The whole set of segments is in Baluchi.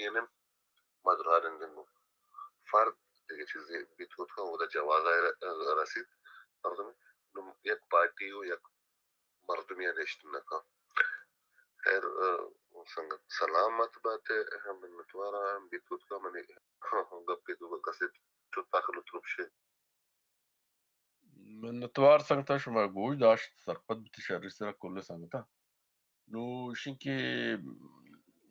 یعنی ما درا نندیں گوں فرد دگہ چیزے بیت کت کن، اودا جواز ءَ رسیت مردمے، نوں یک پارٹی و یک مردمے ءَ نشت نہ کن۔ خیر، آ، سنگت سلامت بات ئے، منتوار آں بیت کت کن منی گپے تو کسے چو تاکل و ترپشے۔ منتوار سنگتاں، شما گوش داشت، سرپد بیت شری سرا کل سنگتاں۔ نو ایشی کہ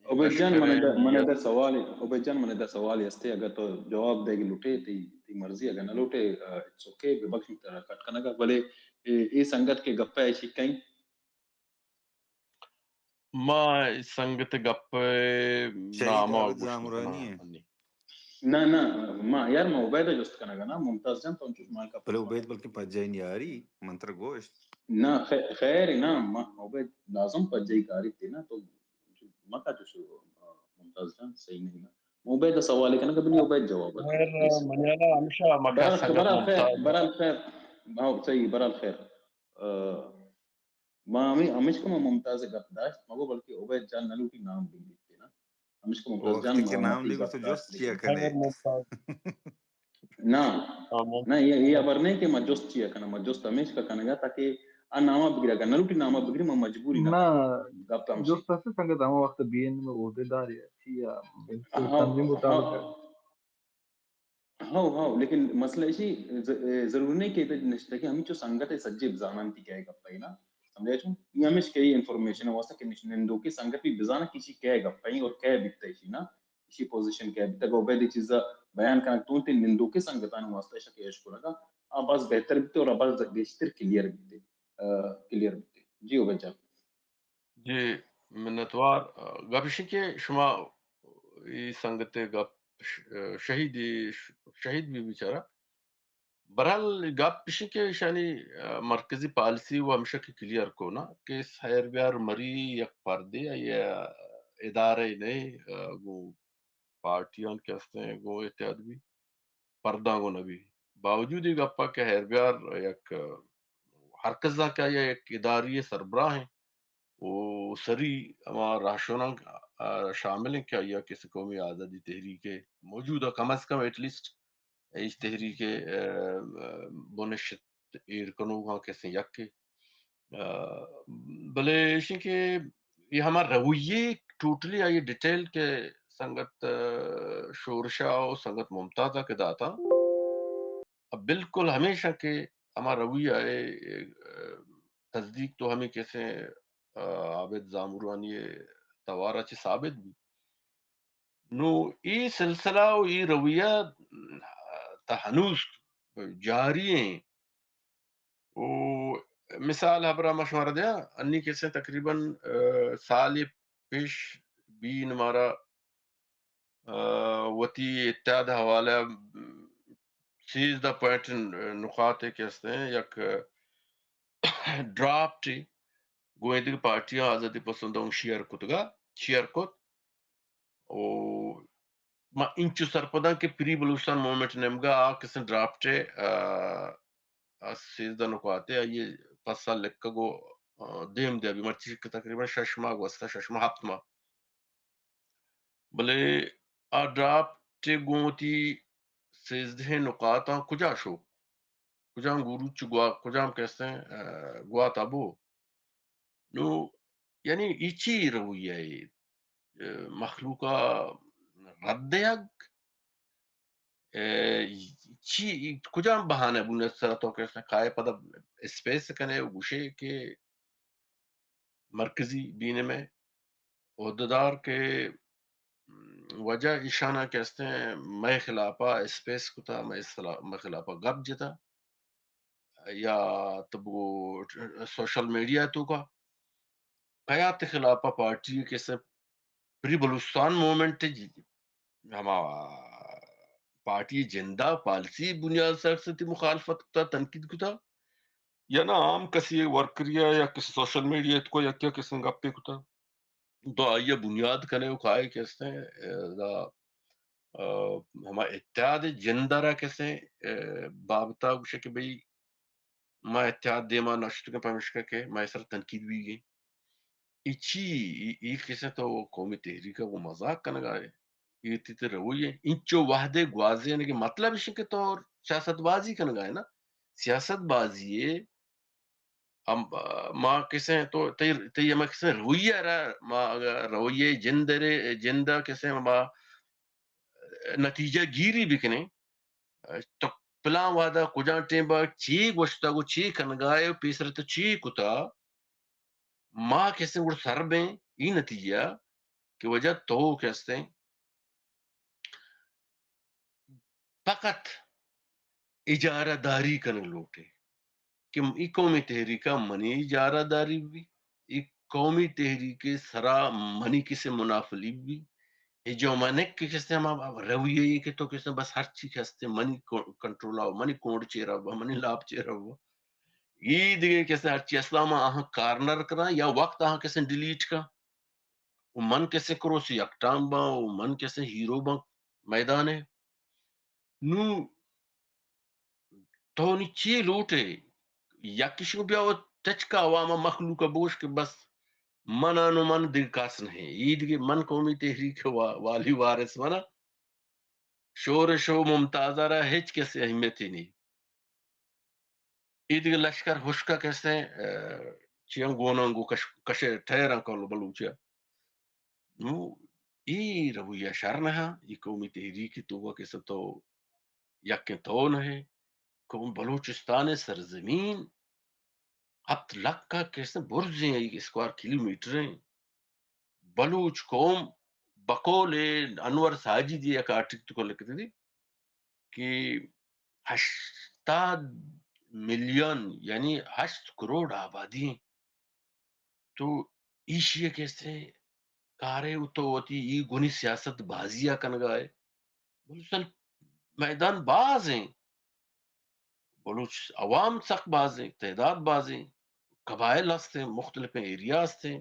عبید جان، من ادا، من ادا سوال، عبید جان، من ادا سوال ہستے، اگر تو جواب دے گی لوٹے، تی، تی مرضی، اگر نہ لوٹے، آ، it's okay، ببخش ترا کٹ کنگا، بلے اے، اے سنگت کے گپا ایشی کہیں۔ ما سنگت گپ نام ءَ گوشت نہ کناں۔ نہ، نہ، ما یار، ما عبید ءَ جست کنگ ءَ نا، ممتاز جان، تو انچوش مال کا بلے عبید بلکہ پجائی نیاری، من ترا گوشت۔ نہ، خے-، خیر نا، ما عبید لازم پجائی کاری تے نا، تو مکا چوش، آ، ممتاز جان، صحیح نہیں نا۔ عبید ءَ سوال کنگ ءَ بلی، عبید جواب۔ خیر، منی حیال ءَ ہمیشہ مکا برحال، سنگت برحال خیر، ممتاز۔ برحال خیر، ہاں، صحیح، برحال خیر۔ آ، ما ہمیں، ہمیشکا ما ممتاز ءِ گپ داشت، مگو بلکہ عبید جان نہ لوٹی نام بگیت نا۔ ہمیشکا ممتاز جان، وقتی کہ ما نام متی نہیں گپ تو داشت جست چیا لیکن کنے؟ نہ، ہاں، مم-، نہ، یہ، یہ خبر نہیں کہ ما جست چیا کناں، ما جست ہمیشکا کنگا تاکہ آ نامہ بگیرا، اگر نہ لوٹی نامہ بگیری، ما مجبوری نہ نہ، گپ ہم جست ہستے سنگت ہما وقت بی این ایم عہدیدار یا چی یا ہاں، تنظیم ہاں، مطابق ہے۔ ہو، ہو، لیکن مسئلہ ایشی ز-، ضروری نہیں کہ ادھر نشتہ کہ ہمیں چو سنگت ہے سجے بزانن تی کہے گپا ہی نا۔ سمجھے چون؟ یہ ہمیش کئی انفارمیشن ہے واسطہ کہ نش-، نندوکی سنگت بھی بزانا کسی کہے گپا ہی اور کہے بیتا ایشی نا۔ ایشی پوزیشن کہے بیتا کہ عبید چیزا بیان کرنا تو تے نندوکی سنگتان واسطہ ایشا کہ ایش کرگا، آ باز بہتر بیتے اور آ باز گیشتر کلیئر بیتے، آ، کلیئر بیتے۔ جی عبید جان۔ جی، منتوار۔ گپ ایشی کہ شما ای سنگت گپ ش-، شہید، شہید بھی بیچارہ۔ برحال گپ ایشی کہ ایشانی مرکزی پالیسی و ہمیشہ کہ کلیئر کو نا کہ خیر بیار مری یک پردے یا ادارہ نہیں، گو پارٹیان کہ ہستیں گو اتحاد بھی پرداں گوں نہ بی۔ باوجود اے گپا کہ خیر بیار یک ہر کس زانت کہ آئی یک اداری سربراہ ہیں و سری ہما راہشوناں، آ، شامل ہیں کہ آئی کسی قومی آزادی تحریک موجودہ کم از کم ایٹ لیسٹ ایش تحریک، آ، آ، بنشت ایر کنوکاں کسیں یکے۔ آ، بلے ایشی کہ یہ ہما رویے ٹوٹلی آئی ڈیٹیل کہ سنگت، آ، شورشا و سنگت ممتازا کہ داتا، اب بالکل ہمیشہ کہ ہما رویہ ہے، آ، تصدیق تو ہمیں کسیں، آ، عابد زامروانی توارا چی ثابت بھی۔ نو اے سلسلہ و اے رویہ تا ہنوز جاری ہیں۔ و مثال ہبرا ما شمارا دیا، انی کسے تقریباً، آ، سال پیش بین مارا، آ، وتی اتحاد حوالہ سیزدہ پوائنٹ نقاط کے ہستے ہیں، یک ڈرافٹ گوں اے دگہ پارٹیاں آزادی پسنداں شیئر کتگا، شیئر کت۔ و ما انچو سرپداں کہ پری بلوچستان موومنٹ نیمگا آ کسیں ڈرافٹ، آ، آ سیزدہ نکاتے آئی پسا لکھگ و، آ، دیم دیا بھی مرچی کہ تقریباً شش ماہ گوستا، شش ماہ، ہفت ماہ۔ بلے آ ڈرافٹ گوں وتی سیزدہیں نکاتاں کجا شو؟ کجام گوروچ گوا-، کجام کسیں، آ، گوات ابو؟ نو، یعنی ای چی رویہ ہے؟ آ، مخلوقا رد دیگ؟ آ، چی، کجام بہانہ بنیاد سرا تو کسیں کائے پدا اسپیس کنے و گوشے کہ مرکزی بی این ایم ء عہدیدار کہ وجہ ایشاناں کہ استیں مئے خلافا اسپیس کتا، مئے سلا-، مئے خلافا گپ جتا یا تو بگو سوشل میڈیا توکا کیا تے خلافا پارٹی کہ استیں پری بلوچستان موومنٹ جی، ہما پارٹی جندا پالیسی بنیاد سر سے تی مخالفت کتا، تنقید کتا، یا نہ عام کسی ورکریا یا کسی سوشل میڈیا اتکو یا کیا کسی گپے کتا، تو آئیے بنیاد کنے و کائے کہ استیں، اے، دا، آ، ہما اتحاد جندرا کسیں، اے، بابتا گوشے کہ بھئی ما اتحاد دیما نشتگیں پمیشکا کہ ما سر تنقید بیگیں۔ ای چی، ای، ای کسے تو قومی تحریک ء گوں مذاق کنگا ئے؟ اے تئی تئی رویہ انچو وہدے گوازینگ ءِ مطلب اش کہ تو سیاست بازی کنگا ئے نا، سیاست بازی ءِ ہم، ما کسے تو تئی، تئی ہما کسے رویہ را، ما اگاں رویہ جند ءِ، جند ءَ کسے ما نتیجہ گیری بکنیں، تو پلان وہدا کجام ٹیم با چی گوشتگ و چی کنگا ئے و پیسر تو چی کتا، ما کسے گڑ سر بیں ای نتیجہ کہ وجہ تو کسے فقط اجارہ داری کنگ لوٹے کہ ای قومی تحریک ءَ منی اجارہ داری بی، ای قومی تحریک ءِ سرا منی کسے منافلی بی، اے جو منک کہ کسے ہما رویہ ای کہ تو کسے بس ہرچی کہ ہستے منی کو-، کنٹرول ءَ، منی کونڈ چیر ءَ، منی لاپ چیر ءَ، ای دگہ کسے ہرچی اسلام آہاں کارنر کناں یا وقت آہاں کسے ڈیلیٹ کن۔ و من کسے کروس یک ٹام باں و من کسے ہیرو باں میدان ءَ۔ نوں تو نی چی لوٹ ئے؟ یکے شو بیا و تچکا عوام ءَ مخلوق ءَ بوش کہ بس من آں و من دگہ کس نہ ایں۔ ای دگہ من قومی تحریک ءِ وا-، والی وارث من آں۔ شورش و ممتاز ءَ را ہچ کسے اہمیت ئی نی۔ ای دگہ لشکر ہشکا کسے، ا، چیاں گوناں گو کش-، کشے ٹہراں کل بلوچ ءَ۔ نوں ای رویہ شر نہ، ای قومی تحریک ءِ توکا کسے تو یکیں تو نہ ئے۔ قوم بلوچستان ءِ سرزمین ہپت لکھ ءَ کسے برزیں ای اسکوائر کلومیٹر ایں۔ بلوچ قوم بقول انور ساجد ءِ یک آرٹیکل تو لکھتے تھے کہ ہشتاد ملین یعنی ہشت کروڑ آبادی ایں۔ تو ایشی ءَ کسے کارے و تو وتی ای گونی سیاست بازی ءَ کنگا ئے۔ بلوچستان میدان باز ایں، بلوچ عوام سک باز ایں، تعداد باز ایں، قبائل ہست ایں، مختلفیں ایریا ہست ایں،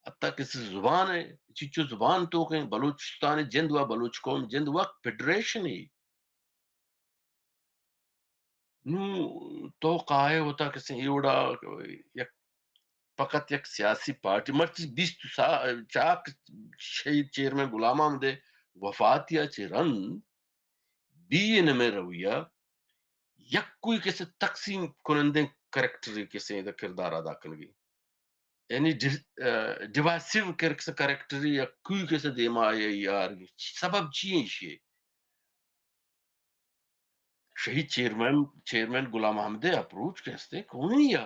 حتی کسے زبان ایں، چچو زبان توک ایں، بلوچستان جند و بلوچ قوم جند و فیڈریشن ایں۔ نوں تو کائے وتا کسے اے وڑا یک، فقط یک سیاسی پارٹی، مرچی بیست سا-، چاک شہید چیئرمین غلام محمد ءِ وفاتی ءَ چہ رند بی این ایم ءِ رویہ یکوئی کسے تقسیم کنندیں کریکٹرے کسے ادا کردار ادا کنگی۔ یعنی ڈی-، ا، ڈیوائسیو کر-، کسے کریکٹرے یکوئی کسے دیما آئی آرگی۔ سبب چی ایں ایشی ءِ؟ شہید چیئرمین، چیئرمین غلام محمد ءِ اپروچ کہ ہستے قومی ءَ،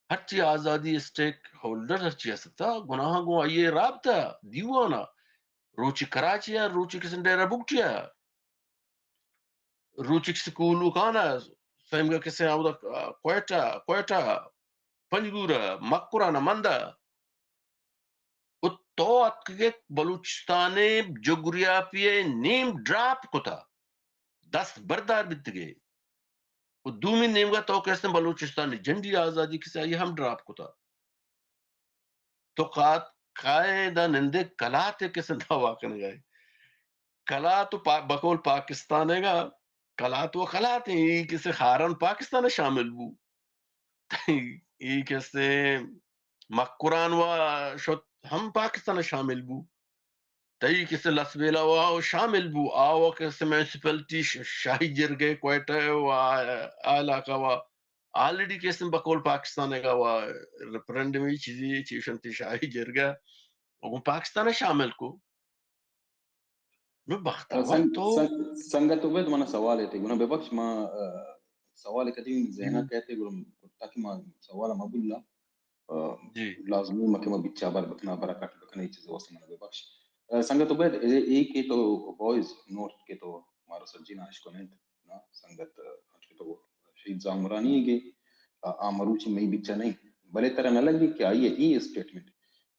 ہرچی آزادی اسٹیک ہولڈر ہرچی ہستا، گناہ گوں آئی ءَ رابطہ دیوان ءَ، روچی کراچی ءَ، روچی کسے ڈیرہ بگٹی ءَ، روچی کسے کوہلو خان ءَ، سیمگا کسے اودا کوئٹہ، کوئٹہ، پنجگور ءَ، مکران ءَ، مند ءَ۔ و تو اتکگے بلوچستان ءِ جغرافیہ ءِ نیم ڈراپ کتا، دست بردار بیتگے۔ و دومی نیمگا تو کسے بلوچستان ءِ جنڈی آزادی کسے آئی ہم ڈراپ کتا۔ تو قات-، قاعدہ نندے کلات ءِ کسے دعویٰ کنگا ئے۔ کلات و پا-، بقول پاکستان ءِ گا، کلات و کلات ایں، ای کسے خاران پاکستان ءَ شامل بو۔ ای کسے مکران وا شت ہم پاکستان ءَ شامل بو۔ تئی کسے لسبیلہ وا شامل بو۔ آ وا کسے میونسپلٹی ش-، شاہی جرگہ کوئٹہ وا آ علاقہ وا آلریڈی کسے بقول پاکستان ءِ گا وا ریفرنڈم ای چیزی چیشنتی شاہی جرگہ و گوں پاکستان ءَ شامل کو۔ نو بختاور سنگ-، تو۔ سنگ-، سنگت عبید، منا سوالے تئی گنا ببخش، ما، ا، سوالے کدی ذہنا ہم۔ کئیت گڑا تاکہ ما سوال ما بھلا، ا، جی۔ لازمی ما کہ ما بچا بر بکنا، برا کٹ بکنا، اے چیز واسطے منا ببخش۔ ا، سنگت عبید، اے، اے کہ تو وائس نوٹ کہ تو مارا سجینا اشکننت، نا، سنگت، ا، کہ تو شہید زامرانی گے، ا، آ مروچی مئی بچا نہیں، بلے ترا نہ لگی کہ آئی اے اسٹیٹمنٹ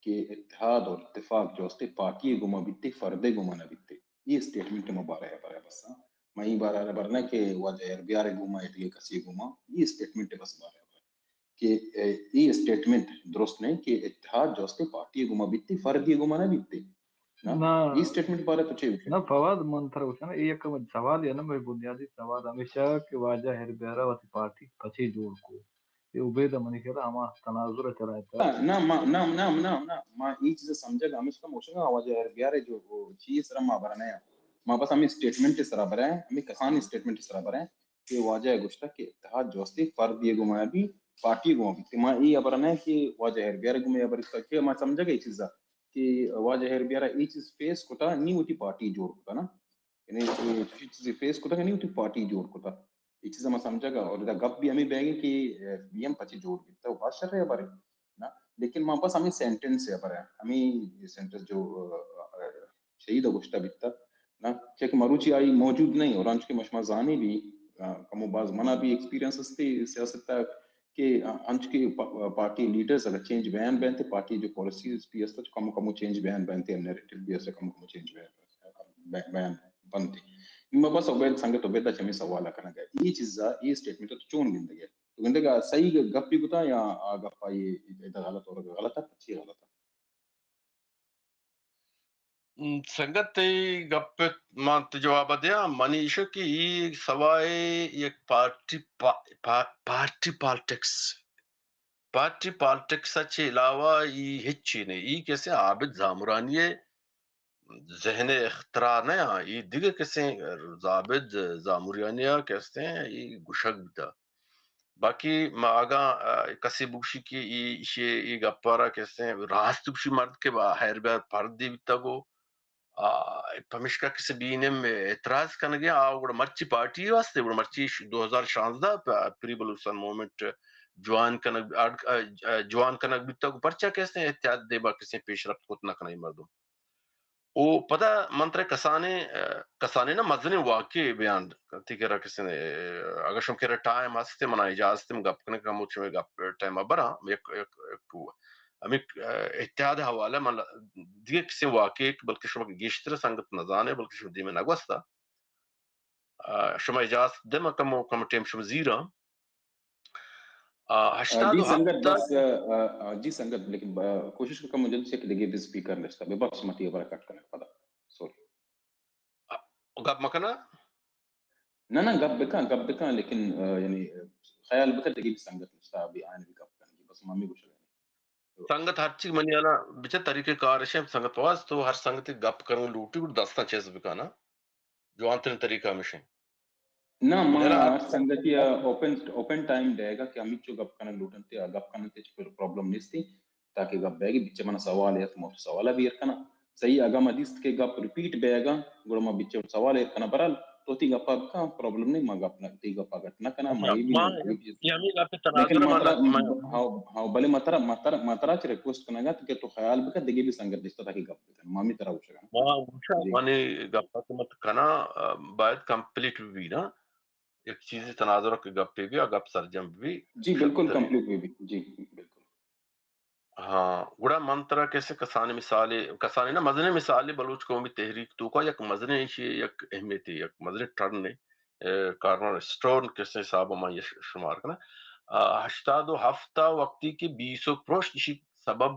کہ اتحاد اور اتفاق جو استے پارٹی گما بیتے، فردے گما نہ بیتے۔ اے اسٹیٹمنٹ ما بارہ ءَ برا بس، ہاں۔ ما اے بارہ ءَ بر نہ کہ واجہ ہر بیار گما یا دیگہ کسی گما، اے اسٹیٹمنٹ بس بارہ ءَ بر کہ، اے، اے اسٹیٹمنٹ درست نہیں کہ اتحاد جو استے پارٹی گما بیتے، فردی گما نہ بیتے۔ نا؟ نا۔ اے اسٹیٹمنٹ بارہ تو چے گوشے؟ نا، فواد، من ترا گوشاں، اے یک سوال یا نا، مئے بنیادی سوال ہمیشہ کہ واجہ ہر بیارا وتی پارٹی پچے جوڑ کو۔ کہ عبید ءَ منی کرا ہما تناظر ءَ کرا اتکا۔ نہ، ما، نہ، نہ، نہ، نہ، ما اے چیز ءَ سمجھگ ءَ ہمیشکا موشگ ءَ واجہ ہیربیار ءِ جو چیز سرا ما برا نہ، ما بس ہمے اسٹیٹمنٹ ءِ سرا برا، ہمے کسانیں اسٹیٹمنٹ ءِ سرا برا کہ واجہ ءَ گوشتگ کہ اتحاد جو استے فرد ءِ گوما بی، پارٹی ءِ گوما بی۔ کہ ما اے ہبر نہ کہ واجہ ہیربیار ءِ گوما ہبر اتکا کہ ما سمجھگ ءَ اے چیز ءَ کہ واجہ ہیربیار ءَ اے چیز فیس کتا، نی وتی پارٹی جوڑ کتا نا۔ یعنی اے چیز فیس کتا کہ نی وتی پارٹی جوڑ کتا۔ اے چیز ءَ ما سمجھگ ءَ، اور ادا گپ بھی ہمیں بیگ کہ، اے، بی ایم پچے جوڑ بیتا، و باز شر ہبر ہے نا۔ لیکن ما بس ہمیں سینٹنس ءِ ہبر ءَ، ہمیں سینٹنس جو، اے، شہید ءَ گوشتہ بیتا نا، چہ کہ مروچی آئی موجود نہیں، اور انچو کہ ما شما زانے بھی، آ، کمو باز منا بھی ایکسپیرینس استے سیاست ءَ کہ، آ، انچو کہ پا-، پارٹی لیڈرز اگر چینج بیان بینتے، پارٹی جو پالیسیز بھی استا، کمو کمو چینج بیان بینتے، نیریٹو بھی استا، کمو کمو چینج بیان، بی-، بیان بنتے۔ ما بس عبید، سنگت عبید ءَ چمی سوال ءَ کنگ ءَ، اے چیز ءَ، اے اسٹیٹمنٹ ءَ تو چون گندگ ءَ؟ تو گندگ ءَ صحیح گپی کتا یا آ گپ آئی ادا غلط اور غلط ءَ، پچی غلط ءَ؟ م، سنگت، تئی گپ ءَ من تئی جواب ءَ دیاں۔ منی ایش کہ ای سوائے یک پارٹی پا-، پا-، پارٹی پالیٹکس، پارٹی پالیٹکس ءَ چہ علاوہ ای ہچی نہیں۔ ای کسے عابد زامرانی ءِ ذہن ءِ اختراع نہ آں، ای دگہ کسے عابد زامرانی ءَ کسے ای گوشگ بوتا۔ باقی ما اگاں، آ، کسے بگوشی کہ ای، ایشی ای گپ ءَ را کسے راست گوشی مرد کہ با ہیربیار پردے بیتگ و، آ، پمیشکا کسے بی این ایم اعتراض کنگے، آ، گڑا مرچی پارٹی واسطے، گڑا مرچی ش-، دو ہزار شانزدہ پ-، پری بلوچستان موومنٹ جوائن کنگ، اڈ-، آ، آ، جوائن کنگ بیتگ، پرچا کسے اتحاد دیما کسے پیش رفت کت نہ کنائی مردم۔ او پدا من ترا کسانیں، آ، کسانیں نہ مزنیں واقعے بیان تئی کرا کسے، آ، اگر شما کرا ٹائم ہست، منا اجازت، من گپ کنگ کمو شمے گپ ٹائم ءَ براں، یک، یک، یک، ہمے، آ، اتحاد حوالہ من دگہ کسے واقعے بلکہ شما گیشتر سنگت نہ زانے، بلکہ شما دیما نہ گوستا۔ آ، شما اجازت دے، من کمو، کمو ٹائم شما زیراں۔ آ، آ، ہشتاد جی و سنگت، ہفت بس، آ، آ، آ، جی سنگت، لیکن، آ، کوشش کن کمو جلد سے کہ دگہ بھی اسپیکر نشتا، بے بخش متی برا کٹ کنگ پدا۔ سوری۔ آ، گپ مکنا؟ نہ، نہ، گپ بکن، گپ بکن، لیکن، آ، یعنی، خیال بکن دگہ بھی سنگت نشتا، ابھی آئین بھی گپ کنگی، بس مامی گوشگ۔ سنگت ہرچی منی آنا بچہ طریقہ کار اش انت، سنگت واز تو ہر سنگتے گپ کنگ لوٹی گڑا دستاں چست بکنا۔ جوانترین طریقہ ہمیش انت۔ نہ، ما ہر سنگتی ءَ اوپن، اوپن ٹائم دئیگا کہ ہمیچو گپ کنگ لوٹنتے، آ گپ کننتے، ہچ پرابلم نیستی، تاکہ گپ بیگی بچہ منا سوال ایت، ما سوال بیر کنا۔ صحیح، اگاں ما دیست کہ گپ ریپیٹ بیگا، گڑا ما بچہ سوال ایر کناں۔ بہرحال، تو تئی گپا بکن، پرابلم نہیں، ما گپ نہ، تئی گپا گٹ نہ کناں، ما اے بھی ما، ما، اے بھی اے ہمیں گپ لیکن تناظر ما ترا، ما، ہاں، ہاں، بلے ما ترا، ما ترا، ما ترا چہ ریکویسٹ کنگا کہ تو خیال بکن، دگہ بھی سنگت دشتا تاکہ گپ بکن۔ ما ہمیں ترا گوشگا۔ ما گوشا، جی۔ منی گپا کہ مت کنا، آ، باید کمپلیٹ بھی نا۔ یک چیزے تناظر کہ گپے بھی، آ گپ سرجم بھی۔ جی، بالکل کمپلیٹ بھی، بھی۔ جی، بالکل۔ ہاں، گڑا من ترا کسے کسانیں مثالے، کسانیں نہ، مزنیں مثالے بلوچ قومی تحریک توکا یک مزنیں ایشی، یک اہمیتی، یک مزنیں ٹرنے، اے، کارنر اسٹون کسے حساب ءَ من اش-، شمار کناں۔ آ، ہشتاد و ہفت ءَ وقتی کہ بیسو پرشت، ایشی سبب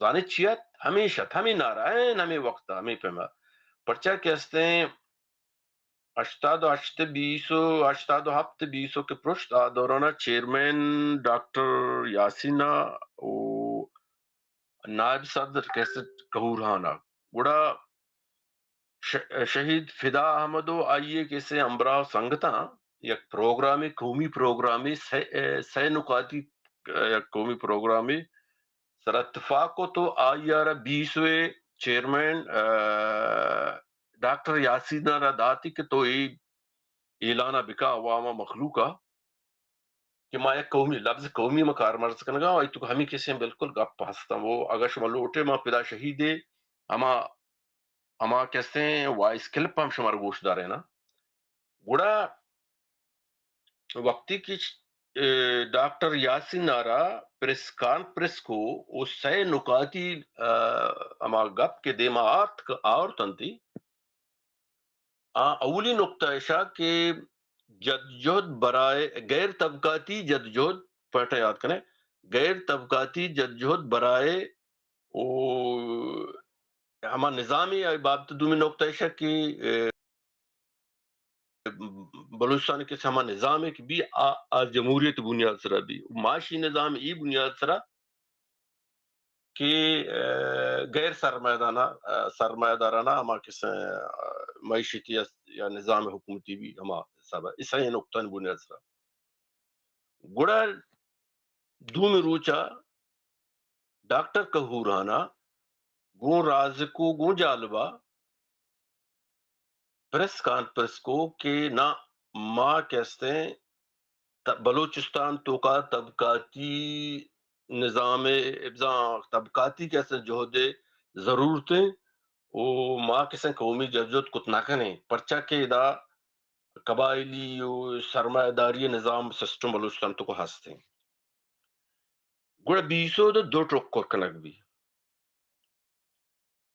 زانے چی ات؟ ہمیش ات، ہمے نعرہ، این ہمے وقت ءَ، ہمے پیما۔ پرچا کہ استیں، ہشتاد و ہشت بیسو، ہشتاد و ہفت بیسو کہ پرشت، آ دوران ءَ چیئرمین ڈاکٹر یاسین ءَ و نائب صدر کسے کہور خان ءَ۔ گڑا ش-، شہید فدا احمد و آئی ءِ کسے ہمبراہ و سنگتاں یک پروگرامے، قومی پروگرامے، سئے، سئے نکاتی یک قومی پروگرامے سر اتفاق کت و آئی ءَ را بیسو ءِ چیئرمین، آ، ڈاکٹر یاسین ءَ را داتی کہ تو اے اعلان ءَ بکا عوام ءَ، مخلوق ءَ کہ ما یک قومی، لفظ قومی ما کارمرز کنگا، آئی تو ہمیں کسے بالکل گپ ہستاں۔ وہ اگر شما لوٹے ما پدا شہید ءِ ہما، ہما کسے وائس کلپ ہم شمار گوش دارے نا۔ گڑا وقتی کہ، اے، ڈاکٹر یاسین ءَ را پریس کانفرنس کو، او سئے نکاتی، آ، ہما گپ کہ دیما آرت، آورتنتی، آ، اولی نقطہ ایشا کہ جدجہد برائے غیر طبقاتی جدجہد، پوائنٹ یاد کنے، غیر طبقاتی جدجہد برائے او ہما نظامی آئی بابت دومی نقطہ ایشا کہ، اے، بلوچستان ءِ کسے ہما نظامے کہ بی آ، آ جمہوریت ءِ بنیاد ءِ سرا بی، معاشی نظام ءِ بنیاد ءِ سرا کہ، آ، غیر سرمایہ دارانہ، آ، سرمایہ دارانہ ہما کسے، آ، معیشتی است یا نظام حکومتی بی ہما حساب ءَ، اے سئیں نقطہانی بنیاد ءِ سرا۔ گڑا دومی روچ ءَ ڈاکٹر کہوران ءَ گوں رازق ءُ گوں جالب ءَ پریس کانفرنس کو کہ نہ، ما کہ استیں ت-، بلوچستان توکا طبقاتی نظام ءِ، بزاں طبقاتی کہ استیں جہد ءِ ضرورت ایں ءُ ما کہ استیں قومی جدوجہد کت نہ کنیں، پرچا کہ ادا قبائلی ءُ سرمایہ داری نظام سسٹم بلوچستان توکا ہست ایں۔ گڑا بی ایس او ءَ دو ٹکر کنگ بی۔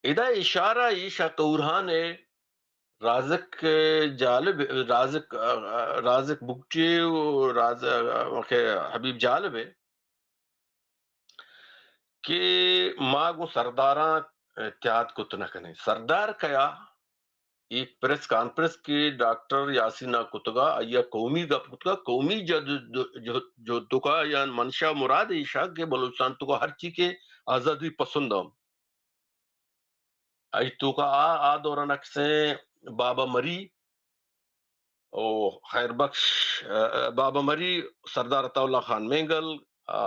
ادا اشارہ ایش ءَ کہوران ءِ رازق جالب، رازق، رازق بگٹی ءُ راز-، حبیب جالب ءَ کہ ما گوں سرداراں اتحاد کت نہ کنیں۔ سردار کیا؟ اے پریس کانفرنس کہ ڈاکٹر یاسین ءَ کتگ ءَ، آئی ءَ قومی گپ کتگ ءَ، قومی جد، جد، جہد توکا آئی ءِ منشا مراد ایش ءَ کہ بلوچستان توکا ہرچی کہ آزادی پسند ایں۔ آئی توکا آ، آ دوران ءَ کسے بابا مری، او خیر بخش، آ، آ، بابا مری، سردار عطا اللہ خان مینگل، آ،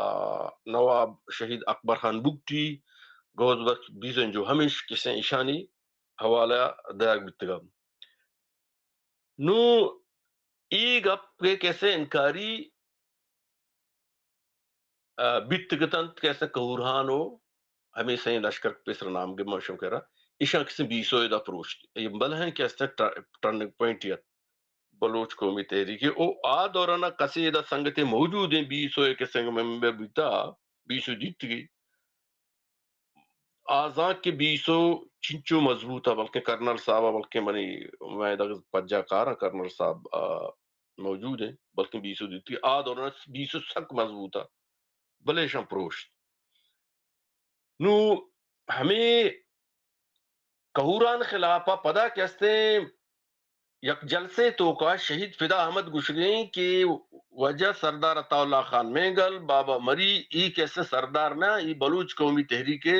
نواب شہید اکبر خان بگٹی، غوث بخش بیزنجو ہمیش کسے ایشانی حوالہ ءَ دیگ بیتگ۔ نوں اے گپ کہ کسے انکاری آ، بیتگ اتنت کہ استیں کہوران ءُ ہمے سئیں لشکر پیسر نام گے ما شم کرا، ایشاں کسے بی ایس او ءَ ادا پروشت۔ اے بلہیں کہ استیں ٹ-، ٹرننگ پوائنٹ ات بلوچ قومی تحریک ءِ۔ او آ دوران ءَ کسے ادا سنگتے موجود ایں، بی ایس او ءِ کسے ممبر بیتا، بی ایس او دیتگی۔ آ زانت کہ بی ایس او چنچو مضبوط ءَ، بلکیں کرنل صاحب ءَ، بلکیں منی، مئے دگہ پجا کاراں کرنل صاحب، آ، موجود ایں، بلکیں بی ایس او دیتی، آ دوران بی ایس او سک مضبوط ءَ، بلے ایشاں پروشت۔ نوں ہمے کہوران خلاف ءَ پدا کہ استیں یک جلسے توکا شہید فدا احمد گوشگیں کہ واجہ سردار عطا اللہ خان مینگل، بابا مری، ای کہ استیں سردار نہ، ای بلوچ قومی تحریک ءِ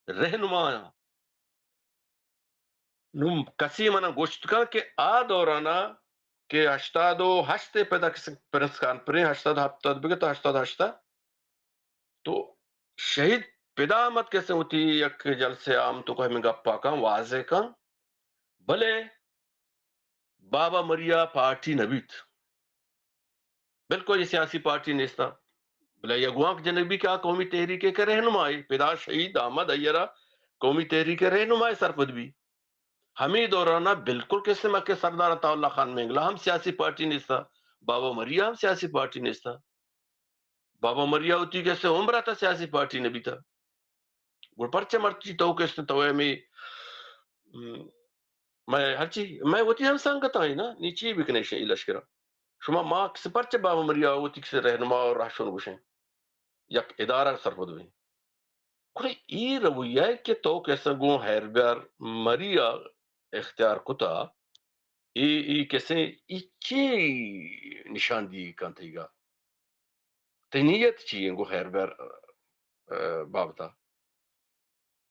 رہنما آں۔ نوں کسے منا گوشت کن کہ آ دوران ءَ کہ ہشتاد ءُ ہشت ءَ پدا کسے پریس کانفرنس، ہشتاد ہپت ءَ بگت ہشتاد ہشت ءَ، تو شہید فدا احمد کسے وتی یک جلسے عام توکا ہمے گپا کن، واضح کن، بلے بابا مریا پارٹی نہ بیت۔ بالکل اے سیاسی پارٹی نیست۔ بلے یک گوانک جنگ بی کہ آ قومی تحریک ءِ کہ رہنمائے، فدا شہید احمد آئی ءَ را قومی تحریک ءِ رہنمائے سرپد بی۔ ہمے دوران ءَ بالکل کسے مکہ سردار عطا اللہ خان مینگلا ہم سیاسی پارٹی نیست، بابا مریا ہم سیاسی پارٹی نیست۔ بابا مریا وتی کسے عمر ءَ تا سیاسی پارٹی نہ بیتا۔ گڑا پرچہ مرچی تو کسے تو ہمے، م، مئے ہرچی، مئے وتی ہم سنگتاں نا، نی چی بکنے شے ای لشکرا؟ شما ما کسے پرچہ بابا مریا وتی کسے رہنما ءُ رہشون گوشیں؟ یک ادارہ سرپد بیں۔ گڑا ای رویہ ءَ کہ تو کسے گوں ہیر بیار مریا اختیار کتا، ای، ای کسے ای چی نشان دی کن تئیگا؟ تئی نیت چی ایں گوں ہیر بیار، ا، بابتا؟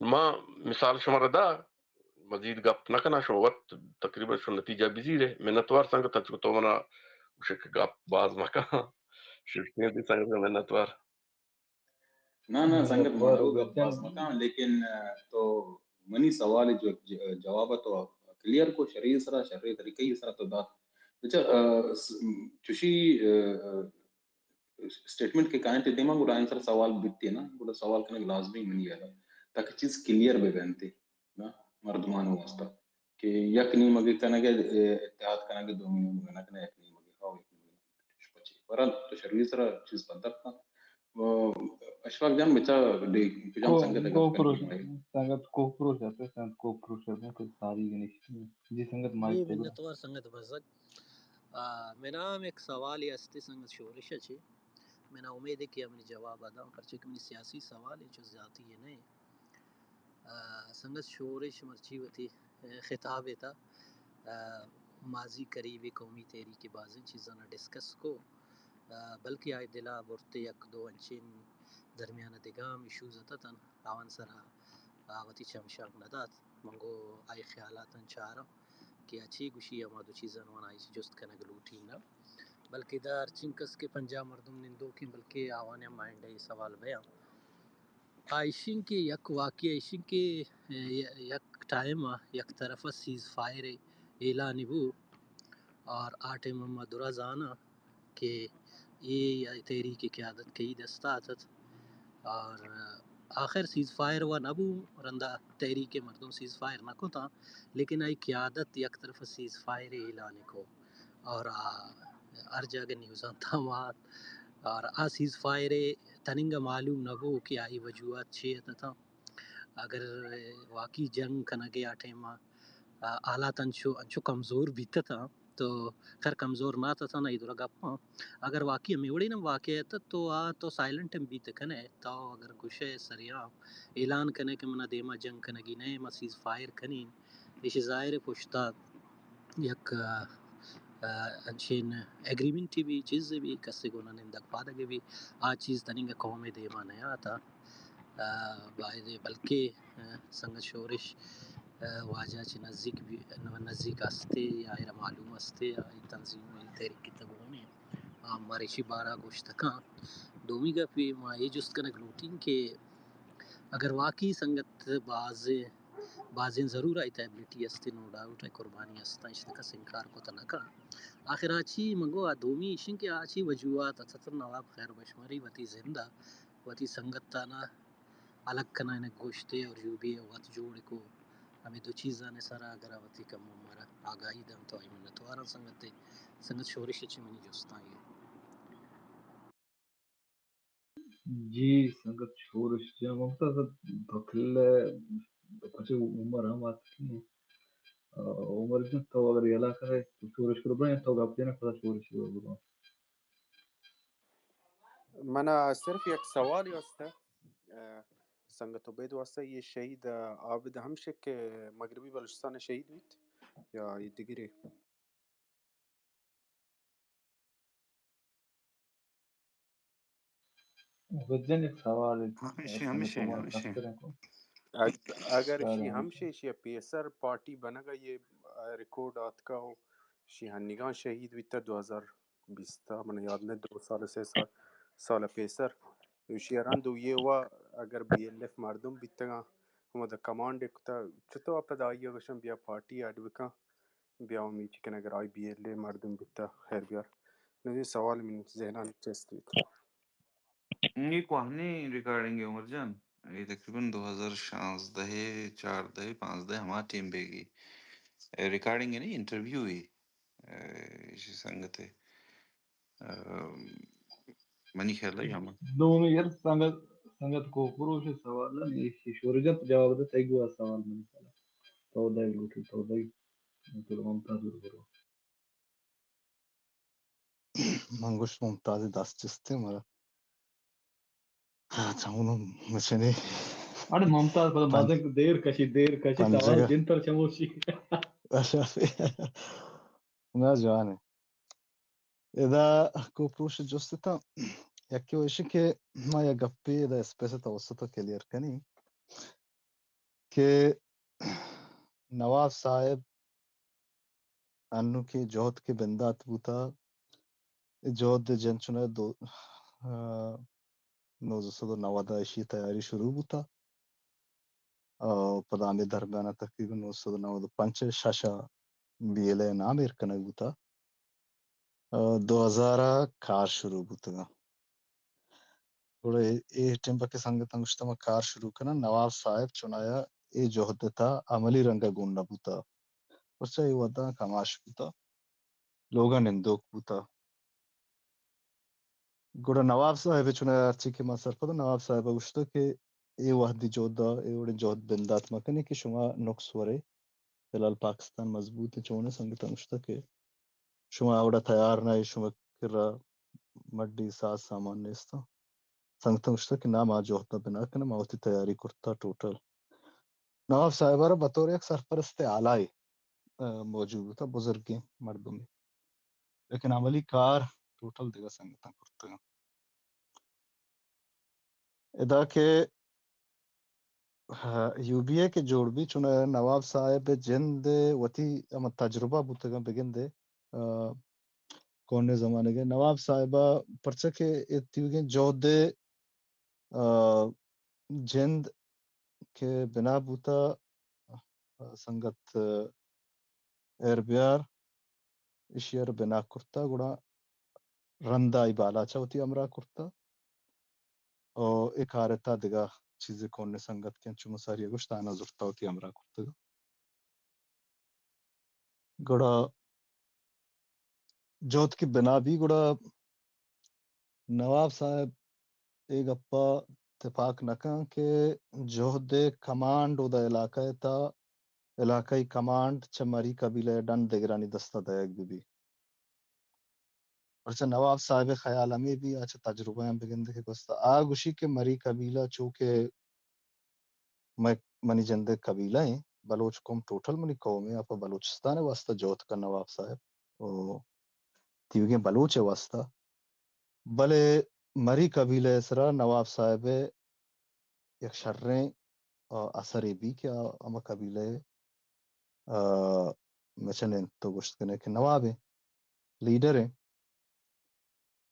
ما مثال شمارا دا، مزید گپ نہ کناں، شما وت تقریباً شما نتیجہ بزیرے۔ منتوار سنگت، انچو تو منا گوشے کہ گپ باز مکن۔ شکریہ دی سنگت، منتوار۔ نہ، نہ، سنگت، ما گپ باز مکن، لیکن، ا، تو منی سوال جو، ج-، جواب تو کلیئر کو، شری سرا، شری طریقے سرا تو دا۔ اچھا، ا، س-، چوشی، ا، ا، اسٹیٹمنٹ کہ کائنت دیما گڑا آئین سر سوال بیتے نا، گڑا سوال کنگ لازمی منی یارا، تاکہ چیز کلیئر بہ بنتے نا مردمان واسطہ کہ یک نیمگے کنگے، اتحاد کنگے، دومی نیمگے نہ کنگے، یک نیمگے ہاو، یک نیمگے پچے۔ بہرحال تو شروع سرا چیز پدر کن۔ اشفاق جان، بچا ڈے کجام کو-، سنگت اگر کوہ پروش، سنگت کوہ پروش آتے، سنگت کوہ پروش آتے، تو ساری گنشتی۔ جی سنگت، جی، مائک تیرے۔ منتوار سنگت بزگ۔ آ، منا ہم یک سوالے است سنگت شورش ءَ چہ۔ منا امید ہے کہ ہمے جواب ءَ داں، پرچہ کہ منی سیاسی سوال انچو زیاتی ءَ نہ انت۔ آ، سنگت شورش مرچی وتی، آ، خطاب ءَ تا، آ، ماضی قریب ءَ قومی تحریک ءَ بازیں چیزاں ڈسکس کو، آ، بلکہ آئی دل ءَ برت یک دو انچیں درمیان ءَ دگہ ہم ایشوز اتتن، آوان سرا آ وتی چمشانک نہ دات۔ من گوں آئی خیالاتاں چاراں کہ آ چے گوشی، ہما دو چیزاں من آئی چہ جست کنگ لوٹین نہ، بلکہ ادا ہرچنکس کہ پنجاہ مردم نندوکیں، بلکہ آوانی ہم مائنڈ ءَ اے سوال بیاں۔ آ ایشیں کہ یک واقعہ ایشیں کہ، اے، یک ٹائم ءَ یک طرف ءَ سیز فائر ءِ اعلان بو، اور آ ٹائم ءَ ما درا زاناں کہ اے تحریک قیادت کئی دست ءَ اتت، اور آخر سیز فائر و نہ بو، رندا تحریک مردم سیز فائر نہ کتاں، لیکن آئی قیادت یک طرف سیز فائر اعلان کو، اور آ ہر جاگہ نیوزاں تاں آت، اور آ سیز فائر تننگا معلوم نہ بو کہ آئی وجوہات چے اتتاں۔ اگر واقعی جنگ کنگے آ ٹائم ءَ، آ، حالات انچو، انچو کمزور بیتتاں، تو خیر کمزور نہ اتتاں، اے درا گپاں۔ اگر واقعی ہمے وڑیں واقعہ اتت تو آ تو سائلنٹ ہم بیت کنے، تو اگر گوشے سریعام اعلان کنے کہ منا دیما جنگ کنگی نہ، ما سیز فائر کنین، ایشی ظاہر ہے پشتا یک، آ، آ، انچیں ایگریمنٹے بی، چیزے بی، کسے گونا نندگ پادگے بی، آ چیز تننگا قوم دیما نیاتا۔ آ، باید بلکہ، آ، سنگت شورش، آ، واجہ چہ نزیک بی، نزیک ہستے یا ایرا معلوم ہستے، آ، ای تنظیم تحریک تگونے۔ آ، مارا ایشی بارا گوشت کن۔ دومی گپی ما اے جست کنگ لوٹین کہ اگر واقعی سنگت باز بازیں ضرور آئی تہ ابیلٹی است، نو ڈاؤٹ ہے، قربانی است، اش تہ کس انکار کت نہ کن۔ آخر آ چی منگو آ دومی ایشیں کہ آ چی وجوہات اتتن نواب خیر بشماری وتی زندہ وتی سنگتانا الگ کنائنگ گوشتے اور یو بی اے وت جوڑ کو۔ ہمیں دو چیزاں سرا اگر وتی کم عمر آگاہی دن تو آئی منتواراں سنگت، سنگت شورش چی منی جستاں یہ۔ جی سنگت شورش جان، ممتاز صاحب، تو کل پچے عمر ہم آتکی ہیں۔ آ، عمر جان، تو اگر یلا کرے تو شورش کرو بنا، تو گپ دینا پدا شورش کرو بنا۔ منا صرف یک سوال است، آ، سنگت عبید واسطہ، یہ شہید، آ، عابد ہمشے کہ مغربی بلوچستان شہید بیت یا یہ دگرے؟ بجن یک سوال ہمیشہ، ہمیشہ، ہمیشہ۔ اگ-، اگر شی ہمیشہ، شی پیسر پارٹی بنگا یہ، آ، ریکارڈ آتکا ہو، شی ہنگان شہید بیتا دو ہزار بیست، من یاد نہ، دو سال، سے سال، سال پیسر۔ شی رند و یہ وا اگر بی ایل ایف مردم بیتگا، ہمدا کمانڈ کتا، چطور پدا آئیا گشن بیا پارٹی ایڈ بکن؟ بیا امیت کن اگر آئی بی ایل اے مردم بیتا، خیر بیار۔ نو یہ سوال من ذہنان چست بیت۔ یہ کوہنی ریکارڈنگ ہے عمر جان، یہ تقریباً دو ہزار شانزدہ، چاردہ، پانزدہ ہما ٹیم بیگی۔ اے ریکارڈنگ ہے نا، انٹرویو ہی، اے، اسی سنگت ہے۔ اے، منی خیال ہے ہما۔ دومی یار سنگت، سنگت کو پروش سوال ہے، یہ شورجت جواب دے، تیگو سوال منی خیال ہے۔ تو دے لوٹی، تو دے۔ تو ممتاز برو۔ من گوشت ممتاز دست چستے مرا۔ ہاں، چمونو مچنے۔ اڑے ممتاز پدا پنج-، مازن دیر کشی، دیر کشی، پنجگہ۔ سوال جن تر چموشی۔ اچھا۔ نہ جوان ہے۔ ادا کو پروش جست تاں۔ یکی وشی کہ ما یا گپی ادا اسپیس توسط کلیئر کنی۔ کہ نواب صاحب انوکیں جہد کہ بندات بوتا، اے جہد ء جنچنا دو، آ، نوزدہ سد و نود ء ایشی تیاری شروع بوتا۔ آ، پدا ہمے درمیان ء تقریباً نوزدہ سد و نود و پنچ ء شش ء بی ایل اے نام ایر کنگ بوتا۔ آ، دو ہزار ء کار شروع بوتگاں۔ گڑا اے، اے ٹیم پہ کہ سنگتاں گوشتہ ما کار شروع کناں، نواب صاحب چنایا اے جہد ء تہا عملی رنگ ء گون نہ بوتہ۔ پرچا اے وھداں کماش بوتہ، لوگاں نندوک بوتہ۔ گڑا نواب صاحب ء چنایا ہرچی کہ ما سرپد، نواب صاحب ء گوشتہ کہ اے وھدی جہد ء اے وڑیں جہد بندات مہ کنے کہ شما نقص ورے۔ فی الحال پاکستان مضبوط ہے، چونیں سنگتاں گوشتہ کہ شما اوڑا تیار نہ ئے، شما کرا مڈی ساز سامان نیستاں۔ سنگتاں گوشتہ کہ نا، ما جہد ء بنا کناں، ما وتی تیاری کرتا ٹوٹل۔ نواب صاحب ء را بطور یک سرپرست اعلی آ، موجود بوتا، بزرگیں مردمے، لیکن عملی کار ٹوٹل دگہ سنگتاں کرتگاں۔ ادا کہ، ہاں، یو بی اے کہ جوڑ بی، چون نواب صاحب جند وتی ہما تجربہ بوتگاں بگندے، آ، کون زمانگ ء نواب صاحب ء پرچہ کہ اے تیوگیں جہد ء، آ، جند کہ بنا بوتا، آ، سنگت، آ، ایر بیار ایشی ء را بنا کرتا، گڑا رندا ای بالاچ ء وتی ہمراہ کرتا۔ او اے کار ء تھا دگہ چیزے کون سنگت کہ انچو مساری ء گوشت، آنا زرتا وتی ہمراہ کرتگ۔ گڑا جہد کہ بنا بی، گڑا نواب صاحب اے گپا تپاک نہ کن کہ جہد ء کمانڈ اودا علاقہ ء تھا، علاقائی کمانڈ چہ مری قبیلہ ء ڈن دگرانی دستا دئیگ بہ بی۔ پرچہ نواب صاحب ء خیال ہمے بی، آ چہ تجربہ ہم بگندے کہ گوستا۔ آ گوشی کہ مری قبیلہ چو کہ مئے، منی جند ء قبیلہ ایں، بلوچ قوم ٹوٹل منی قوم ایں، آ پہ بلوچستان ء واسطہ جہد کن نواب صاحب او تیوگیں بلوچ ء واسطہ۔ بلے مری قبیلہ ء سرا نواب صاحب ء یک شریں، آ، اثرے بی کہ آ ہما قبیلہ ء، آ، مچن انت، تو گوشت کنے کہ نواب ایں، لیڈر ایں۔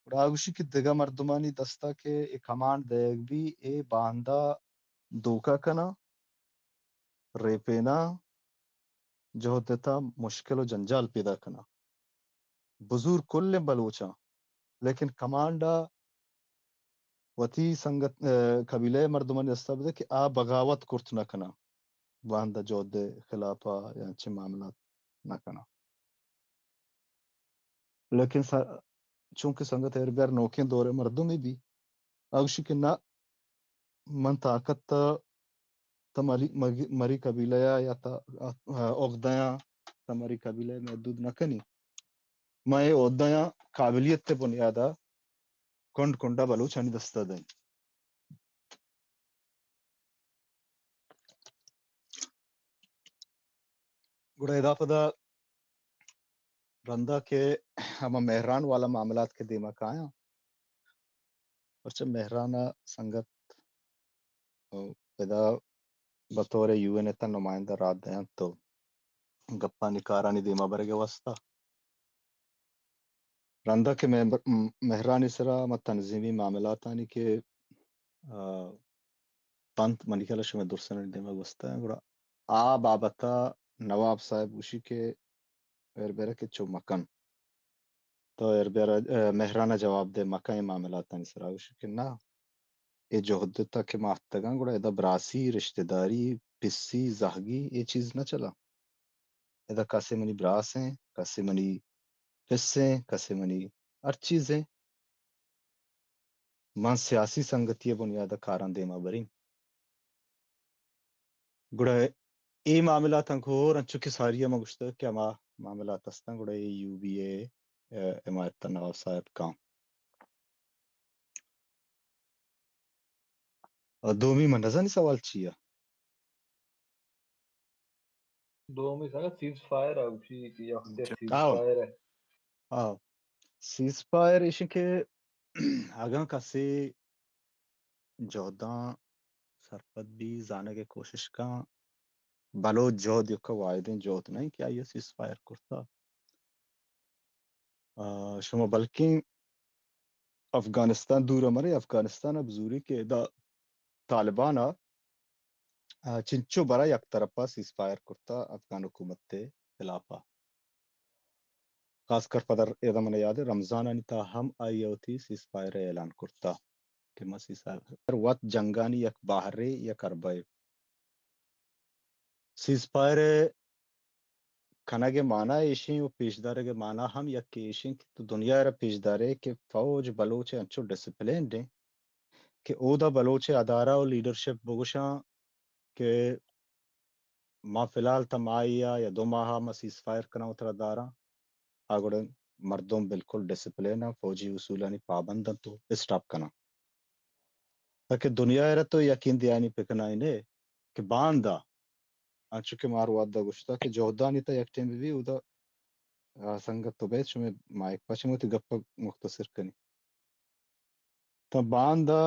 گڑا آ گوشی کہ دگہ مردمانی دستا کہ اے کمانڈ دئیگ بی، اے باندا دھوکہ کناں، ریپیناں، جہد ء تھا مشکل و جنجال پیدا کناں۔ بزور کل بلوچاں، لیکن کمانڈ ء وتی سنگت، ء، قبیلہ ء مردمانی دستا بدے کہ آ بغاوت کرت نہ کناں، باندا جہد ء خلاف ء یا انچیں معاملات نہ کناں۔ لیکن س-، چونکہ سنگت ہیر بیار نوکیں دور ء مردمے بی، آ گوشی کہ نہ، من طاقت ء تہ مری، مگی-، مری قبیلہ ء یا تہ، ء، عہدہ ء تہ مری قبیلہ ء محدود نہ کنی۔ ما اے عہدہ ء قابلیت ء بنیاد ء کنڈ کنڈ ء بلوچانی دست ء دئیں۔ گڑا ادا پدا رندا کہ ہما مہران والا معاملات کہ دیما کایاں، پرچہ مہران ء سنگت پدا بطور یو این ء تہ نمائندہ رات دینت تو گپانی کارانی دیما برگ ء واسطہ۔ رندا کہ مہ-، مہرانی سرا ہما تنظیمی معاملاتانی کہ، آ، بنت، منی خیال ء شمئے درسانی دیما گوستہ، گڑا آ بابت ء نواب صاحب گوشی کہ ایر بیرہ کہ چو مکن۔ تو ایر بیرہ، ء، مہران ء جواب دے، مکن اے معاملاتانی سرا۔ گوشی کہ نہ، اے جہد ء تہ کہ ما اتکگاں، گڑا ادا براسی، رشتہ داری، پسی، زہگی، اے چیز نہ چلاں۔ ادا کسے منی براس ایں، کسے منی پس ایں، کسے منی ہر چیز ایں۔ من سیاسی سنگتی ء بنیاد ء کاراں دیما بریں۔ گڑا اے معاملات انکو ہور انچو کہ ساری ء من گوشتگ کہ ہما معاملات ہستاں، گڑا اے یو بی اے، ء، حمایت ء نواب صاحب کاں۔ ء دومی من نزانی سوال چی ء؟ دومی سنگت سیز فائر ء گوشی کہ یک دے سیز آؤ۔ فائر ء۔ آؤ۔ سیز فائر ایش کہ اگاں کسے جہداں سرپد بی، زانگ ء کوشش کن، بلوچ جہد یک واحدیں جہد نہ کہ آئی ء سیز فائر کرتا۔ آ، شما بلکیں افغانستان دور ء مرے، افغانستان ء بزوری کہ ادا طالبان ء، آ، چنچو برا یک طرف ء سیز فائر کرتا افغان حکومت ء خلاف ء۔ خاص کر پدا ادا من یاد ء رمضانانی تہا ہم آئی ء وتی سیز فائر ء اعلان کرتا کہ ما سیز فائر وت جنگانی یک بہرے یک اربہ ء سیز فائر ء کنگ ء مانا ایشیں و پیشدارگ ء مانا ہم یکے ایشیں کہ تو دنیا ء را پیشدارے کہ فوج بلوچ ء انچو ڈسپلینڈ ایں کہ اودا بلوچ ء ادارہ و لیڈرشپ بگوشاں کہ ما فی الحال تا ماہی ء یا دو ماہ ء ما سیز فائر کناں و ترا داراں، آ گڑا مردم بالکل ڈسپلین ء فوجی اصولانی پابند انت و اسٹاپ کناں۔ تاکہ دنیا ء را تو یقین دیانی پکنائینے کہ باندا انچو کہ مار وعدہ گوشتا کہ جہدانی تا یک ٹیم بی اودا، آ، سنگت تو بیت، شمے مائک پچ، من وتی گپ مختصر کنی۔ تا باندا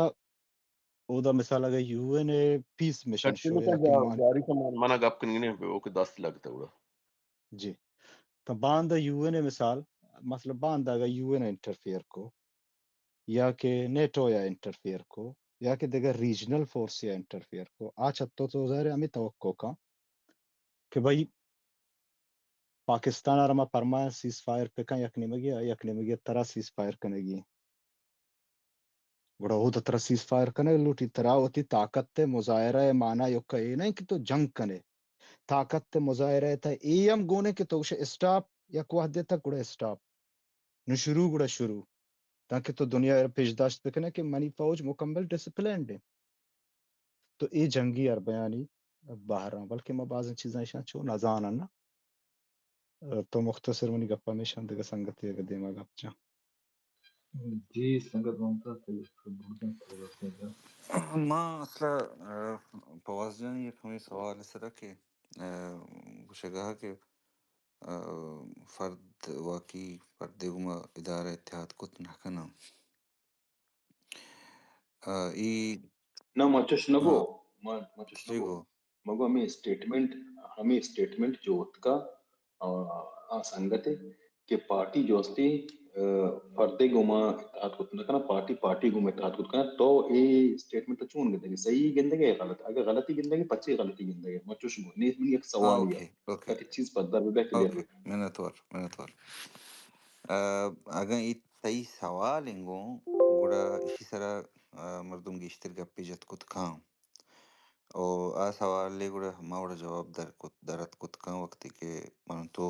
اودا مثال اگہ you N a peace mission شو یا کہ مان جاری کن، من، منا گپ کنگی نے، اوکے، دست لگتا اوڑا۔ جی۔ تا باندا یو این اے مثال، مثلا باندا اگہ یو این اے انٹرفیئر کو، یا کہ نیٹو یا انٹرفیئر کو، یا کہ دگہ ریجنل فورس یا انٹرفیئر کو، آ چہ تو، تو ظاہر ہے ہمیں توقع کن کہ بھئی پاکستان ء را ما پرمائیں سیز فائر پہ کن یک نیمگی ء، یک نیمگی ء ترا سیز فائر کنگی۔ گڑا اودا ترا سیز فائر کنگ لوٹی، ترا وتی طاقت ء مظاہرہ ء معنی یکا اے نہ کہ تو جنگ کنے۔ طاقت ء مظاہرہ ء تہ اے ہم گونے کہ تو گوشے اسٹاپ، یک وہدے تک گڑا اسٹاپ۔ نو شروع گڑا شروع۔ تاکہ تو دنیا ء پیش داشت بکنے کہ منی فوج مکمل ڈسپلینڈ ہے۔ تو اے جنگی اربیانی بہراں، بلکہ ما بازیں چیزاں ایشاں چو نزانن۔ تو مختصر منی گپ ہمیشاں، دگہ سنگتے اگہ دیما گپ جاں۔ جی سنگت ممتاز، تو اس کو بہت اچھا بات ہے۔ ما اصلا، آ، فواز جان یک ہمیں سوال سرا کہ، آ، گوشگا کہ، آ، فرد واقعی فردے گوما ادارہ اتحاد کت نہ کناں۔ آ، ای نہ، ما چش نہ گو۔ ہاں۔ ما، ما چش نہ چی گو۔ گو؟ ما گو ہمیں اسٹیٹمنٹ، ہمیں اسٹیٹمنٹ جو اتکا، آ، آ سنگت ہے کہ پارٹی جو استی، آ، فردے گوما اتحاد کت نہ کنا، پارٹی، پارٹی گوما اتحاد کت کنا۔ تو اے اسٹیٹمنٹ تو چون گندگے؟ صحیح گندگے یا غلط؟ اگر غلطی گندگے، پچے غلطی گندگے؟ ما چش گو۔ نیز منی ایک سوال ہاں، ہے۔ Okay, okay. تاکہ چیز پدر بہ بہ کلیئر۔ اوکے، منت وار، منت وار۔ آ، اگاں اے تئی سوال انگوں، گڑا اشی سرا، آ، مردم گیشتر گپے جت کت کاں۔ او آ سوال ء گڑا ہما وڑا جواب در کت، در ات کت کاں وقتی کہ من تو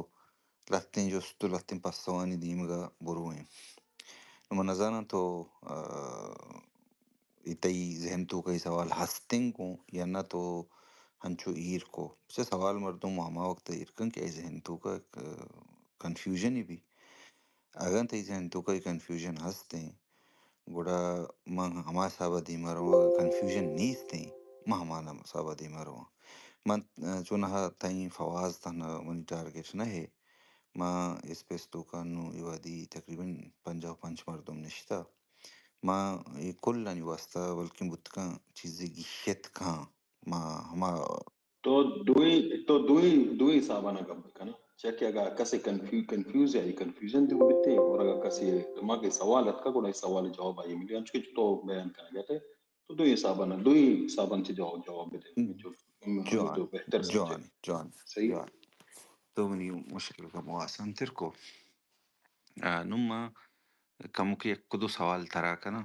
لہتیں جست و لہتیں پسوانی دیمگا برویں۔ نو من نزاناں تو، آ، اے تئی ذہن توکا اے سوال ہستیں گوں یا نہ تو ہنچو ایر کو؟ چہ سوال مردم ہما وقت ایر کن کہ اے ذہن توکا یک کنفیوژن بی۔ اگاں تئی ذہن توکا اے کنفیوژن ہستیں، گڑا من ہما حسابا دیما رواں، اگاں کنفیوژن نیستیں، من ہما حسابا دیما رواں۔ من، آ، چونہا تئیں فواز تہنا منی ٹارگٹ نہ ہے۔ ما اسپیس توکا نوں اے وہدی تقریباً پنجاہ و پنچ مردم نشتہ۔ ما اے کلانی واسطہ بلکیں بوت کن چیزے گیشت کن۔ ما ہما تو دوئیں، تو دوئیں، دوئیں حسابانا گپ بکن۔ چیا کہ اگاں کسے کنفیو-، کنفیوز یا اے کنفیوژن دیو بیتے، اور اگاں کسے دماغے سوال اتکا، گڑا اے سوال جواب آئی ملے، انچو کہ تو بیان کنگا تے، تو دوئیں حسابانا، دوئیں حساباں چہ جواب، جواب بدے۔ ہم۔ جو، ہمیں جو جوان، بہتر سمجھے۔ جوان، جوان، صحیح ہے۔ جوان۔ تو منی مشکل کمو آسان تر کو۔ آ، نوں ما کموکے یک دو سوال ترا کناں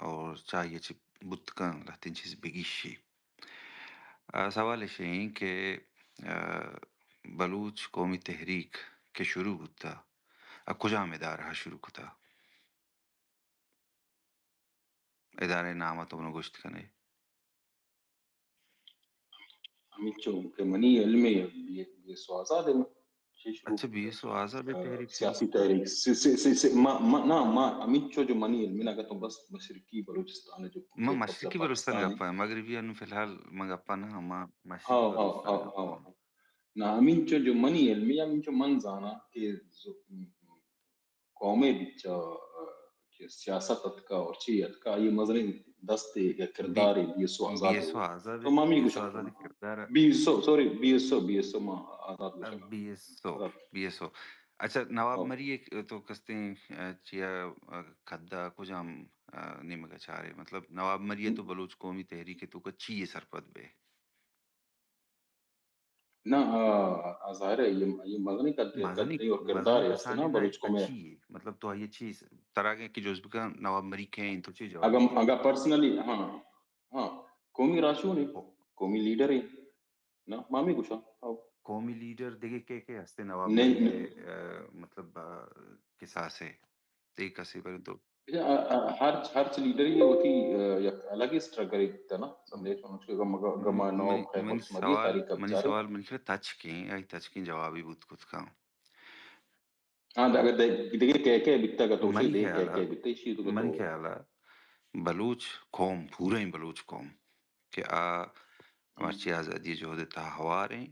اور چاہیے چہ بوت کن لہتیں چیز بگیشی۔ آ، سوال ایش ایں کہ، آ، بلوچ قومی تحریک کہ شروع بوتا، آ کجام ادارہ شروع کتا؟ ادارہ نام تو منو گوشت کنے؟ ہمینچو کہ منی علم ء بی، بی ایس او آزاد ء چی شروع اچھا، بی ایس او آزاد ء، تحریک شروع سیاسی بوتا۔ تحریک، سی، سی، سی، سی، ما، ما، نہ، ما ہمینچو جو منی علم ء اگاں تو بس مشرقی بلوچستان ء جو ما کہ مشرقی قبضہ بلوچستان پاکستان ء۔ گپا، مغربی انو فی الحال ما گپا نہ، ما مشرقی ہاں، ہاں، بلوچستان ہاں، گپا۔ ہاں۔ نہ، ہمینچو جو منی علم ء ہمینچو من زاناں کہ ز-، قوم ء چہ، آ، کہ سیاست اتکا اور چی اتکا، آئی مزنیں دستے یا کردارے بی ایس او آزاد بی ایس او آزاد تو مامی بی ایس او گوشاں۔ آزاد کردار۔ B S O, sorry, B S O, B S O ما آزاد گوشاں۔ بی ایس او، آزاد۔ B S O. اچھا، نواب ہاں۔ مری ایک تو کستیں، آ، چیا، آ، کدا کجام، آ، نیمگا چارے؟ مطلب، نواب مری تو بلوچ قومی تحریک تو کا چی سرپد بے؟ نہ، آ، آ، ظاہر ہے، یہ، یہ مزنیں قد-، مزنیں، قدرے اور مزنیں کردار ہے، کسانیں نا، بلوچ قوم ہے۔ چی ہے؟ مطلب، تو یہ چیز، ترا کہ جز بکن، نواب مری کہیں، تو چی جواب اگر، دے؟ اگر پرسنلی، ہاں، ہاں، قومی راہشون ہے، ہو۔ قومی لیڈر ہے، نا، مامی گوشاں، ہاں۔ قومی لیڈر دیگه کے کے ہستے نواب نہیں، مری نہیں۔ ہے، آ، مطلب، آ، کساس ہے۔ تئی کسے بلے تو۔ اچھا، آ، آ، ہرچ، ہرچ لیڈر ء وتی، آ، یک الگ اسٹرگل بیتا نا، سمجھے؟ چون کہ گما، گما، گما نو منی، خیر منی مقصد مری سوال، تاریخ منی کبچارے۔ سوال منی خیال تچکیں، آئی تچکیں جوابی بوت کت کن۔ ہاں، اگر دے-، دگہ کہہ کہہ بیتا گا تو منی دے کہہ خیالا، کہہ بیتا، اسی تو منی تو خیالا بلوچ قوم، پورا ہی بلوچ قوم کہ آ ہم۔ مرچی آزادی جہد تہا ہوار ہیں،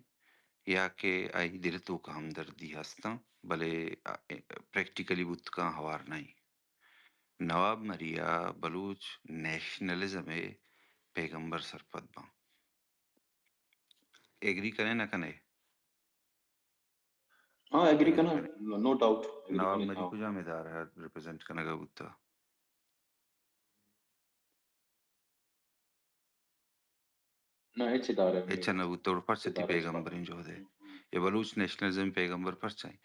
یا کہ آئی دل ءِ توک ءَ ہمدردی ہستاں، بلے، آ، پریکٹیکلی بوت کن ہوار نہ ایں۔ نواب مری ءَ بلوچ نیشنلزم ءِ پیغمبر سرپد باں۔ ایگری کنے نہ کنے؟ ہاں، ایگری کناں، نو ڈاؤٹ، ایگری نواب کناں، مری ہاں۔ کجام ادارہ ءَ ریپرزینٹ کنگ ءَ بوتہ؟ نہ، ہچ ادارہ ءَ ہچ نہ بوتہ، گڑا پرچا تئی ادارہ ءَ پیغمبریں جہد ءَ؟ ہم، ہم۔ اے بلوچ نیشنلزم پیغمبر پرچا ایں؟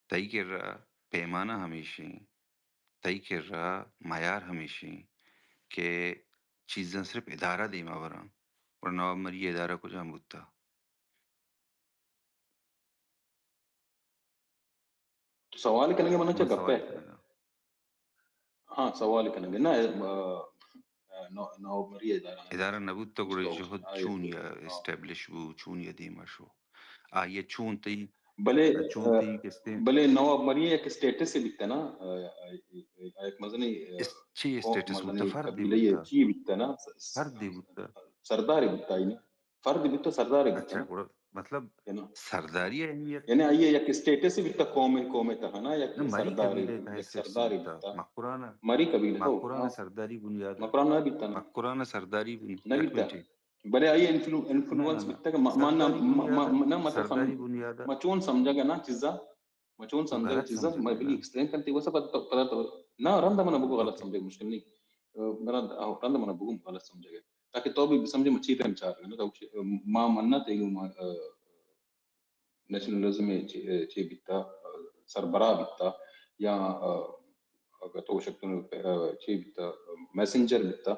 تئی کرا پیمانہ ہمیش ایں، تئی کرا معیار ہمیش ایں کہ چیزاں صرف ادارہ دیما براں، گڑا نواب مری ءِ ادارہ کجام بوتہ؟ تو سوال کنگ ءَ، من چہ من گپ ءَ سوال کنگ ءَ۔ ہاں، سوال کنگ ءَ۔ نہ، آ، آ، نو-، نواب مری ادارہ نہ ادارہ بوت۔ نہ بوت تو گڑا جہد آ، چون یا ہاں۔ اسٹیبلش بو، چون یا دیما شو؟ آئی ءَ چون تئی، بلے، چون آ، تئی کستیں بلے نواب مری یک اسٹیٹس بیتہ نا، آ، آ، آ، یک مزنی، آ، اس-، چی قوم، اسٹیٹس بوتہ؟ مزنی فردے قبیلہ بوتہ۔ چی بیتہ نا؟ س-، س-، فردے بوتہ۔ سردارے بوتہ آئی نا۔ فرد بیتہ، سردارے بیتہ اچھا، نا۔ گڑا مطلب کہ نا؟ سرداری اہمیت یعنی آئی یک اسٹیٹس بیتہ قوم، قوم تہا نا، یک نہ، مری سردارے، قبیلہ تہا یک اسٹیٹس سردارے بیتہ۔ بیتہ۔ مکران، مری قبیلہ، ہو، مکران ہاں۔ سرداری بنیاد، مکران نہ بیتہ نا۔ مکران سرداری بنیاد، نہ یک بیتہ۔ منٹ۔ بلے آئی انفلو-، نہ، انفلوئنس نہ، نہ۔ بیتہ کہ ما-، مانا، سرداری ما-، بنیاد، ما-، ما-، نہ، مطلب سرداری سم-، بنیاد۔ ما چون سمجھگا نا چیزا، ما چون تو سمجھگا غلط چیزا، سمجھگا۔ ما بلی ایکسپلین کنتے، وہ سب پتہ، پتہ تو، نہ، رند منا بگو غلط اچھا۔ سمجھے، مشکل نہیں۔ آ، رند، آ، رند منا بگو غلط سمجھگا۔ تاکہ تو بھی سمجھے، مچی پہ چار، نا، تو ما مننا تے، ما، آ، نیشنلزم ءِ چے، چے بیتا، سربراہ بیتا، یا، آ، اگہ تو گوشگ تو، آ، چے بیتا، میسنجر بیتا،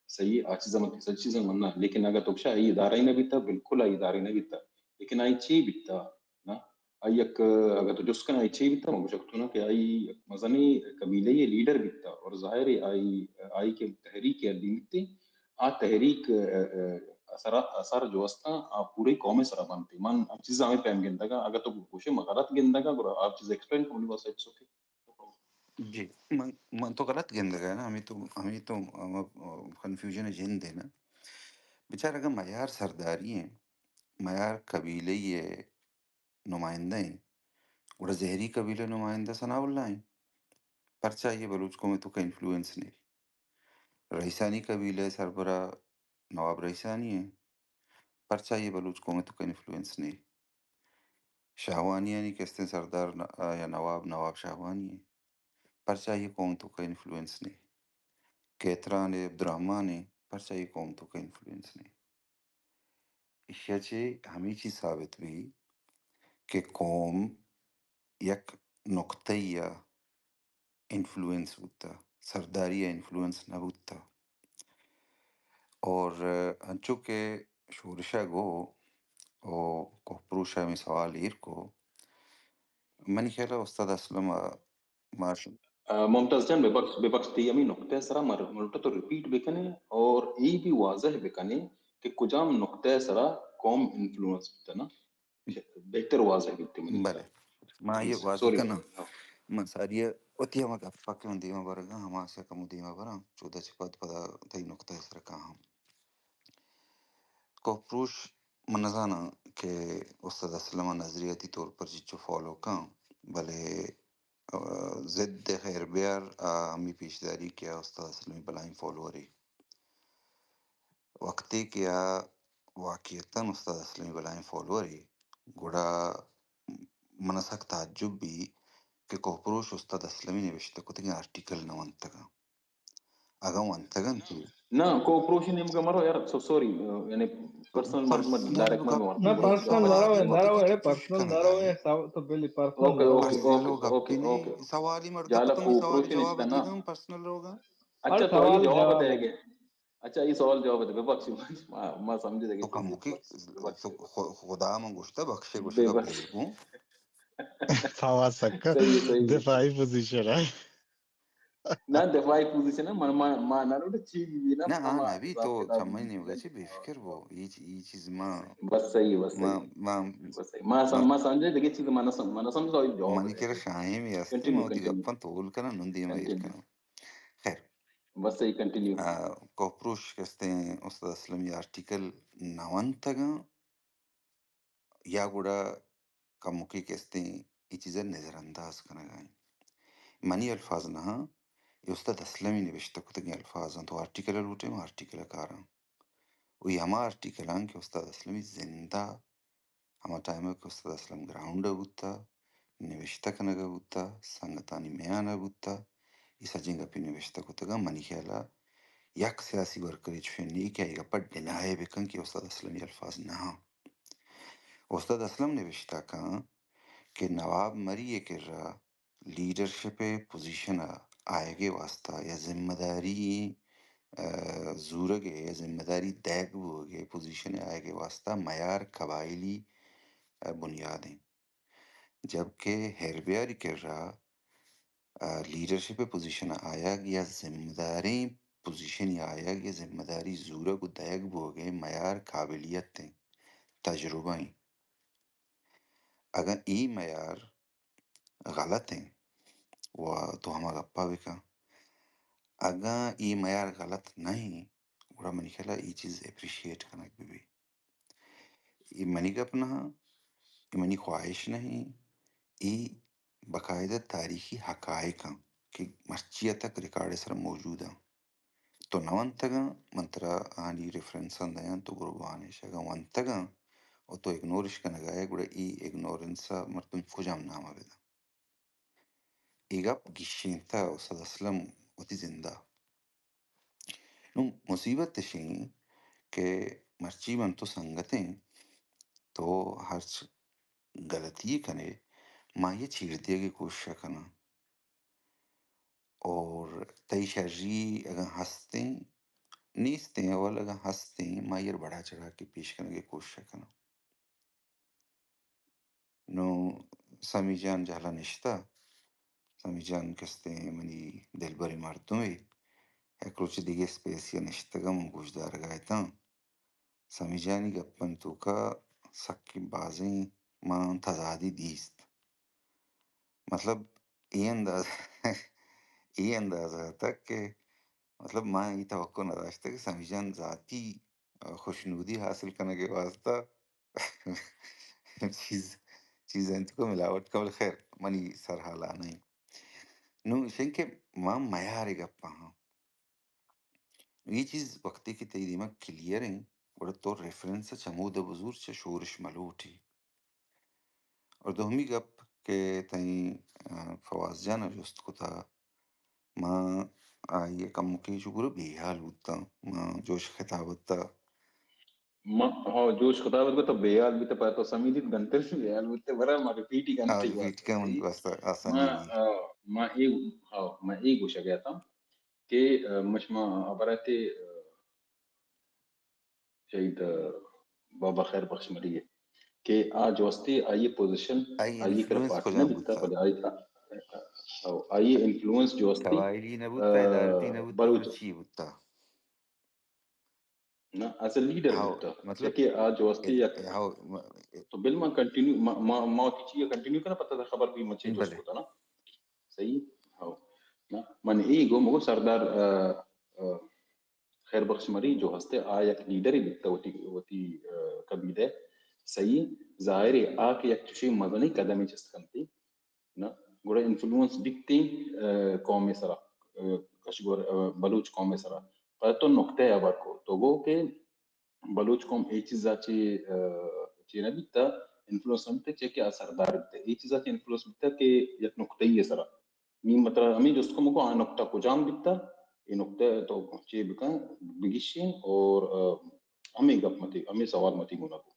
صحیح، آ چیزاں من، سجی چیزاں من نہ، لیکن اگہ تو گوشے آئی ادارہ ہی نہ بیتا، بالکل آئی ادارہ ہی نہ بیتا، لیکن آئی چے بیتا، نا؟ آئی یک، اگہ تو جست کن آئی چے بیتا، من گوشگ تو نا کہ آئی یک مزنیں قبیلہ ءِ لیڈر بیتا، اور ظاہر ہے آئی، آئی کہ تحریک ءِ بیتے، آ تحریک، ءِ، ءِ، اثر، اثر جو استاں، آ پورے قوم ءِ سرا بنت۔ من ہم چیز ہمیں پیم گندگا، اگر تو گوشے من غلط گندگا، گڑا آ چیز ایکسپلین کنی بس، اٹس اوکے۔ جی، من، من تو غلط گندگا نا، ہمیں تو، ہمیں تو، ہم، کنفیوژن جند ہے نا۔ بیچار اگر میار سرداری ہیں، میار قبیلہ ہے، نمائندہ ایں، گڑا زہری قبیلہ ءِ نمائندہ ثناء اللہ ایں۔ پرچا آئی ءَ بلوچ قوم ءِ توکا انفلوئنس نے؟ رئیسانی قبیلہ ءِ سربراہ نواب رئیسانی ایں۔ پرچا آئی ءَ بلوچ قوم ءِ توکا انفلوئنس نے؟ شاہوانیانی کہ استیں سردار ن-، یا نواب، نواب شاہوانی ایں۔ پرچا آئی ءَ قوم ءِ توکا انفلوئنس نے؟ کہتران ءِ عبدالرحمن ایں۔ پرچا آئی ءَ قوم ءِ توکا انفلوئنس نے؟ ایشی ءَ چہ ہمے چیز ثابت بی کہ قوم یک نقطہ ءَ انفلوئنس بوتہ، سرداری ءَ انفلوئنس نہ بوتہ۔ اور انچو کہ شورش ءَ گو او کوہ پروش ءَ ہمے سوال ایر کو، منی خیال ءَ استاد اسلم ءَ ماش۔ آ، ممتاز جان، ببخش، ببخش، تئی ہمے نقطہ ءِ سرا من، من لوٹاں تو ریپیٹ بکنے اور اے بھی واضح بکنے کہ کجام نقطہ ءِ سرا قوم انفلوئنس بوتہ نا؟ بہتر واضح بیت منی بلے۔ ما یہ واضح سوری۔ کناں۔ ہاں۔ من ساری وتی ہما گپ کہ من دیما برگا، ہما سے کم دیما براں، چودہ چہ پد پدا تئی نقطہ ءِ سرا کاہاں۔ کوہ پروش من نزاناں کہ استاد اسلم ءَ نظریاتی طور پر چچو فالو کن، بلے، آ، ضد خیر بیار ءَ ہمے پیشداری کہ آ استاد اسلم ءِ بلاہیں فالوورے۔ وقتے کہ آ واقعتاً استاد اسلم ءِ بلاہیں فالوورے، گڑا من ءَ سک تعجب بی کہ کوہ پروش استاد اسلم ءِ نبشتہ کتگیں آرٹیکل نہ ونتگاں۔ اگاں ونتگ انت تو۔ نہ، کوہ پروش ءِ نیمگا مرو یار، سو-، سوری، یعنی پرسنل مردم ءَ ڈائریکٹ مہ بور۔ نہ، پرسنل نہ رو، نہ رو، اے پرسنل نہ رو، اے سو-، تو بلی پرسنل اوکے، نہ رو، اوکے، اے۔ Okay, okay, okay. سوالی مردم جالا تو کوہ پروش ءِ نشتہ نا۔ پرسنل روگا۔ اچھا، تو سوال جواب دے گے۔ اچھا، اے سوال جواب دے، ببخش، ما، ما سمجھے دے تو کم کی، ببخش۔ تو خ-، خدا من گوشتہ بخشے، گوشتہ ببخش۔ بیگوں۔ سوا سکا صحیح، صحیح۔ دفاعی پوزیشن ہے۔ نہ، دفاعی پوزیشن ہے، من، ما، ما نہ لوٹے چی بھی نہ، نہ، ہاں، ما نبی حساب تو کتاب سمجھ نہیں ہوگا، چی بے فکر وہ، یہ چی-، یہ چیز ما، بس صحیح، بس ما، صحیح۔ ما، بس صحیح۔ ما سم-، ما، ما سمجھے دیگه چیز ما نہ سم-، ما نہ سمجھا، جواب منی دے۔ کرا شاہیں بھی ہستی، کنٹینیو، ما وتی کنٹینیو۔ گپاں تول کناں، نندی ما ایر کنٹینیو۔ کناں۔ خیر۔ بس صحیح، کنٹینیو۔ آ، کوہ پروش کستیں استاد اسلم ءِ آرٹیکل نہ ونتگاں، یا گڑا کمکے کہ استیں اے چیز ءَ نظر انداز کنگ ءَ ایں۔ منی الفاظ نہ آں، اے استاد اسلم ءِ نبشتہ کتگیں الفاظ اَنت۔ تو آرٹیکل ءَ لوٹے، ما آرٹیکل ءَ کاراں۔ و اے ہما آرٹیکل آں کہ استاد اسلم ءِ زند ءَ، ہما ٹائم ءَ کہ استاد اسلم گراؤنڈ ءَ بوتہ، نبشتہ کنگ ءَ بوتہ، سنگتانی میان ءَ بوتہ، اے سجیں گپے نبشتہ کتگ اَنت۔ منی خیال ءَ یک سیاسی ورکرے چوشیں نہ کہ اے گپ ءَ ڈینائی بہ کن کہ استاد اسلم ءِ الفاظ نہ آں۔ استاد اسلم نبشتہ کن کہ نواب مری ءِ کرا لیڈرشپ ءِ پوزیشن ءَ آیگ ءِ واستہ یا ذمہ داری، آ، زورگ ءِ یا ذمہ داری دئیگ بوگ ءِ پوزیشن ءَ آیگ ءِ واستہ میار قبائلی، آ، بنیاد ایں۔ جبکہ ہیربیاری کرا، آ، لیڈرشپ ءِ پوزیشن ءَ آیگ یا ذمہ داریں پوزیشن ءَ آیگ یا ذمہ داری زورگ و دئیگ بوگ ءِ میار قابلیت ایں، تجربہ ایں۔ اگاں اے میار غلط ایں و تو ہما گپا بکن، اگاں اے میار غلط نہ ایں، گڑا منی خیال ءَ اے چیز اپریشیٹ کنگ بہ بی۔ اے منی گپ نہ ایں، اے منی خواہش نہ ایں، اے باقاعدہ تاریخی حقائق اَنت کہ مرچی ءَ تک ریکارڈ ءِ سرا موجود اَنت۔ تو نہ ونتگ اَنت، من ترا آہانی ریفرنس ہم دیاں، تو برو بوان اِش۔ اگاں ونتگ اَنت و تو اگنور اِش کنگ ءَ ئے، گڑا اے اگنورنس ءَ مردم کجام نام ءَ بدنت؟ اے گپ گیشینتہ استاد اسلم وتی زند ءَ۔ نوں مصیبت اِش ایں کہ مرچی من تو سنگت ایں، تو ہرچ غلطی کن ئے، ما آئی ءَ چیر دیگ ءِ کوشش ءَ کناں۔ اور تئی شری اگاں ہستیں، نیستیں، اول اگاں ہستیں، ما آئی ءَ بڑا چڑھا کے پیش کنگ ءِ کوشش ءَ کناں۔ نوں سمی جان جہلا نشتہ، سمی جان کستیں منی دلبریں مردمے، یک روچے دگہ اسپیسے ءَ نشتگاں، من گوشدارگ ءَ اتاں۔ سمی جانی گپانی توکا سکیں بازیں من تضادی دیست۔ مطلب، اے انداز، اے اندازہ اتک کہ مطلب، من اے توقع نداشتہ کہ سمی جان ذاتی، آ، خوشنودی حاصل کنگ ءِ واستہ چیز، چیزانی توکا ملاوٹ کن، بلے خیر، منی سرحال آ نہ ایں۔ نوں ایش ایں کہ من میار ءِ گپ ءَ آں۔ اے چیز وقتے کہ تئی دیما کلیئر ایں، گڑا تو ریفرنس ءَ چمود ءَ بزور، چہ شورش ملوٹ ئے۔ اور دومی گپ کہ تئیں، آ، فواز جان ءَ جست کتا، ما آئی ءَ کمکے چو گورا بے حال بوتاں، ما جوش خطابت ءَ۔ ما، ہاں، جوش خطابت کو تو بے حال بیتا، پر تو سمیدیت گنتر بے حال بوتے، برا ما ریپیٹ ہی کنتے۔ ہاں، ریپیٹ کن واسطہ آسانی ما، بی۔ آ، ما اے، ہاں، ما اے گوشگ ءَ اتاں کہ، آ، ما شما ہبر ءَ تے، آ، شہید، آ، بابا خیر بخش مری ءِ کہ آ جو استے آئی ءِ پوزیشن، آئی ءِ آئی ءِ کرا انفلوئنس پارٹی نہ کجام بیتا، بوتا؟ بلے آئی، آ، آ، آئی ءِ انفلوئنس جو استے، قبائلی نہ بوتا، آ، ادارتی نہ بوتا، بلوچ۔ بلے چی بوتا؟ نہ، ایز اے لیڈر ہاؤ، بوتا۔ مطلب، چہ کہ آ جو استے اد-، یک، ہاؤ، م-، تو بل ما کنٹینیو، ما، ما، ما وتی چیز کنٹینیو کناں، پتہ تھا خبر بھی مچے جوست بلے۔ ہوتا نا۔ صحیح؟ ہاؤ۔ نہ، من اے گو مگو سردار، آ، آ، خیر بخش مری جو ہستے، آ یک لیڈرے بیتا وتی، وتی، آ، قبیلہ۔ صحیح؟ ظاہر ہے، آ کہ یک چشیں مزنیں قدمے چست کنتے۔ نہ، گڑا انفلوئنس بیتیں، آ، قوم ءِ سرا، آ، کش گور، آ، بلوچ قوم ءِ سرا۔ پدا تو نقطہ ءِ ہبر کو، تو گو کہ بلوچ قوم اے چیزا چے، آ، چے نہ بیتا، انفلوئنس نہ بیتا، چے کہ آ سردار بیتا۔ اے چیزا چے انفلوئنس بیتا کہ یک نقطہ ءِ سرا۔ نی مطلب ہمیں جست کو مکو، آ نقطہ کجام بیتا، اے نقطہ تو چے بکن، بگیشیں اور، آ، ہمیں گپ متی، ہمیں سوال متی گونا کو۔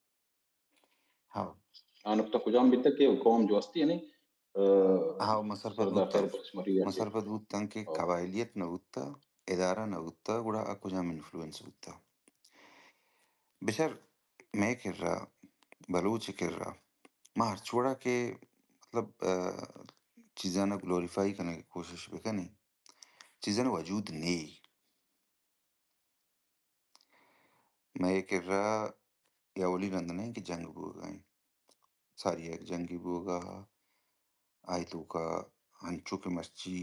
ہاؤ۔ آ نقطہ کجام بیتگ کہ قوم جو استی یعنی، آ، ہاؤ، مسرپد سردار بوتگ۔ خیر بخش مری ءَ کہ مسرپد بوتگ کہ ہاؤ۔ قبائلیت نہ بوتگ، ادارہ نہ بوتگ، گڑا آ کجام انفلوئنس بوتگ؟ بچار، مئے کرا، بلوچ کرا، ما ہرچ وڑا کہ مطلب، آ، چیزانا گلوریفائی کنگ ءِ کوشش بکنیں، چیزانا وجود نی۔ مئے کرا اے اولی رند نہ انت کہ جنگ بوگا انت۔ ساری یک جنگے بوگا، آئی توکا انچو کہ مرچی،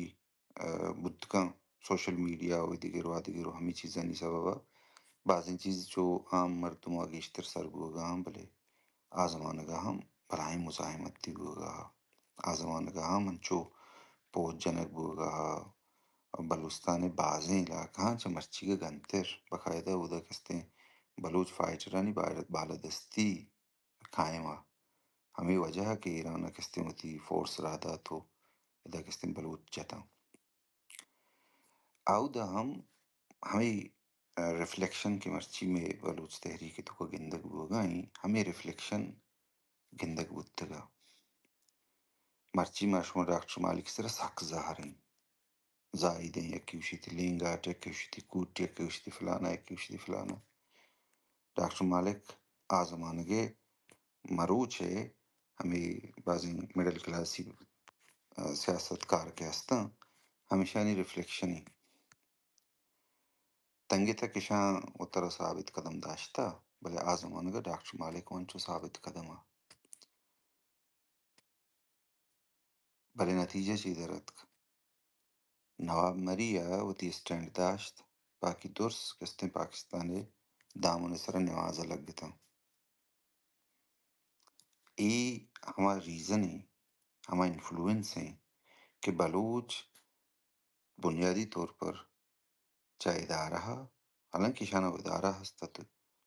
آ، بوت کنت، سوشل میڈیا و دگر و آ دگر و ہمے چیزانی سببا بازیں چیز چو عام مردما گیشتر سر بوگا انت، بلے آ زمانگ ءَ ہم بلاہیں مزاحمتے بوگ ءَ، آ زمانگ ءَ ہم انچو پوج جنگ بوگ ءَ، بلوچستان ءِ بازیں علاقہاں چہ مرچیگ ءَ گنتر، باقاعدہ اودا کستیں بلوچ فائٹرانی بال-، بالادستی قائم ءَ۔ ہمے وجہ ءَ کہ ایران ءَ کستیں وتی فورس راہ دات ءُ ادا کستیں بلوچ جتاں۔ اودا ہم ہمے ریفلیکشن کہ مرچی مئے بلوچ تحریک ءِ توکا گندگ بوگا ایں، ہمے ریفلیکشن گندگ بوتگا۔ مرچی ما شما ڈاکٹر مالک ءِ سرا سک زہر ایں۔ زاہد ایں، یکے گوشیت لینگاٹ، یکے گوشیت کوٹ، یکے گوشیت فلانا، یکے گوشیت فلانا۔ ڈاکٹر مالک آ زمانگ ءِ مروچ ءِ ہمے بازیں مڈل کلاسی، آ، سیاست کار کہ ہستاں، ہمیشانی ریفلیکشن ایں۔ تنگتہ کہ اشاں وترا ثابت قدم داشتہ، بلے آ زمانگ ءَ ڈاکٹر مالک ءَ انچو ثابت قدم ءَ۔ بلے نتیجہ چی در اتک؟ نواب مری ءَ وتی اسٹینڈ داشت، باقی درس کستیں پاکستان ءِ دامن ءِ سرا نماز ءَ لگتاں۔ اے ہما ریزن ایں، ہما انفلوئنس ایں کہ بلوچ بنیادی طور پر چہ ادارہ ءَ، حالانکہ ایشاناں ادارہ ہست ات،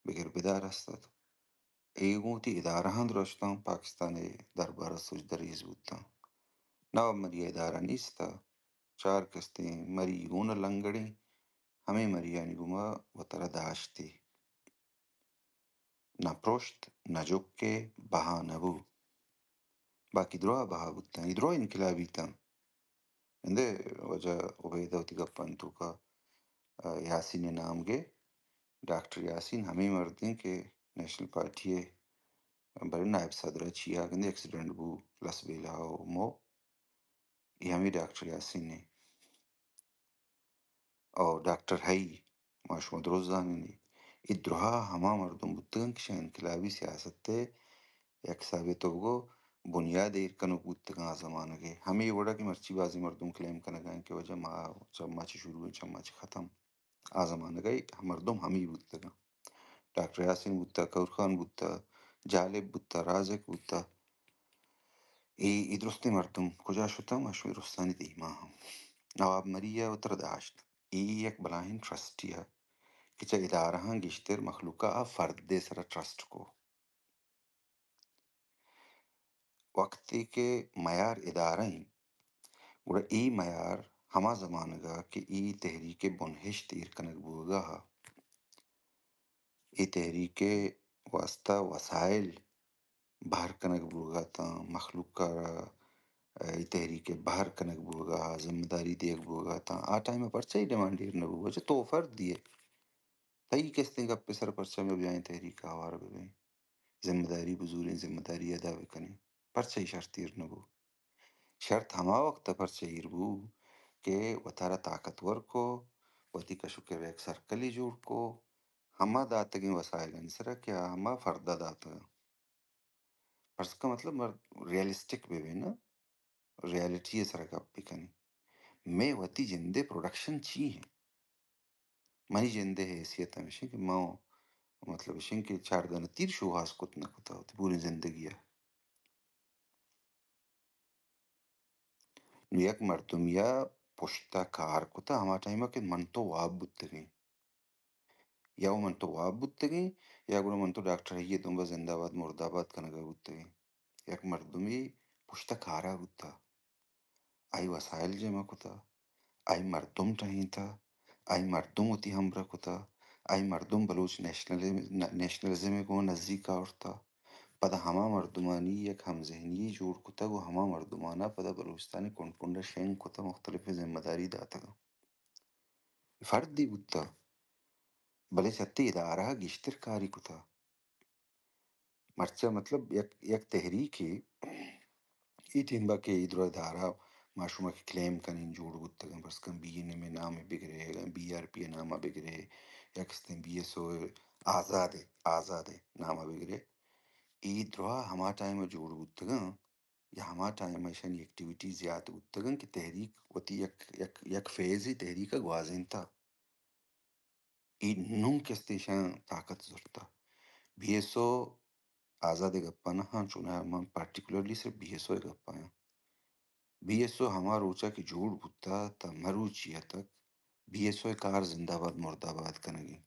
بگر بدار ہست ات، اے گوں وتی ادارہاں درشتاں، پاکستان ءِ دربار ءَ سجدہ ریز بوتاں۔ نواب مری ءَ ادارہ نیست ءَ، چار کستیں مری گوں لنگڑیں، ہمے مریانی گوما وترا داشتی۔ نہ پرشت، نہ جکے، بہا نہ بو۔ باقی دراہ بہا بوتاں، اے دراہ انقلابی تاں۔ اندے واجہ عبید ءَ وتی گپانی توکا، آ، یاسین ءِ نام گے، ڈاکٹر یاسین ہمے مردیں کہ نیشنل پارٹی ءِ بلے نائب صدر ءَ چیا گندے ایکسیڈنٹ بو، لس بیلا ءُ مو، اے ہمے ڈاکٹر یاسین ایں۔ او ڈاکٹر ہئی، ما شما درست زانیں، اے دراہ ہما مردم بوتگاں کہ شہ انقلابی سیاست ءِ یک حسابے تو بگو بنیاد ایر کنوک بوتگاں آ زمانگ ءَ۔ ہمے وڑا کہ مرچی بازیں مردم کلیم کنگا ایں کہ واجہ ما چہ، ما چہ شروع ایں، چہ ما چہ ختم۔ آ زمانگ ءَ مردم ہمے بوتگاں۔ ڈاکٹر یاسین بوتہ، کہور خان بوتہ، جالب بوتہ، رازق بوتہ۔ اے، اے درستیں مردم کجا شتاں؟ ما شمئے درستانی دیما ہم۔ نواب مری ءَ وترا داشت۔ اے یک بلاہیں ٹرسٹے ءَ کہ چہ ادارہاں گیشتر مخلوق ءَ آ فردے سرا ٹرسٹ کو۔ وقتے کہ میار ادارہ ایں، گڑا اے میار ہما زمانگ ءَ کہ اے تحریک ءِ بنہشت ایر کنگ بوگا ءَ، اے تحریک ءِ واستہ وسائل بہر کنگ بوگا اتاں، مخلوق ءَ را اے تحریک ءِ بہر کنگ بوگا ءَ، ذمہ داری دیگ بوگا اتاں۔ آ ٹائم ءَ پرچہ اے ڈیمانڈ ایر نہ بو، اچھا تو فرد دیئے، تئی کستیں گپ ءِ سر پرچہ مہ بیائیں تحریک ءَ ہوار بہ بیں۔ ذمہ داری بزوریں، ذمہ داری ادا بکنیں۔ پرچہ اے شرط ایر نہ بو؟ شرط ہما وقت ءَ پرچہ ایر بو کہ وتارا طاقتور کو، وتی کش ءُ کر ءِ یک سرکلے جوڑ کو، ہما داتگیں وسائلانی سرا کہ آ ہما فرد ءَ داتگاں۔ پرچہ کہ مطلب مر-، ریئلسٹک بہ بیں نا، ریئلٹی ءِ سرا گپ بکنیں۔ مئے وتی جند ءِ پروڈکشن چی ایں؟ منی جند ءِ حیثیت ہمیش ایں کہ من، مطلب ایش ایں کہ چاردہ نہ تیر شوہاز کت نہ کتہ وتی پوریں زندگی ءَ۔ نوں یک مردمے ءَ پشت ءَ کار کتہ ہما ٹائم ءَ کہ من تو واب بوتگیں۔ یا من تو واب بوتگیں، یا گڑا من تو ڈاکٹر ہئی ءِ دمب ءَ زندہ باد مردہ باد کنگ ءَ بوتگیں۔ یک مردمے پشت ءَ کار ءَ بوتہ، آئی وسائل جمع کتہ، آئی مردم ٹہینتہ، آئی مردم وتی ہمبراہ کتہ، آئی مردم بلوچ نیشنل-، نیشنلزم ءَ گوں نزیک آورتہ۔ پدا ہما مردمانی یک ہمذہنی یے جوڑ کتگ ءُ ہما مردماناں پدا بلوچستان ءِ کنڈ کنڈ ءَ شنگ کتہ، مختلفیں ذمہ داری داتگ۔ فردے بوتہ، بلے چہ تئی ادارہ ءَ گیشتر کارے کتہ۔ مرچی مطلب یک، یک تحریکے، اے ٹیم ءَ کہ اے درا ادارہ ما شما کہ کلیم کنیں جوڑ بوتگاں، فرض کن بی این ایم ءِ نام ءَ بگرے، بی آر پی ءِ نام ءَ بگرے، یا کستیں بی ایس او آزاد ءِ، آزاد ءِ نام ءَ بگرے، اے درا ہما ٹائم ءَ جوڑ بوتگاں یا ہما ٹائم ءَ ایشانی ایکٹیویٹی زیات بوتگاں کہ تحریک وتی یک، یک، یک فیزے تحریک ءَ گوازینتہ۔ اے نوں کستیں ایشاں طاقت زرتہ۔ بی ایس او آزاد ءِ گپ ءَ نہ آں، چوناہا من پرٹیکولرلی صرف بی ایس او ءِ گپ ءَ آں۔ بی ایس او ہما روچ ءَ کہ جوڑ بوتا، تا مروچی ءَ تک بی ایس او ءِ کار زندہ باد مردہ باد کنگ ءَ۔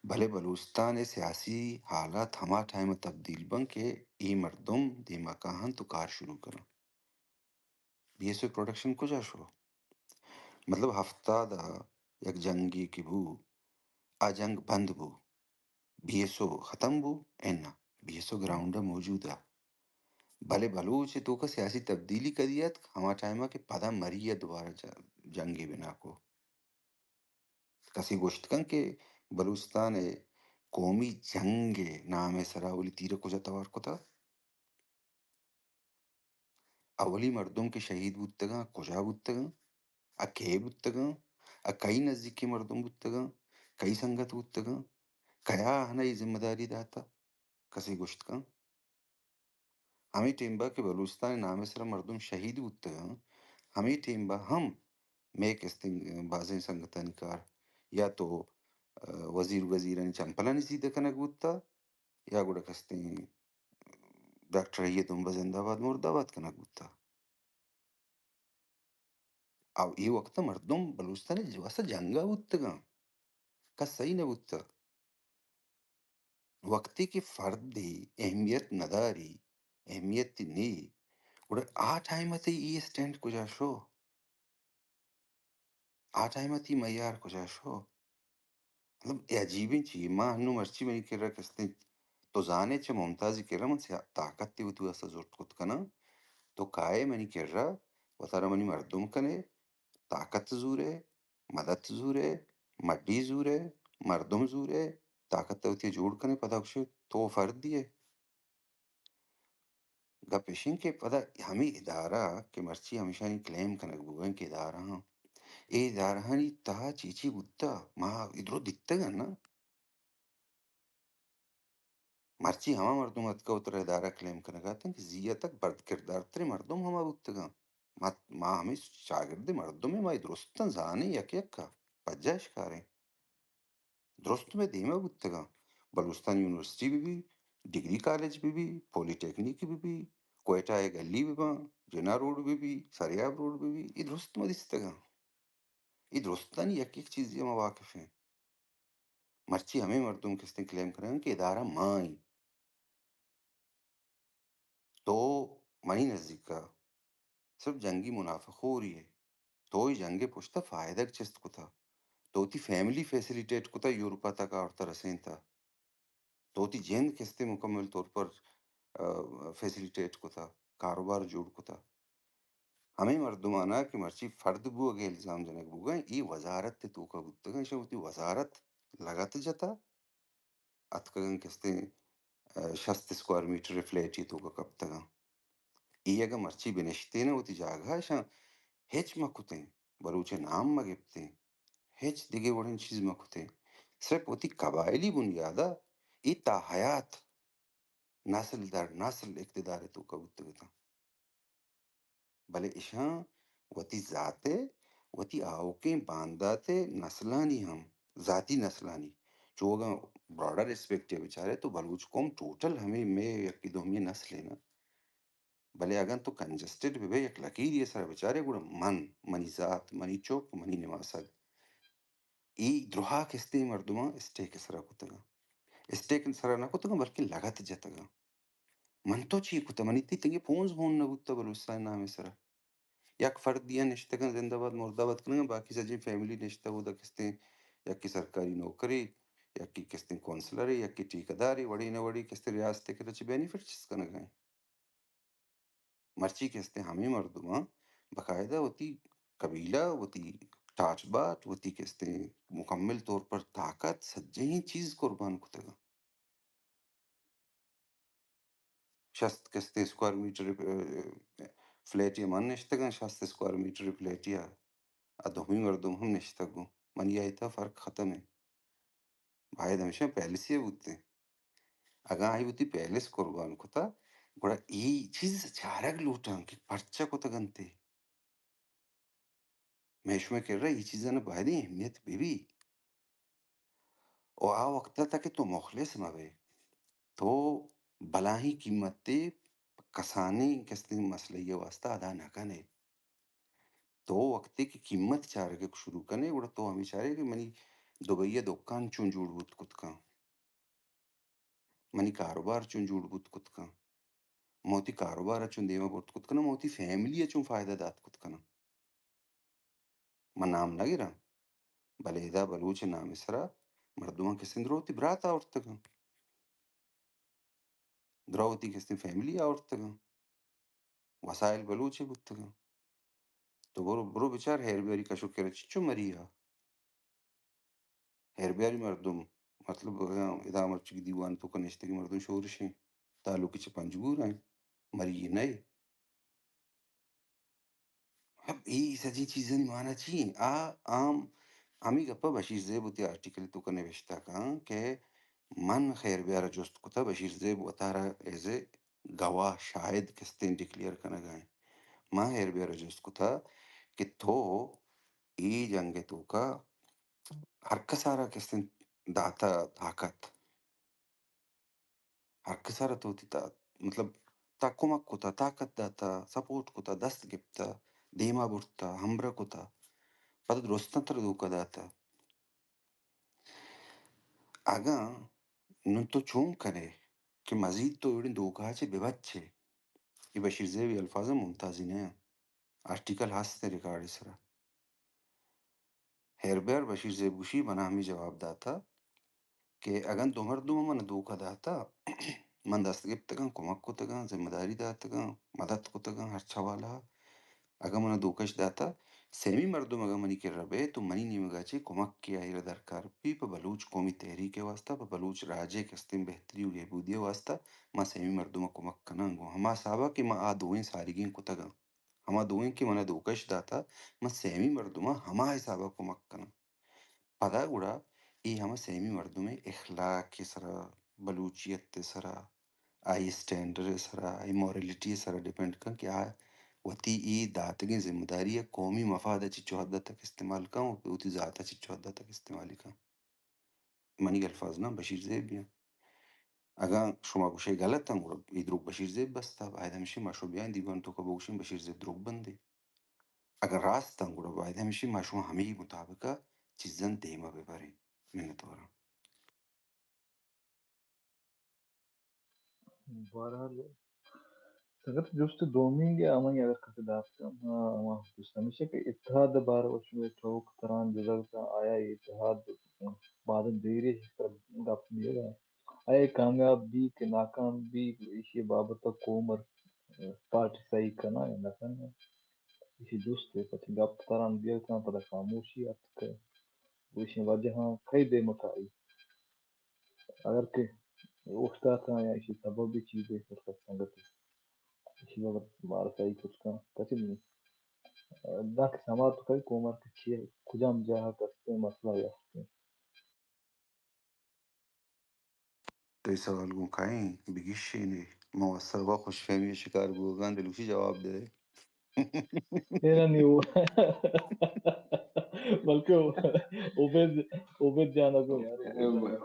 بلے بلوچستان ءِ سیاسی حالات ہما ٹائم ءَ تبدیل بنت کہ اے مردم دیما کاہنت و کار شروع کناں۔ بی ایس او پروڈکشن کجا شو؟ مطلب ہفتاد ءَ یک جنگے کہ بو، آ جنگ بند بو، بی ایس او ختم بو؟ اناں، بی ایس او گراؤنڈ ءَ موجود ءَ۔ بلے بلوچ ءِ توکا سیاسی تبدیلی کدی اتک؟ ہما ٹائم ءَ کہ پدا مری ءَ دوبارہ ج-، جنگے بنا کو۔ کسے گوشت کن کہ بلوچستان ءِ قومی جنگ ءِ نام ءِ سرا اولی تیر ءَ کجا توار کتا؟ اولی مردم کہ شہید بوتگاں، کجا بوتگاں؟ آ کئے بوتگاں؟ آ کئی نزیکیں مردم بوتگاں؟ کئی سنگت بوتگاں؟ کیا آہانا اے ذمہ داری داتا؟ کسے گوشت کن؟ ہمے ٹیمبا کہ بلوچستان ءِ نام ءِ سرا مردم شہید بوتگاں، ہمے ٹیمبا ہم مئے کستیں بازیں سنگتانی کار یا تو، آ، وزیر وزیرانی چمپلانی سیدھا کنگ بوتا، یا گڑا کستیں ڈاکٹر ءِ دمب ءَ زندہ باد مردہ باد کنگ بوتا۔ او اے وقت ءَ مردم بلوچستان ءِ واسطہ جنگ ءَ بوتگاں، کس سہی نہ بوتا۔ وقتی کہ فردے اہمیت نداری، اہمیت نی، گڑا آ ٹائم ءَ تئی اے اسٹینڈ کجا شو؟ آ ٹائم ءَ تئی معیار کجا شو؟ مطلب، اے عجیبیں چی؟ ما ہنو مرچی منی کرا کستیں، تو زانے چہ ممتازی کرا من سیا-، طاقت تے وتی واسطہ زرت کت کناں، تو کائے منی کرا، وتارا منی مردم کنے، طاقت زورے، مدد زورے، مڈی زورے، مردم زورے، طاقت ءَ وتی جوڑ کنے، پدا گوشے تو فردی ئے۔ گپ اش انت کہ پدا ہمے ادارہ کہ مرچی ہمیشانی کلیم کنگ بوگ ءَ انت کہ ادارہ ہاں، اے ادارہانی تہا چی چی بوتا، ما اے درو دیتگ انت نا۔ مرچی ہما مردم اتکا وترا ادارہ کلیم کنگا اتنت کہ زی ءَ تک بد کردار تریں مردم ہما بوتگاں۔ ما، ما ہمے چاگردے مردمے، ما اے درستاں زانیں یک یکا، پجا اشکاریں۔ درست مئے دیما بوتگاں۔ بلوچستان یونیورسٹی بہ بی، ڈگری کالج بہ بی، پولی ٹیکنیک بہ بی، کوئٹہ ءِ گلی بہ باں، جناح روڈ بہ بی، سریاب روڈ بہ بی، اے درست ما دیستگاں۔ اے درستانی یک یک چیزے ما واقف ایں۔ مرچی ہمے مردم کستیں کلیم کنگ ءَ انت کہ ادارہ ما ایں۔ تو منی نزیکا صرف جنگی منافع خوری ئے۔ تو اے جنگ ءِ پشتا فائدگ چست کتا۔ تو وتی فیملی فیسلیٹیٹ کتا، یورپا تک آورتا رسینتا۔ تو وتی جند کستیں مکمل طور پر، آ، فیسلیٹیٹ کتا، کاروبار جوڑ کتا۔ ہمے مردمانا کہ مرچی فرد بوگ ءَ الزام جنگ بوگاں، اے وزارت ءِ توکا بوتگاں، ایشاں وتی وزارت لگت جتا۔ اتکگاں کستیں، آ، شست اسکوائر میٹر فلیٹے توکا کپتگاں۔ اے اگاں مرچی بنشتیناں وتی جاگہا، اشاں ہچ مہ کتیں، بلوچ ءِ نام مہ گپتیں، ہچ دگہ وڑیں چیز مہ کتیں، صرف وتی قبائلی بنیادا اے تا حیات نسل در نسل اقتدار ءِ توکا بوتگ اتاں۔ بلے اشاں وتی ذات ءِ، وتی آؤکیں باندات ءِ نسلانی ہم، ذاتی نسلانی، چو اگاں براڈر اسپیکٹ ءَ بچارے تو بلوچ قوم ٹوٹل ہمے مئے یکے دومی نسل ءِ نا۔ بلے اگاں تو کنجسٹڈ بہ بئے، یک لکیرے ءِ سرا بچارے، گڑا من، منی ذات، منی چک، منی نماسگ، اے دراہ کستیں مردماں اسٹیک ءِ سرا کتگاں۔ اسٹیک ءِ سرا نہ کتگاں، بلکیں لگت جتگاں۔ من تو چی کتہ؟ منی تئی تنگے پونز ہون نہ بوتہ بلوچستان نامے سرا۔ یک فردی ءَ نشتگاں زندہ باد مردہ باد کنگاں، باقی سجیں فیملی نشتہ اودا کستیں، یکے سرکاری نوکرے، یکے کستیں کونسلرے، یکے ٹھیکیدارے، وڑے نہ وڑے کستیں ریاست ءِ کرا چہ بینیفٹ چست کنگا ایں۔ مرچی کستیں ہمے مردماں باقاعدہ وتی قبیلہ، وتی ٹاٹ باٹ، وتی کستیں مکمل طور پر طاقت، سجہیں چیز قربان کتگاں۔ شست کستیں اسکوائر میٹر، ءَ، فلیٹے ءَ من نشتگاں، شست اسکوائر میٹر فلیٹے ءَ آ دومی مردم ہم نشتگ گوں۔ منی آئی تہا فرق ختم ایں۔ باید ہمیشہ پیلسے ءَ بوتیں۔ اگاں آئی وتی پیلس قربان کتا، گڑا اے چیز چارگ لوٹاں کہ پرچہ کتگ انت اے۔ مئے شمئے کرا اے چیزاں بایدیں اہمیت بہ بی۔ و آ وقت ءَ تاکہ تو مخلص مہ بئے، تو بلاہیں قیمتے کسانیں کستیں مسئلہ ءِ واسطہ ادا نہ کن ئے۔ تو وقتے کہ قیمت چارگ ءَ شروع کن ئے، گڑا تو ہمے چار ئے کہ منی دبئی ءِ دکان چون جوڑ بوت کت کن، منی کاروبار چون جوڑ بوت کت کن، من وتی کاروبار ءَ چون دیما برت کت کناں، من وتی فیملی ءَ چون فائدہ دات کت کناں۔ من نام نہ گراں، بلے ادا بلوچ ءِ نام ءِ سرا مردماں کسیں درو وتی برات آورتگاں، درو وتی کسیں فیملی آورتگاں، وسائل بلوچ ءِ بوتگاں۔ تو برو، برو بچار ہیر بیاری کش ءُ کر ءَ چچو مری ءَ۔ ہیر بیاری مردم، مطلب، اگاں ادا مرچی دیوان ءِ توکا نشتگیں مردم شورشیں، تعلق چہ پنجگور ءَ ایں، مری نہ ایں۔ اب اے سجیں چیزانی معنی چی ایں؟ آ عام ہمے گپ ءَ بشیر زیب وتی آرٹیکل ءِ توکا نبشتہ کن کہ من خیر بیار ءَ جست کتہ، بشیر زیب وتارا ایز اے گواہ، شاہد کستیں ڈکلیئر کنگ ءَ ایں۔ من خیر بیار ءَ جست کتہ کہ تو اے جنگ ءِ توکا ہر کس ءَ را کستیں داتہ طاقت، ہر کس ءَ را تو وتی تا-، مطلب، تا کمک کتہ، طاقت داتہ، سپورٹ کتہ، دست گپتہ، دیما برتہ، ہمبراہ کتہ، پدا درستاں ترا دھوکہ داتہ۔ اگاں نوں تو چون کن ئے کہ مزید تو ایڑیں دھوکہ ءَ چہ بہ بچ ئے، اے بشیر زیب ءِ الفاظ ممتازی نہ اَنت۔ آرٹیکل ہست ایں ریکارڈ ءِ سرا۔ ہیر بیار بشیر زیب گوشی، من ءَ ہمے جواب داتہ کہ اگاں دو مردم من ءَ دھوکہ داتہ، من دست گپتگاں، کمک کتگاں، ذمہ داری داتگاں، مدد کتگاں ہرچ حوالہ ءَ، اگاں من ءَ دھوکہ اش داتہ، سیمی مردم اگاں منی کرا بئیت تو منی نیمگ ءَ چہ کمک کہ آئی را درکار بی پہ بلوچ قومی تحریک ءِ واسطہ، پہ بلوچ راج ءِ کستیں بہتری ءُ بہبودی ءِ واسطہ، من سیمی مردم ءَ کمک کناں۔ گوں ہما حساب ءَ کہ من آ دوئیں ساریگیں کتگاں، ہما دوئیں کہ من ءَ دھوکہ اش داتہ، من سیمی مردم ءَ ہما حساب ءَ کمک کناں۔ پدا گڑا اے ہما سیمی مردم ءِ اخلاق ءِ سرا، بلوچیت ءِ سرا، آئی اسٹینڈرڈ ءِ سرا، آئی موریلٹی ءِ سرا ڈیپینڈ کن کہ آ وتی اے داتگیں ذمہ داری ءَ قومی مفاد ءَ چچو حد ءَ تک استعمال کن ءُ وتی ذات ءَ چچو حد ءَ تک استعمال کن۔ منی الفاظ نہ، بشیر زیب ءِ ایں۔ اگاں شما گوشے غلط اَنت، گڑا اے دروگ بشیر زیب ءِ بستہ۔ باید ہمیش ایں ما شما بیائیں دیوان ءِ توکا بگوشیں بشیر زیب دروگ بندے۔ اگاں راست اَنت، گڑا باید ہمیش ایں ما شما ہمے مطابق ءَ چیزاں دیما ببریں۔ منتواراں۔ بہرحال، سنگت، جست دومی کہ ہمائی اگر کسے داشت، ہاں، ہما جست ہمیش ایں کہ اتحاد ءِ بارو ءَ شمئے ٹوک تران جزگ اتاں، آیا اے اتحاد بعد دیرے سر گپ بیگ ءَ، آیا اے کامیاب بی کہ ناکام بی، ایشی بابت ءَ قوم ءَ پارٹی سہی کناں یا نہ کناں؟ ایشی جست ءَ پہ گپ تران بیگ اتاں، پدا خاموشی اتک، گوں ایشی وجہاں کئی دیمتائی؟ اگر کہ اوشتاتاں یا ایشی سبب بھی چیزے، سنگتے، ایشی بابت مارا سہی کت کن۔ کچھ نہیں۔ دانکہ سما تو کئی قوم ءَ کہ چی، کجام جاہ ءَ کستیں مسئلہ یے ہستیں۔ تئی سوال گوں کائیں بگیشینے، من وسا با خوش فہمی ءِ شکار بوگاں، دلوشی جواب دے۔ ایرانی او-، بلکہ او-، عبید، عبید جان ءَ گوں یار۔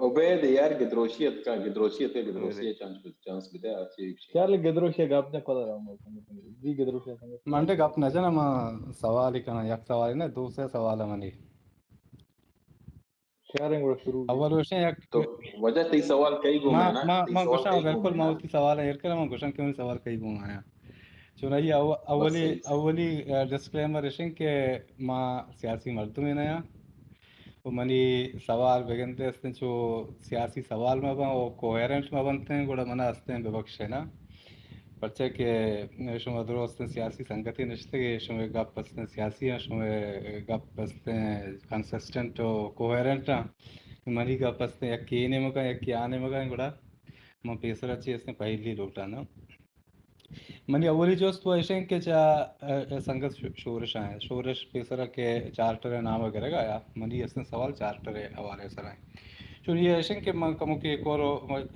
عبید یار گدروشی اتکا، گدروشی اتکا، گدروشی ءَ چانس، چانس بدے، آ چی۔ چار گدروشی ءَ گپ جا پدا رہا ہوں۔ جی گدروشی ءَ سنگت۔ منڈے گپ نہ جنا، ما سوال کناں، یک سوال نہ، دو سے سوال منی۔ شاریں گڑا شروع بی۔ اول وشیں یک تو وجہ تئی سوال کئی گوں ما، میں نا؟ ما، تئی ما سوال گوشاں کئی گوں بالکل میں ما نا؟ وتی سوال ایر کرا، ما گوشاں کہ منی سوال کئی گوں آیا۔ چونائی او-، بس اولی، صحیح، صحیح۔ اولی، آ، ڈسکلیمر اشیں کہ ما سیاسی مردمے نہ آں۔ و منی سوال بگندے استیں چو سیاسی سوال مہ باں و کوہیرنٹ مہ بنتیں، گڑا منا استیں ببخشے نا۔ پرچا کہ شما درستیں سیاسی سنگتے نشتگے، شمئے گپ استیں سیاسی آں، شمئے گپ استیں کنسسٹنٹ و کوہیرنٹ آں۔ منی گپ استیں یکے اے نیمگا، یکے آ نیمگا، گڑا من پیسرا چی استیں پہلی لوٹاں نا۔ منی اولی جست و ایشیں کہ چا، ا، سنگت شو-، شورش آئیں۔ شورش پیسرا کہ چارٹر نام گرگ آیا، منی استیں سوال چارٹر حوالے سر آئیں۔ چون یہ ایشیں کہ من کمو کہ ایک اور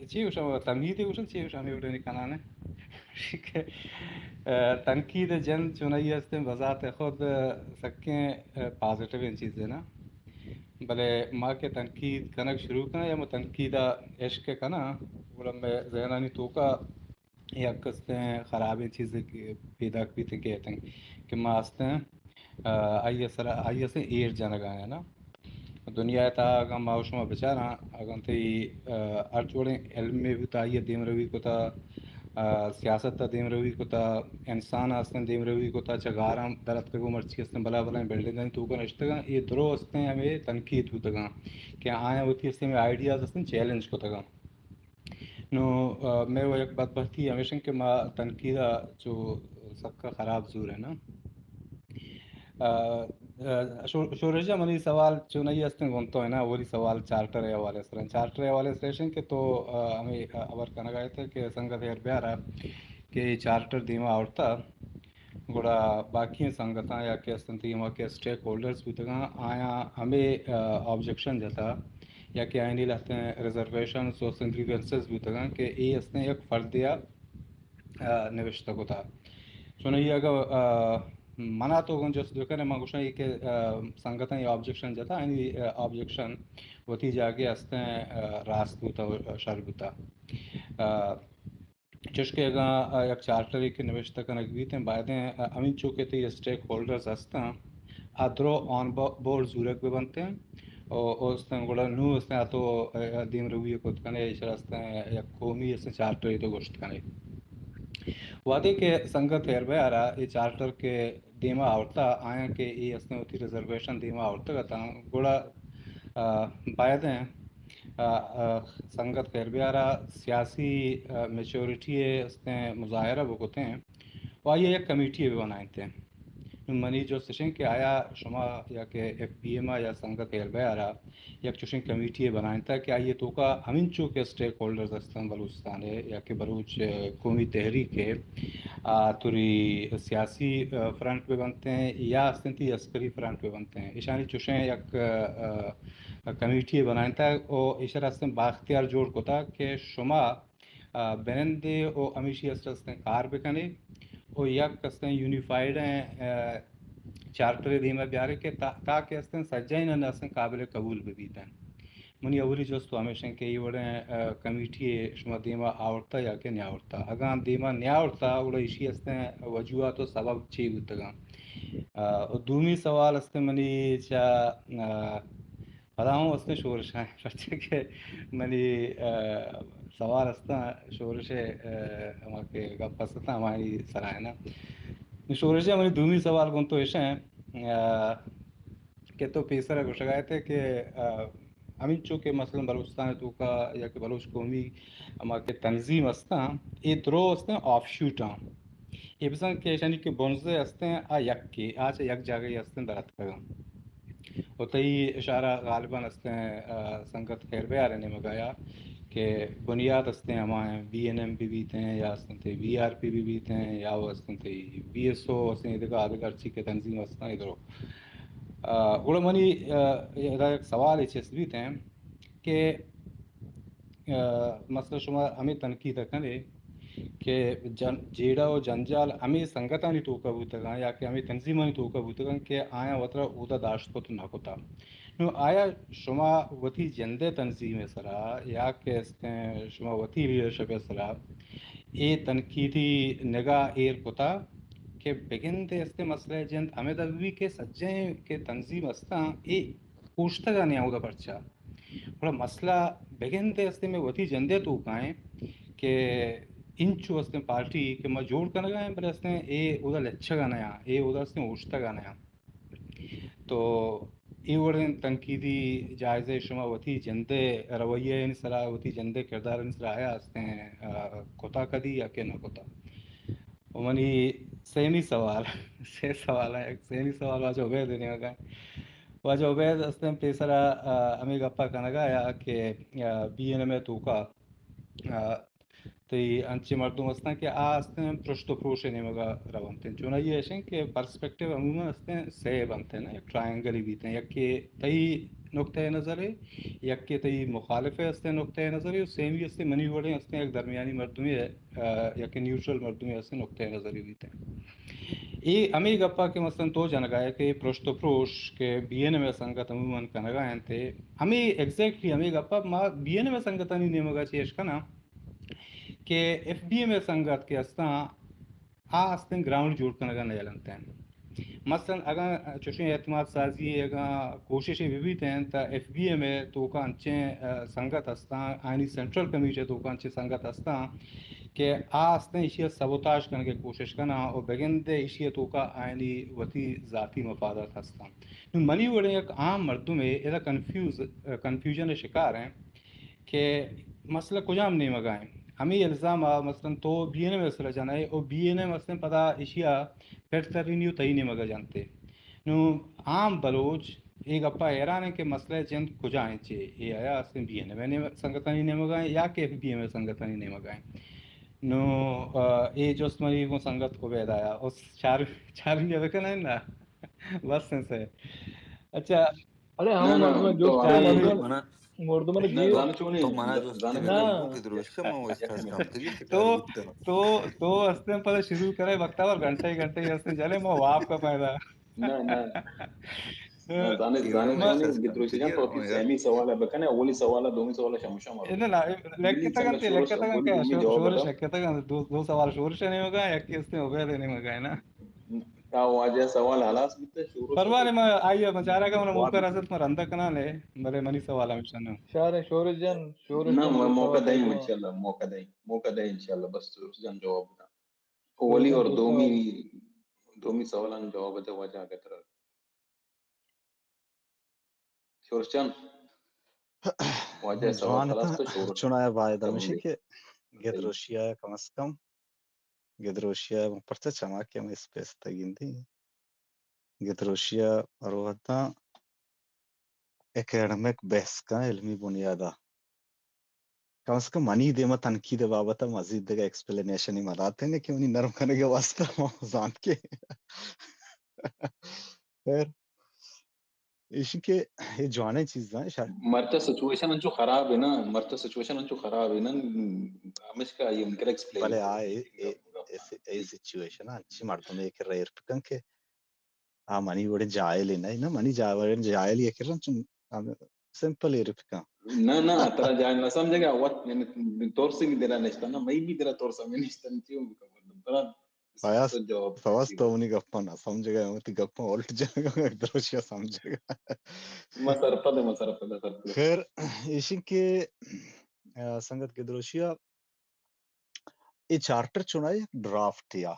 چی گوشاں، تمہید گوشاں، چی گوشاں، ہمیں وڑے کنانے۔ کہ، ا، تنقید جند چونائی استیں بذات خود سکیں، ا، پازیٹیو چیزے نا۔ بلے ما کہ تنقید کنگ شروع کناں یا ما تنقید ءَ عشق کناں، گڑا مئے ذہنانی توکا یک استیں خرابیں چیزے کہ پیداک بیت کہ اتیں کہ ما استیں، آ، آئی ء سرا، آئی ء سے ایر جنگ ء نا۔ دنیا ء تہا اگاں ما و شما بچاراں، اگاں تئی، آ، ہر جوڑیں علمے بوتا، آئی ء دیمروی کتا، آ، سیاست ء دیمروی کتا، انسان ء استیں دیمروی کتا، چہ گاراں در اتکگ و مرچی استیں بلا بلائیں بلڈنگانی توکا نشتگاں، اے درو استیں ہمے تنقید بوتگاں کہ آیاں وتی استیں ہمے آئیڈیاز استیں چیلنج کتگاں۔ نو، آ، مئے و یک بدبختی ہمیش انت کہ ما تنقید ء چو سکا خراب زور ہے نا۔ آ، آ، شو-، شورش جان، منی سوال چونائی استیں گوں تو ہے نا، اولی سوال چارٹر ء حوالے سر انت۔ چارٹر ء حوالے سر ایش انت کہ تو، آ، ہمیں، آ، خبر کنگا ات کہ سنگت ہیر بیارا کہ چارٹر دیما آورتا۔ گڑا باقی سنگتاں یا کہ استنتی ہما کہ اسٹیک ہولڈرز بوتگاں، آیاں ہمے، آ، آبجیکشن جتا یا کہ آئینی لہتیں ریزرویشنز و گریونسز بوتگاں کہ اے استیں یک فردے ء، آ، نوشتہ کتا۔ چونائی اگہ، آ، منا تو گوں جست بکنے، من گوشاں اے کہ، آ، سنگتاں اے آبجیکشن جتا، آئینی، آ، آبجیکشن وتی جاگے استیں، آ، راست بوتا و شر بوتا۔ آ، چوشکہ اگاں، آ، یک چارٹرے کہ نوشتہ کنگ بیت، بایدیں، آ، ہمینچو کہ تئی اسٹیک ہولڈرز ہستاں، آ درو آن با-، بورڈ زورگ بہ بنت و، و استن گڑا نوں استن آ تو، آ، دیم روی کت کنے، ایشرا استن یک قومی استن چارٹرے تو گوشت کنے۔ وہدے کہ سنگت ہیر بیارا اے چارٹر کہ دیما آورتا، آیاں کہ اے استن وتی ریزرویشن دیما آورتگ اتاں، گڑا، آ، بایدیں آ، آ، سنگت خیر بیار ء سیاسی، آ، میچورٹی ء استیں مظاہرہ بکتیں و آئی ء یک کمیٹی ء بہ بنائینتیں۔ نوں منی جست اش انت کہ آیا شما یا کہ ایف بی ایم ء یا سنگت خیر بیار ء یک چوشیں کمیٹی ء بنائینتگ کہ آئی ء توکا ہمینچو کہ اسٹیک ہولڈرز استن بلوچستان ء یا کہ بلوچ، آ، قومی تحریک ء، آ، توری سیاسی، آ، فرنٹ بہ بنتیں یا استنتی عسکری فرنٹ بہ بنتیں، ایشانی چوشیں یک، آ، کمیٹی بنائینتگ و ایشرا استیں بااختیار جوڑ کتگ کہ شما، آ، بنندے و ہمیشی است استیں کار بکنے و یک استیں یونیفائیڈ، آ، چارٹرے دیما بیارے کہ تا-، تاکہ استیں سجائیناں استیں قابل قبول ببیتن۔ منی اولی جست تو ہمیش انت کہ اے وڑیں، آ، کمیٹی شما دیما آورتا یا کہ نیاورتا؟ اگاں دیما نیاورتا، گڑا ایشی استیں وجوہات و سبب چی بوتگاں؟ آ، و دومی سوال استیں منی چہ، آ، پدا ہوں استیں شورش ء، پرچہ کہ منی، آ، سوال استاں شورش ء، آ، ہما کہ گپ است اتاں ہمائی سرا ء نا۔ نوں شورش ء منی دومی سوال گوں تو ایش انت، آ، کہ تو پیسر ء گوشگ ء ات کہ، آ، ہمینچو کہ مثلاً بلوچستان ء توکا یا کہ بلوچ قومی ہما کہ تنظیم استاں، اے درو استیں آف شوٹ آں۔ اے بزاں کہ ایشانی کہ بنزے استیں، آ یکے، آ چہ یک جاگہے استیں در اتکگاں۔ و تئی اشارہ غالباً استیں، آ، سنگت خیر بیار ء نیمگا یا کہ بنیاد استیں ہما بی این ایم بہ بیتیں یا استیں تئی بی آر پی بہ بیتیں یا وہ استیں تئی بی ایس او استیں دگہ دگہ ہرچی کہ تنظیم استاں ادرو۔ آ، گڑا منی، آ، ادا یک سوالے چست بیتیں کہ، آ، مثلاً شما ہمے تنقید ء کنے کہ جن-، جیڑہ و جنجال ہمے سنگتانی توکا بوتگاں یا کہ ہمے تنظیمانی توکا بوتگاں کہ آیاں وترا اودا داشت کت نہ کتا۔ نوں آیا شما وتی جندے تنظیم ء سرا یا کہ استیں شما وتی لیڈرشپ ء سرا اے تنقیدی نگاہ ایر کتا کہ بگندے استیں مسئلہ جند ہمے دبی کہ سجیں کہ تنظیم استاں اے اوشتگا نیاں اودا پرچا؟ گڑا مسئلہ بگندے استیں مئے وتی جندے توکا ایں کہ انچو استیں پارٹی کہ ما جوڑ کنگا ایں، بلے استیں اے اودا لچگا نیاں، اے اودا استیں اوشتگا نیاں۔ تو اے وڑیں تنقیدی جائزہ شما وتی جندے رویہ یعنی سرا، وتی جندے کردار یعنی سرا آیا استیں، آ، کتا کدی یا کہ نہ کتا؟ و منی سیمی سوال، سے سوال ہیں، یک سیمی سوال واجہ عبید نے مگا۔ واجہ عبید استیں پیسرا، آ، ہمیں گپا کنگا یا کہ، آ، بی این ایم ء توکا، آ، تئی انچیں مردم استاں کہ آ استیں پرشت و پروش ء نیمگا رونت انت۔ چونائی ایش انت کہ پرسپیکٹیو عموماً استیں سے بنت انت، یک ٹرائنگلے بیت انت، یکے تئی نقطہ نظر ء، یکے تئی مخالف ء استیں نقطہ نظر ء، و سیمی استیں منی وڑیں استیں یک درمیانی مردمے، آ، یک نیوٹرل مردمے استیں نقطہ نظرے بیت انت۔ اے ہمے گپا کہ مثلاً تو جنگا ئے کہ پرشت و پروش کہ بی این ایم ء سنگت عموماً کنگا انت، ہمے ایگزیکٹلی ہمے گپا ما بی این ایم ء سنگتانی نیمگا چہ اش کناں۔ کہ ایف بی ایم ءِ سنگت کہ استاں، آ استیں گراؤنڈ جوڑ کنگ ءَ نہ یلنت انت۔ مثلاً اگاں چوشیں اعتماد سازی ءِ اگاں کوششے بہ بیت انت، تہ ایف بی ایم ءِ توکا انچیں، آ، سنگت استاں، آیانی سینٹرل کمیٹی ءِ توکا انچیں سنگت استاں کہ آ استیں ایشی ءَ سبوتاژ کنگ ءِ کوشش کناں و بگندے ایشی ءِ توکا آیانی وتی ذاتی مفادات ہستاں۔ نوں منی وڑیں یک عام مردمے ادا کنفیوز، کنفیوژن ءِ شکار ہیں کہ مسئلہ کجام نیمگا ہیں۔ ہمے الزام ءَ مثلاً تو بی این ایم ءِ سرا جنئے و بی این ایم استیں پدا ایشی ءَ پٹ ترینی و تئی نیمگا جنتے۔ نوں عام بلوچ اے گپا حیران ہیں کہ مسئلہ جند کجا ہیں، چے اے آیا استیں بی این ایم ءِ نیم-، سنگتانی نیمگا ہیں یا کہ ایف بی ایم ءِ سنگتانی نیمگا ہیں۔ نوں، آ، اے جست منی گوں سنگت عبید آیا۔ او چار-، چارمی ءَ بکنئے نا۔ بس ہیں سے۔ اچھا۔ ارے ہم نہ، نہ، مردم تو جست ہمے مردم، منا، مردم نے نہ، گیر۔ زانو چونی، تو منا جست زانو نہ۔ کہ دروشم ما استاد کم تری تو، تو، تو استیں پدا شروع کرے وقتا اور گھنٹے گھنٹے استیں جلے ما واپ کا پیدا۔ نہ، نہ۔ نہ، زانو، زانو ما چونی، گدروشی جان تو سیمی سوال بکنے، اولی سوال، دومی سوال شمشا مارو۔ نہ، نہ، لکھتا گنتے، لکھتا گنتے، شورش لکھتا گنتے، دو، دو سوال شورش نہیں ہوگا، یک استیں عبید نہیں ہوگا، ہے نا؟ تا واجہ سوال ہلاس بیتے، شورش پرواہ نہیں، ما آئیے، ما چارا کا من موقع رسد، ما رندا کنا لے، بلے منی سوال ہمیشہ نہ۔ شار شورش جان، شورش نہ، جان، ما موقع دیں، انشاءاللہ، موقع دیں، موقع دیں، انشاءاللہ، بس شورش جان جواب دا۔ اولی اور دومی، دومی سوالان جواب دے واجہ اگر ترا۔ شورش جان۔ واجہ سوال خلاص تو شورش۔ چنایا باید ہمیشہ کہ گدروشیا کم از کم گدروشیا پرچہ چما کہ ہم اسپیس تگندی۔ گدروشیا ہر وھداں اکیڈمک بحث کن علمی بنیادا۔ کم از کم منی دیما تنقید بابت مزید دگہ ایکسپلینیشن مداتے نے کہ منی نرم کنگ واسطہ ما زانت کے۔ خیر۔ ایشی کہ اے جوانیں چیزاں شاید۔ مرچا سچویشن انچو خراب ہے نا، مرچا سچویشن انچو خراب ہے نا، ہمیشہ کا یہ انکر ایکسپلین بلے آ، اے، اے، اے، اے سچویشن انچی مردم ایک ریر پکن کہ آ منی وڑے جاہل ہے نا، نا منی جا-، وڑے جاہل یہ کرن چون سمپل ایر پکن۔ نہ، نہ، ترا جاہل نہ سمجھے گا، وقت یعنی ترسے کی دیرا نشتا نا، میں بھی دیرا ترسا میں نشتا، نہیں کیوں بکا مردم، ترا فواز، تو جواب فواز تو منی گپاں نہ سمجھے گا، وتی گپاں الٹ جاگا، دروشیا سمجھے گا۔ ما سرپد، ما سرپد، سرپد۔ خیر، ایشی کہ، آ، سنگت گدروشیا، اے چارٹر چونائی یک ڈرافٹ یا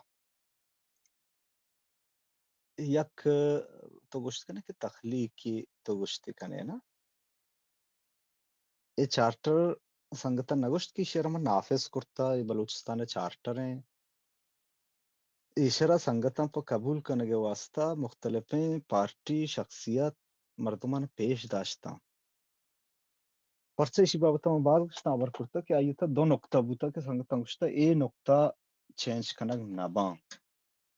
یک تو گوشت کنے کہ تخلیقی تو گوشت کنے نا۔ اے چارٹر سنگتاں نہ گوشت کہ ایشرا ما نافذ کرتا، اے بلوچستان ءِ چارٹر ہیں۔ ایشرا سنگتاں پہ قبول کنگ ءِ واسطہ مختلفیں پارٹی، شخصیت، مردمان پیش داشتاں۔ پرچہ ایشی بابت ما باز گوشتاں، ہبر کرتا کہ آئی تھا دو نقطہ بوتا کہ سنگتاں گوشتا اے نقطہ چینج کنگ نہ باں۔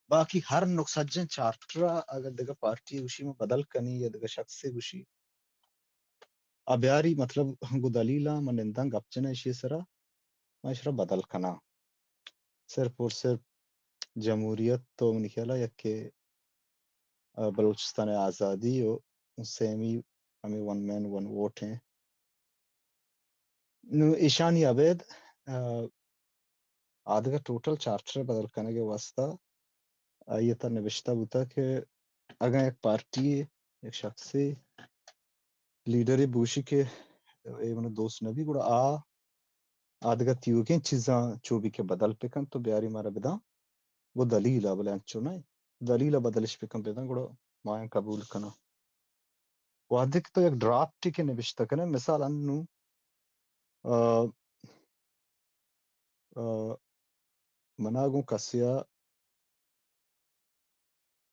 باقی ہر نقطہ، سجیں چارٹر ءَ اگر دگہ پارٹی گوشی ما بدل کنی یا دگہ شخصے گوشی، آ بیاری، مطلب، گوں دلیلاں من ننداں گپ جناں ایشی سرا، من ایشرا بدل کناں۔ صرف اور صرف جمہوریت تو منی خیال ءَ یکے، آ، بلوچستان ءِ آزادی و سیمی ہمے ون مین ون ووٹ ہیں۔ نوں ایشانی ابید، آ، آدگہ ٹوٹل چارٹر بدل کنگ ءِ واسطہ آئی ءِ تہ نبشتہ بوتگ کہ اگاں یک پارٹی ءِ، یک شخصے، لیڈرے بوشی کہ اے من دوست نہ بی، گڑا آ آدگہ تیوگیں چیزاں چو بی کہ بدل بکن تو بیاری مارا بداں، گوں دلیل ءَ، بلے انچو نہ، دلیل ءَ بدلش بکن بداں، گڑا ما آیاں قبول کناں۔ وہدے کہ تو یک ڈرافٹے کہ نبشتہ کنئے، مثال انوں، آ، آ، منا گوں کسے ءَ،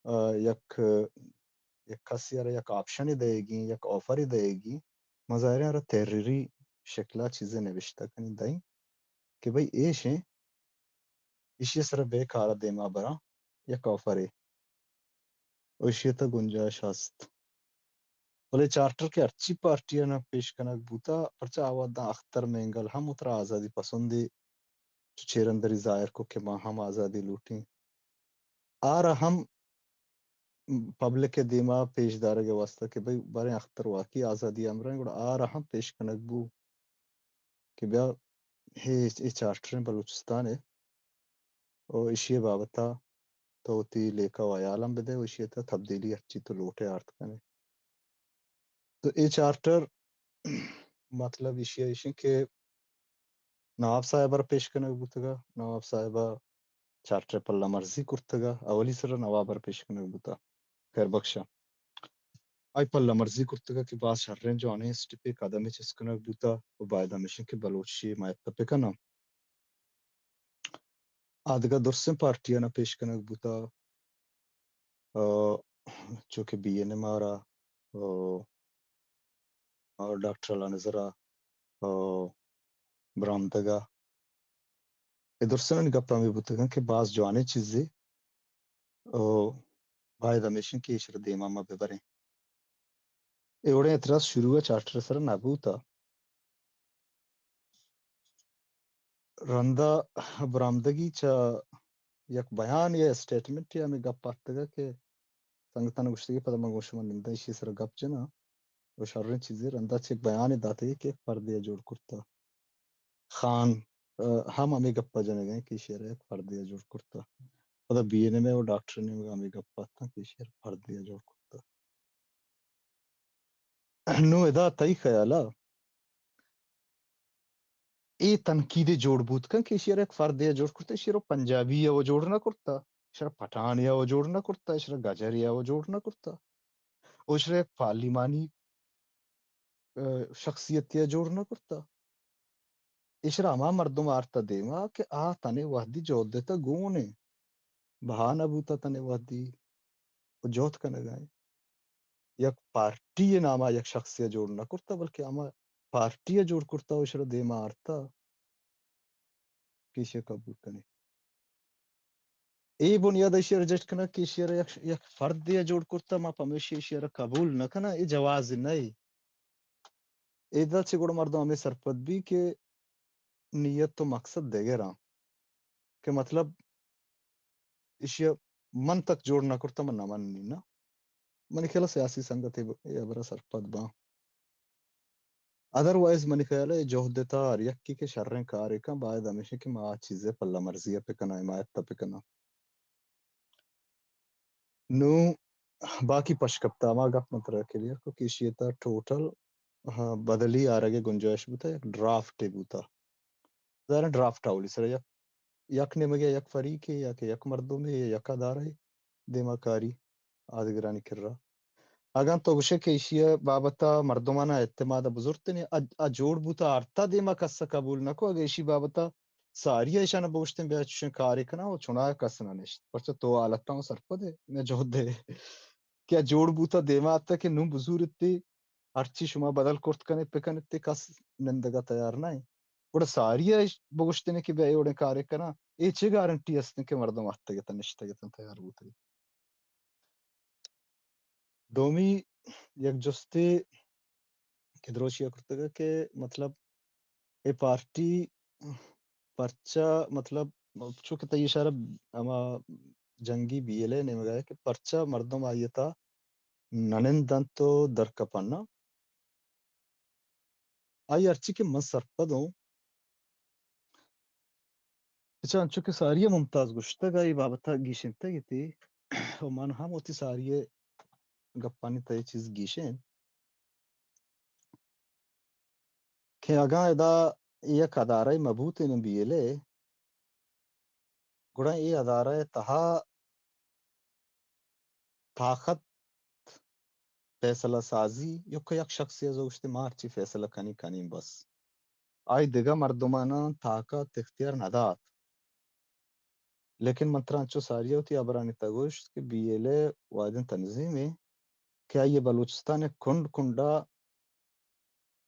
آ، یک، یک کسے ءَ را یک آپشنے دئیگی، یک آفرے دئیگی، ما ظاہر ایں را تحریری شکل ءَ چیزے نبشتہ کنیں دئیں کہ بھئی ایش ایں، ایشی ءِ سرا بے کار ءَ دیما براں، یک آفرے۔ و ایشی ءِ تہ گنجائش ہست۔ بلے چارٹر کہ ہرچی پارٹی ءَ نہ پیش کنگ بوتا، پرچا آ وہداں اختر مینگل ہم وترا آزادی پسندے چو چیرندری ظاہر کو کہ ما ہم آزادی لوٹیں۔ آرا ہم پبلک ءِ دیما پیش دارگ ءِ واسطہ کہ بھئی باریں اختر واقعی آزادی ءِ ہمراہ ایں، گڑا آرا ہم پیش کنگ بو کہ بیا اے، اے چارٹر ایں بلوچستان ءِ، او ایشی ءِ بابت ءَ تو وتی لیکہ ءُ ہیال ہم بدئے، او ایشی ءِ تہ ءَ تبدیلی ہرچی تو لوٹ ئے آرت کن ئے۔ تو اے چارٹر مطلب ایشی ءَ ایش ایں کہ نواب صاحب ءَ را پیش کنگ بوتگ ءَ، نواب صاحب ءَ چارٹر ءِ پلہ مرزی کرتگ ءَ، اولی سر ءَ نواب ءَ را پیش کنگ بوتگ، خیر بخش ءَ۔ آئی پلہ مرزی کرتگ ءَ کہ باز شریں جوانیں اسٹیپے قدمے چست کنگ بوتگ ءُ باید ہمیش ایں کہ بلوچی ما اتفاق کناں۔ آ دگہ درسیں پارٹیاں پیش کنگ بوتگ، آ، چو کہ بی این ایم ءَ را، آ، آ، ڈاکٹر اللہ نذر ءَ، آ، برآمدگ ءَ۔ اے درستانی گپ ہمے بوتگ انت کہ باز جوانیں چیزے، آ، باید ہمیش انت کہ ایشرا دیما ما ببریں۔ اے وڑیں اعتراض شروع ءَ چارٹر ءِ سرا نہ بوتگ۔ رندا برآمدگی چہ یک بیان یا اسٹیٹمنٹ یا ہمے گپ آتکگ کہ سنگتاں گوشتگی پدا من گوں شما ننداں ایشی سرا گپ جناں۔ و شریں چیزے رندا چہ یک بیانے داتگی کہ یک فردے ءَ جوڑ کرتہ۔ خان، آ، ہم ہمے گپ ءَ جنگ ءَ کہ ایشی ءَ را یک فردے ءَ جوڑ کرتہ۔ پدا بی این ایم ءَ و ڈاکٹر ءِ نیمگ ءَ ہمے گپ اتاں کہ ایشی ءَ را فردے ءَ جوڑ کرتہ۔ نوں ادا تئی خیال ءَ اے تنقید ءَ جوڑ بوت کن کہ ایشی ءَ را یک فردے ءَ جوڑ کرتہ، ایشی ءَ را پنجابی ءَ و جوڑ نہ کرتہ، ایشی ءَ را پٹھانے ءَ و جوڑ نہ کرتہ، ایشی ءَ را گجرے ءَ و جوڑ نہ کرتہ، و ایشی ءَ را یک پارلیمانی، آ، شخصیتے ءَ جوڑ نہ کرتہ۔ ایشی ءَ را ہما مردم آرتہ دیما کہ آ تنے وہدی جہد ءِ تہ گون انت۔ بہا نہ بوتہ تنے وہدی و جہد کنگا انت۔ یک پارٹی ءِ ناما یک شخصے ءَ جوڑ نہ کرتہ، بلکہ ہما پارٹی ءَ جوڑ کرتہ و ایشرا دیما آرتہ کہ ایشی ءَ قبول کنیں۔ اے بنیاد ءَ ایشی ءَ ریجیکٹ کنگ کہ ایشی ءَ را یک، یک فردے ءَ جوڑ کرتہ، ما پمیشی ایشی ءَ را قبول نہ کناں، اے جواز نہ اے۔ ادا چہ گڑا مردم ہمے سرپد بی کہ نیت و مقصد دگراں کہ مطلب ایشی ءَ من تک جوڑ نہ کرتہ، من نہ مننی نا۔ منی خیال ءَ سیاسی سنگت اے ب-، اے ہبرا سرپد باں۔ ادروائز منی خیال ءَ اے جہد ءِ تہا ہر یکے کہ شریں کارے کن باید ہمیش انت کہ ما آ چیز ءِ پلہ مرزی ءَ بکناں، حمایت ءَ بکناں۔ نوں باقی پشکپتہ ہما گپ من ترا کلیئر کو کہ ایشی ءِ تہا ٹوٹل، ہاں، بدلی آرگ ءِ گنجائش بوتہ، یک ڈرافٹے بوتہ۔ ظاہر انت ڈرافٹ اولی سرا یک، یک نیمگے یک فریقے یا کہ یک مردمے یا یک ادارہ دیما کاری آدگرانی کرا۔ اگاں تو گوشے کہ ایشی ءِ بابت ءَ مردمانا اعتماد ءَ بزرتنے، ا، ا جوڑ بوتہ آرتہ دیما کس ءَ قبول نہ کو، اگاں ایشی بابت ءَ ساری ءَ ایشاں بگوشتیں بیا چوشیں کارے کناں و چنایا کس نہ نشت۔ پرچہ تو حالتاں سرپد ئے، مئے جہد ءِ کہ آ جوڑ بوتہ دیما آتہ کہ نوں بزورتے ہرچی شما بدل کرت کنت بکنت، کس نندگا تیار نہ انت۔ گڑا ساری ءَ بگوشتنے کہ بیا اے وڑیں کارے کناں، اے چے گارنٹی است کہ مردم اتکگ اتنت، نشتگ اتنت، تیار بوتگ اتنت؟ دومی یک جستے کہ دروشی ءَ کرتگ کہ مطلب اے پارٹی پرچا، مطلب، چونکہ تئی اشارہ ہما جنگی بی ایل اے نیمگا ہے کہ پرچا مردم آئی ءِ تہا نہ نندنت و درکپنہ۔ آئی ہرچی کہ من سرپد اوں، اچھا، انچو کہ ساری ءَ ممتاز گوشتگ ءَ اے بابت ءَ گیشینتگ اتی، و من ہم وتی ساری ءِ گپانی تہ ءَ چیز گیشین کہ اگاں ادا یک ادارہ مبوتیں بی ایل اے، گڑا اے ادارہ ءِ تہا طاقت، فیصلہ سازی، یک یک شخصے ءَ گوشتے ما ہرچی فیصلہ کنی کنیں بس۔ آئی دگہ مردماناں طاقت اختیار نہ دات۔ لیکن من ترا انچو ساری ءَ وتی ہبرانی تہ ءَ گوشت کہ بی ایل اے واحدیں تنظیمے کہ آئی ءَ بلوچستان ءِ کنڈ کنڈ ءَ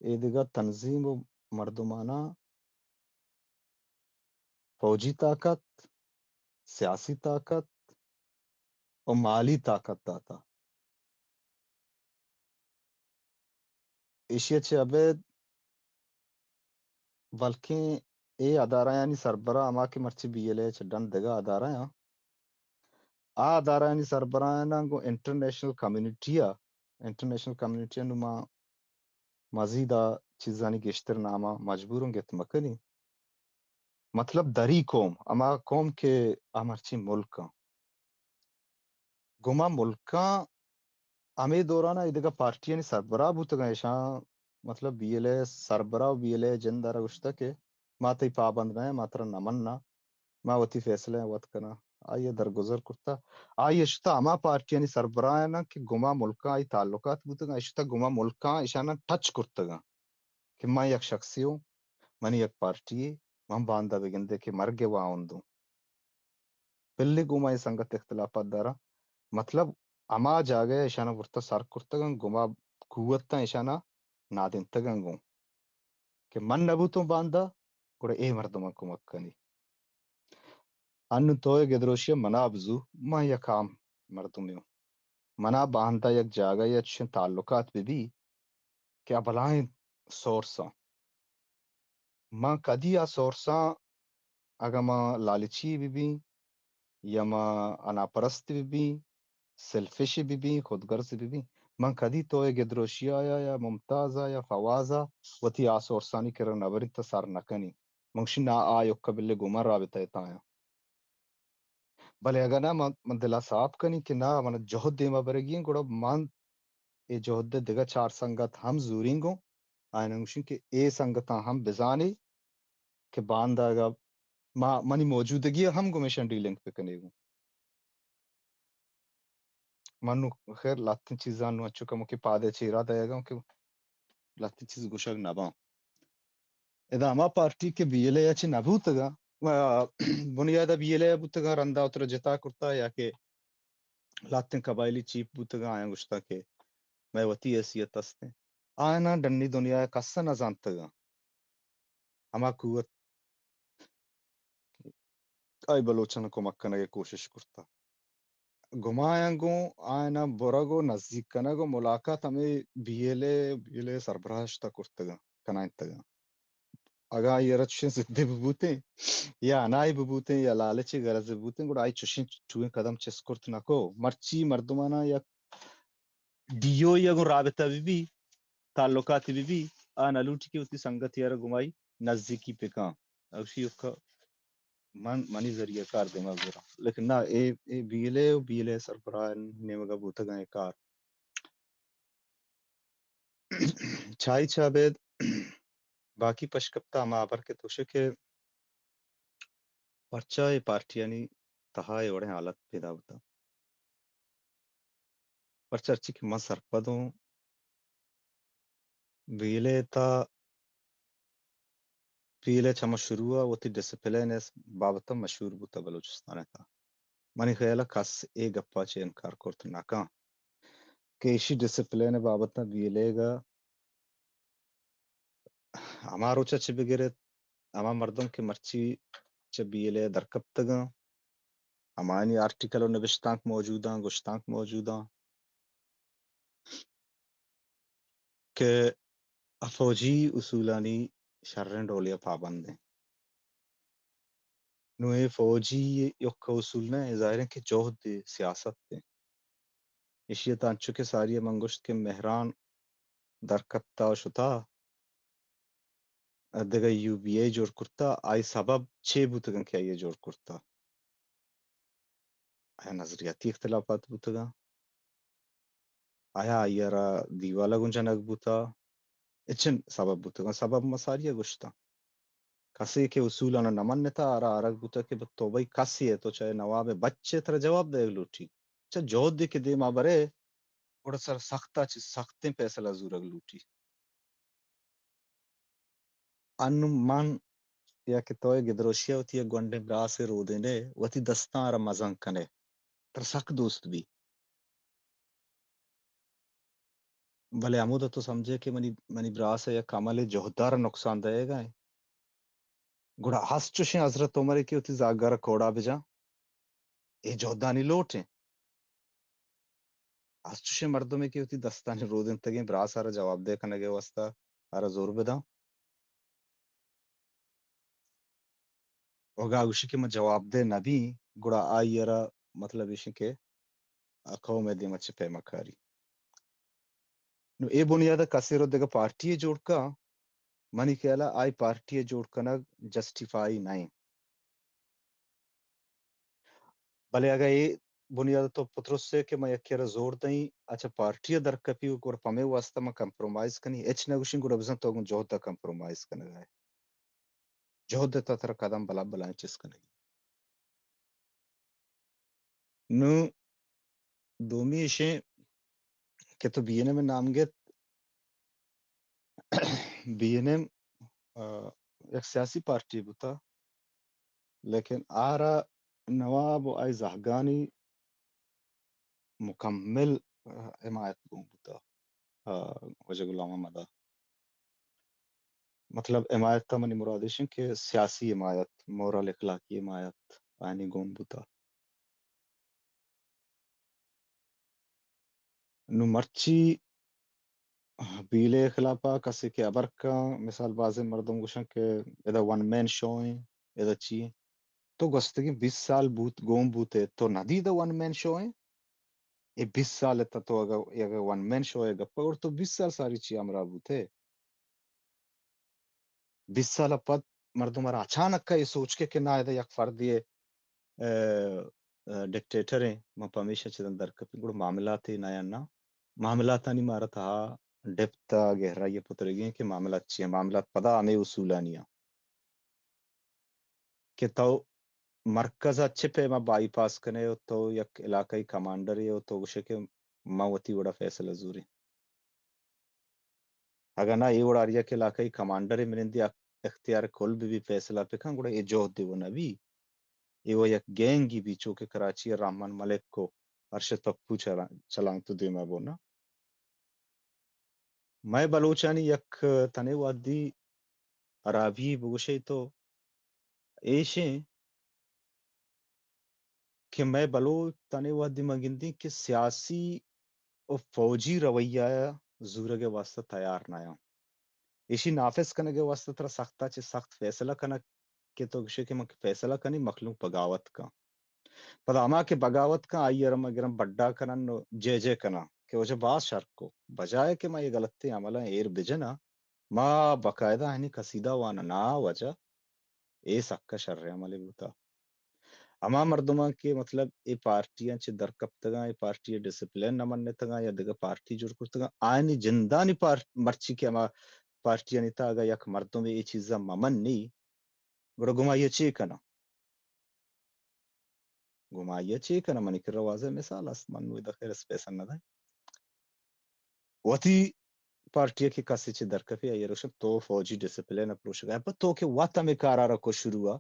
اے دگہ تنظیم و مردماناں فوجی طاقت، سیاسی طاقت و مالی طاقت داتا۔ ایشی ءَ چہ ابید بلکیں اے ادارہانی سربراہ ہما کہ مرچی بی ایل اے چہ ڈن دگہ ادارہ آں، آ ادارہانی سربراہاناں گوں انٹرنیشنل کمیونٹی ءَ، انٹرنیشنل کمیونٹی ءَ نوں ما مزید آ چیزانی گیشتر ناماں مجبور اوں گت مہ کنیں۔ مطلب دری قوم، ہما قوم کہ آ مرچی ملک آں۔ گما ملکاں ہمے دوران ء ایدگہ پارٹیانی سربراہ بوتگاں، ایشاں مطلب بی ایل اے سربراہ و بی ایل اے جند ء را گوشتہ کہ ما تئی پابند نہ ایں، ما ترا نہ مناں، ما وتی فیصلہ ء وت کناں۔ آئی ء درگزر کرتہ۔ آئی ء شتہ ہما پارٹیانی سربراہاناں کہ گما ملکاں آئی تعلقات بوتگاں، شتہ گما ملکاں ایشاناں ٹچ کرتگاں کہ من یک شخصے اوں، منی یک پارٹی یے، من باندا بگندے کہ مرگ ء واہند اوں۔ بلے گوں ما اے سنگت اختلافات داراں۔ مطلب، ہما جاگہ ء ایشاناں برتہ سر کرتگاں، گوں ما قوتاں ایشاناں نادینتگاں گوں کہ من نہ بوتوں باندا، گڑا اے مردماں کمک کنی۔ انوں تو اے گدروشی ء منا بزو، من یک عام مردمے اوں۔ منا باندا یک جاگہ یا چشیں تعلقات بہ بی کہ آ بلاہیں سورس آں۔ من کدی آ سورساں، اگاں من لالچی بہ بیں یا من اناپرست بہ بیں، سیلفش بہ بیں، خودگرز بہ بیں، من کدی تو ء گدروشی ء یا، یا ممتاز ء یا فواز ء وتی آ سورسانی کرا نہ بریں تہ سر نہ کنیں۔ من گوشی نا، آ یکہ بلے گوں من رابطہ ء تایاں۔ بلے اگاں نہ، من، من دل ء ساپ کنیں کہ نہ، من جہد دیما برگی ایں، گڑا من اے جہد ء دگہ چار سنگت ہم زوریں گوں، آیاناں گوشیں کہ اے سنگتاں ہم بزانے کہ باندا اگاں ما، منی موجودگی ء ہم گوں ایشاں ڈیلنگ بکنے گوں۔ من نوں خیر لہتیں چیزاں نوں انچو کمکے پاد ء چیرا دئیگ ء آں کہ لہتیں چیز گوشگ نہ باں۔ ادا ہما پارٹی کہ بی ایل اے ء چہ نہ بوتگ ء، بنیاد ء بی ایل اے ء بوتگ ء، رندا وترا جتا کرتا یا کہ لہتیں قبائلی چیف بوتگ ء، آیاں گوشتگ کہ مئے وتی حیثیت است انت۔ آیاناں ڈنی دنیا ء کس ء نہ زانتگ ء۔ ہما قوت آئی بلوچاں کمک کنگ ء کوشش کرتا۔ گمایاں گوں آیاناں برگ و نزیک کنگ و ملاقات ہمے B L A, B L A سربراہ اشتا کرتگاں، کنائینتگاں۔ اگاں آئی ء را چشیں ضدے ببوتیں یا انائی ببوتیں یا لالچے غرضے ببوتیں، گڑا آئی چشیں ٹوئیں قدم چست کرت نہ کو۔ مرچی مردماناں یک ڈی او ای ء گوں رابطہ بہ بی، تعلقاتے بہ بی، آ نہ لوٹی کہ وتی سنگتے ء را گمائی نزیکی پکاں۔ اوشی یکا من، منی ذریعہ کار دیما براں۔ لیکن نہ، اے، اے بی ایل اے و بی ایل اے سربراہ نیمگا بوتگاں اے کار۔ چائی چا بید باقی پشکپتا ہما ہبر کہ توشے کہ پرچا اے پارٹیانی تہا اے وڑیں حالت پیدا بوتا۔ پرچا ہرچی کہ من سرپد اوں، بی ایل اے تا، بی ایل اے چہ ہما شروع ء وتی ڈسپلین ء بابت ء مشہور بوتا بلوچستان ء تا۔ منی خیال ء کس اے گپ ء چہ انکار کرت نہ کن کہ ایشی ڈسپلین ء بابت ء بی ایل اے ء ہما روچ ء چہ بگر ات، ہما مردم کہ مرچی چہ بی ایل اے ء درکپتگاں، ہمایانی آرٹیکل و نبشتانک موجوداں، گشتانک موجوداں کہ فوجی اصولانی شریں ڈولے ء پابند ایں۔ نوں اے فوجی یکہ اصول نہ ایں، ظاہر ایں کہ جہد ایں، سیاست ایں۔ ایشی ء تہ انچو کہ ساری ء من گوشت کہ مہران درکپتا و شتا، دگہ یو بی اے جوڑ کرتا، آئی سبب چے بوتگن کہ آئی ء جوڑ کرتا؟ آیا نظریاتی اختلافات بوتگاں؟ آیا آئی ء را دیوال ء گوں جنگ بوتا؟ اچن سبب بوتگاں۔ سبب ما ساری ء گوشتاں۔ کسے کہ اصولاں نہ منتا، آرا آرگ بوتا کہ بہ تو بھئی کسے ئے، تو چاہے نواب ئے، بچے ترا جواب دئیگ لوٹی۔ چہ جہدے کہ دیما برے، گڑا سر سختا چہ سختیں فیصلہ زورگ لوٹی۔ انوں من یا کہ تو اے گدروشی ء وتی یک گونڈیں براسے رودینے، وتی دستاں آرا مزن کنے، ترا سک دوست بی۔ بلے ہمودا تو سمجھے کہ منی، منی براس ء یک عملے جہدار ء نقصان دئیگا ایں۔ گڑا ہست چوشیں حضرت عمرے کہ وتی زاگار ء کوڑا بجاں، اے جہدانی لوٹ ایں۔ ہست چوشیں مردمے کہ وتی دستانی رودینتگیں براس ء را جواب دہ کنگ ء واستہ ء را زور بداں۔ اگاں گوشی کہ من جواب دہ نہ بیں، گڑا آئی ء را مطلب ایش کہ آ قوم ء دیما چہ پیما کاری۔ نوں اے بنیاد ء کسے رو دگہ پارٹی ء جوڑ کن، منی خیال ء آئی پارٹی ء جوڑ کنگ جسٹیفائی نہ انت۔ بلے اگاں اے بنیاد ءَ تو پترس ئے کہ من یکے ءَ را زور دئیں، اچھا پارٹی ءَ درکپی، گڑا پمے واسطہ من کمپرومائز کنی، ہچ نہ گوشیں، گڑا بزاں تو گوں جہد ءَ کمپرومائز کنگ ءَ ئے۔ جہد ءِ تہ ءَ ترا قدم بلاہ بلاہیں چست کنگی۔ نوں دومی ایشیں کہ تو بی این ایم ءِ نام گت، بی این ایم، آ، یک سیاسی پارٹی بوتا، لیکن آرا نواب و آئی زہگانی مکمل، آ، حمایت گون بوتا، آ، واجہ غلام محمد ءَ۔ مطلب، حمایت ءَ منی مراد ایش انت کہ سیاسی حمایت، مورل اخلاقی حمایت آیانی گون بوتا۔ نوں مرچی بیلے خلاف ءَ کسے کہ ہبر کن، مثال، بازیں مردم گوشن کہ ادا ون مین شو ایں، ادا چی ایں؟ تو گوستگیں بیست سال بوت، گون بوتے، تو ندی ادا ون مین شو ایں؟ اے بیست سال ءَ تو اگہ، اگہ ون مین شو ءِ گپ ءَ، گڑا تو بیست سال ساری چی ہمراہ بوتے؟ بیست سال ءَ پد مردم ءَ را اچانک ءَ اے سوچ کے کہ نا، ادا یک فردے، آ، آ، ڈکٹیٹر ایں، ما پمیشا چداں درکپیں، گڑا معاملات اے نہ یا نا؟ معاملاتانی مارا تہا ڈیپتھ ءَ گہرائی ءَ پترگی ایں کہ معاملات چی ایں؟ معاملات پدا ہمے اصولانی ایں کہ تو مرکز ءَ چہ پیما بائی پاس کنے و تو یک علاقائی کمانڈرے و تو گوشے کہ من وتی وڑا فیصلہ زوریں۔ اگاں نا، اے وڑا ہر یک علاقائی کمانڈرے منندی اختیار کل بہ بی، فیصلہ بکن، گڑا اے جہدے و نہ بی۔ اے و یک گینگی بی، چو کہ کراچی ءَ رحمان ملک و ارشد پپو چلا-، چلانک تو دیما بونا۔ مئے بلوچانی یک تنے وہدی ہرابی بگوشے تو ایشیں کہ مئے بلوچ تنے وہدی من گندیں کہ سیاسی و فوجی رویہ ءَ زورگ ءِ واستہ تیار نہ آں۔ ایشی نافذ کنگ ءِ واستہ ترا سخت ءَ چہ سخت فیصلہ کنگ کہ تو گشے کہ من فیصلہ کنی، مخلوق بغاوت کن۔ پدا ہما کہ بغاوت کن، آئی ءَ را ما گرن بڈا کنن و جے جے کنن کہ واجہ باز شر کو۔ بجائے کہ ما اے غلطیں عملاں ایر بجناں، ما باقاعدہ آہانی قصیدہ واناں، نا واجہ، اے سکا شریں عملے بوتا۔ ہما مردماں کہ مطلب اے پارٹیاں چہ درکپتگاں، اے پارٹی ءِ ڈسپلن نہ منتگاں یا دگہ پارٹی جوڑ کرتگاں، آیانی جندانی پار-، مرچی کہ ہما پارٹیانی تہا اگاں یک مردمے اے چیزاں مہ منی، گڑا گوں ما آئی ءَ چے کناں؟ گوں ما آئی ءَ چے کناں؟ منی کرا واضح مثال است، من نوں ادا خیر اسپیسن نہ دائیں۔ وتی پارٹی ءَ کہ کسے چہ درکپی، آئی ءَ را گوشن تو فوجی ڈسپلن ءَ پروشگ ءَ ئے، پہ تو کہ وت ہمے کار ءَ را کو شروع ءَ،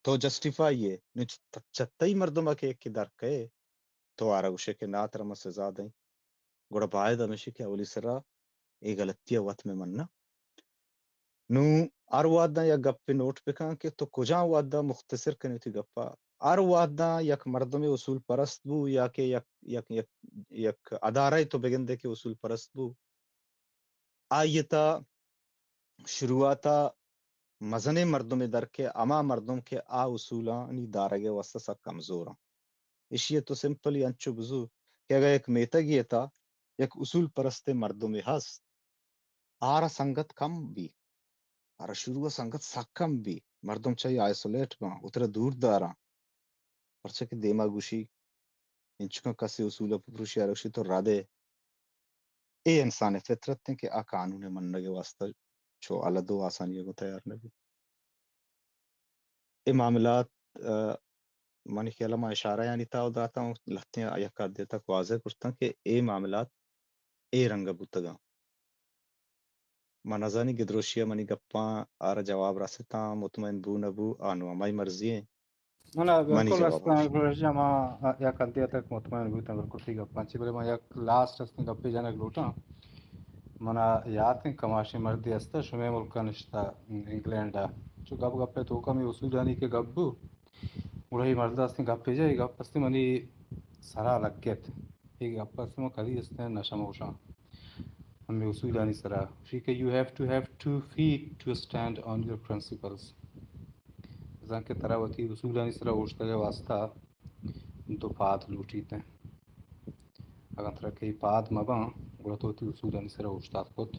تو جسٹیفائی ئے، نوں چ-، چہ تئی مردم ءَ کہ یکے در کئے، تو آرا گوشے کہ نا، ترا ما سزا دئیں، گڑا باید ہمیشی کہ اولی سرا اے غلطی ءَ وت مہ مناں۔ نوں ہر وہداں یک گپے نوٹ بکن کہ تو کجام وہدا مختصر کنی وتی گپا۔ ہر وہداں یک مردمے اصول پرست بو یا کہ یک، یک، یک، یک ادارہ تو بگندے کہ اصول پرست بو، آئی ءِ تہا شروعات ءَ مزنیں مردمے در کئے، ہما مردم کہ آ اصولانی دارگ ءِ واستہ سک کمزور آں۔ ایشی ءَ تو سمپلی انچو بزور کہ اگاں یک میتگے ءِ تہا یک اصول پرستیں مردمے ہست، آرا سنگت کم بی، آرا شروع ءَ سنگت سک کم بی، مردم چہ آئی آئسولیٹ باں، وترا دور داراں، پرچا کہ دیما گوشی انچکاں کسے اصول ءَ پروشی، آرا گوشی تو رد ئے۔ اے انسان ءِ فطرت انت کہ آ قانون ءِ منگ ءِ واستہ چو الد و آسانی ءَ گوں تیار نہ بیت۔ اے معاملات، آ، منی خیال ءَ ما اشارہ یانی تہا داتاں، لہتیں یک حدے تک واضح کرتاں کہ اے معاملات اے رنگ ءَ بوتگاں۔ من نزانی گدروشی ءَ منی گپاں آرا جواب رستاں، مطمئن بو نہ بو، آ نوں ہمائی مرضی ایں۔ نہ، نہ، منی بلکل جواب رستاں، ہمیش۔ گلش جان، ما یک حدے تک مطمئن بوتاں، بلکل تئی گپاں چی، بلے ما یک لاسٹ ہستیں گپے جنگ لوٹاں۔ منا یات انت، کماشیں مردے ہستہ، شمئے ملک ءَ نشتہ، انگلینڈ ءَ۔ چو گپ گپ ءِ توکا ہمے اصولانی کہ گپ بو، گڑا اے مرد ہستیں گپے جا، اے گپ ہستیں منی سرا لگت۔ اے گپ است، من کدی است نہ شموشاں۔ ہمے اصولانی سرا گوشی کہ you have to have two feet to stand on your principles۔ بزاں کہ ترا وتی اصولانی سرا اوشتگ ءِ واستہ دو پاد لوٹیت۔ اگاں ترا کئی پاد مہ باں، گڑا تو وتی اصولانی سرا اوشتات کت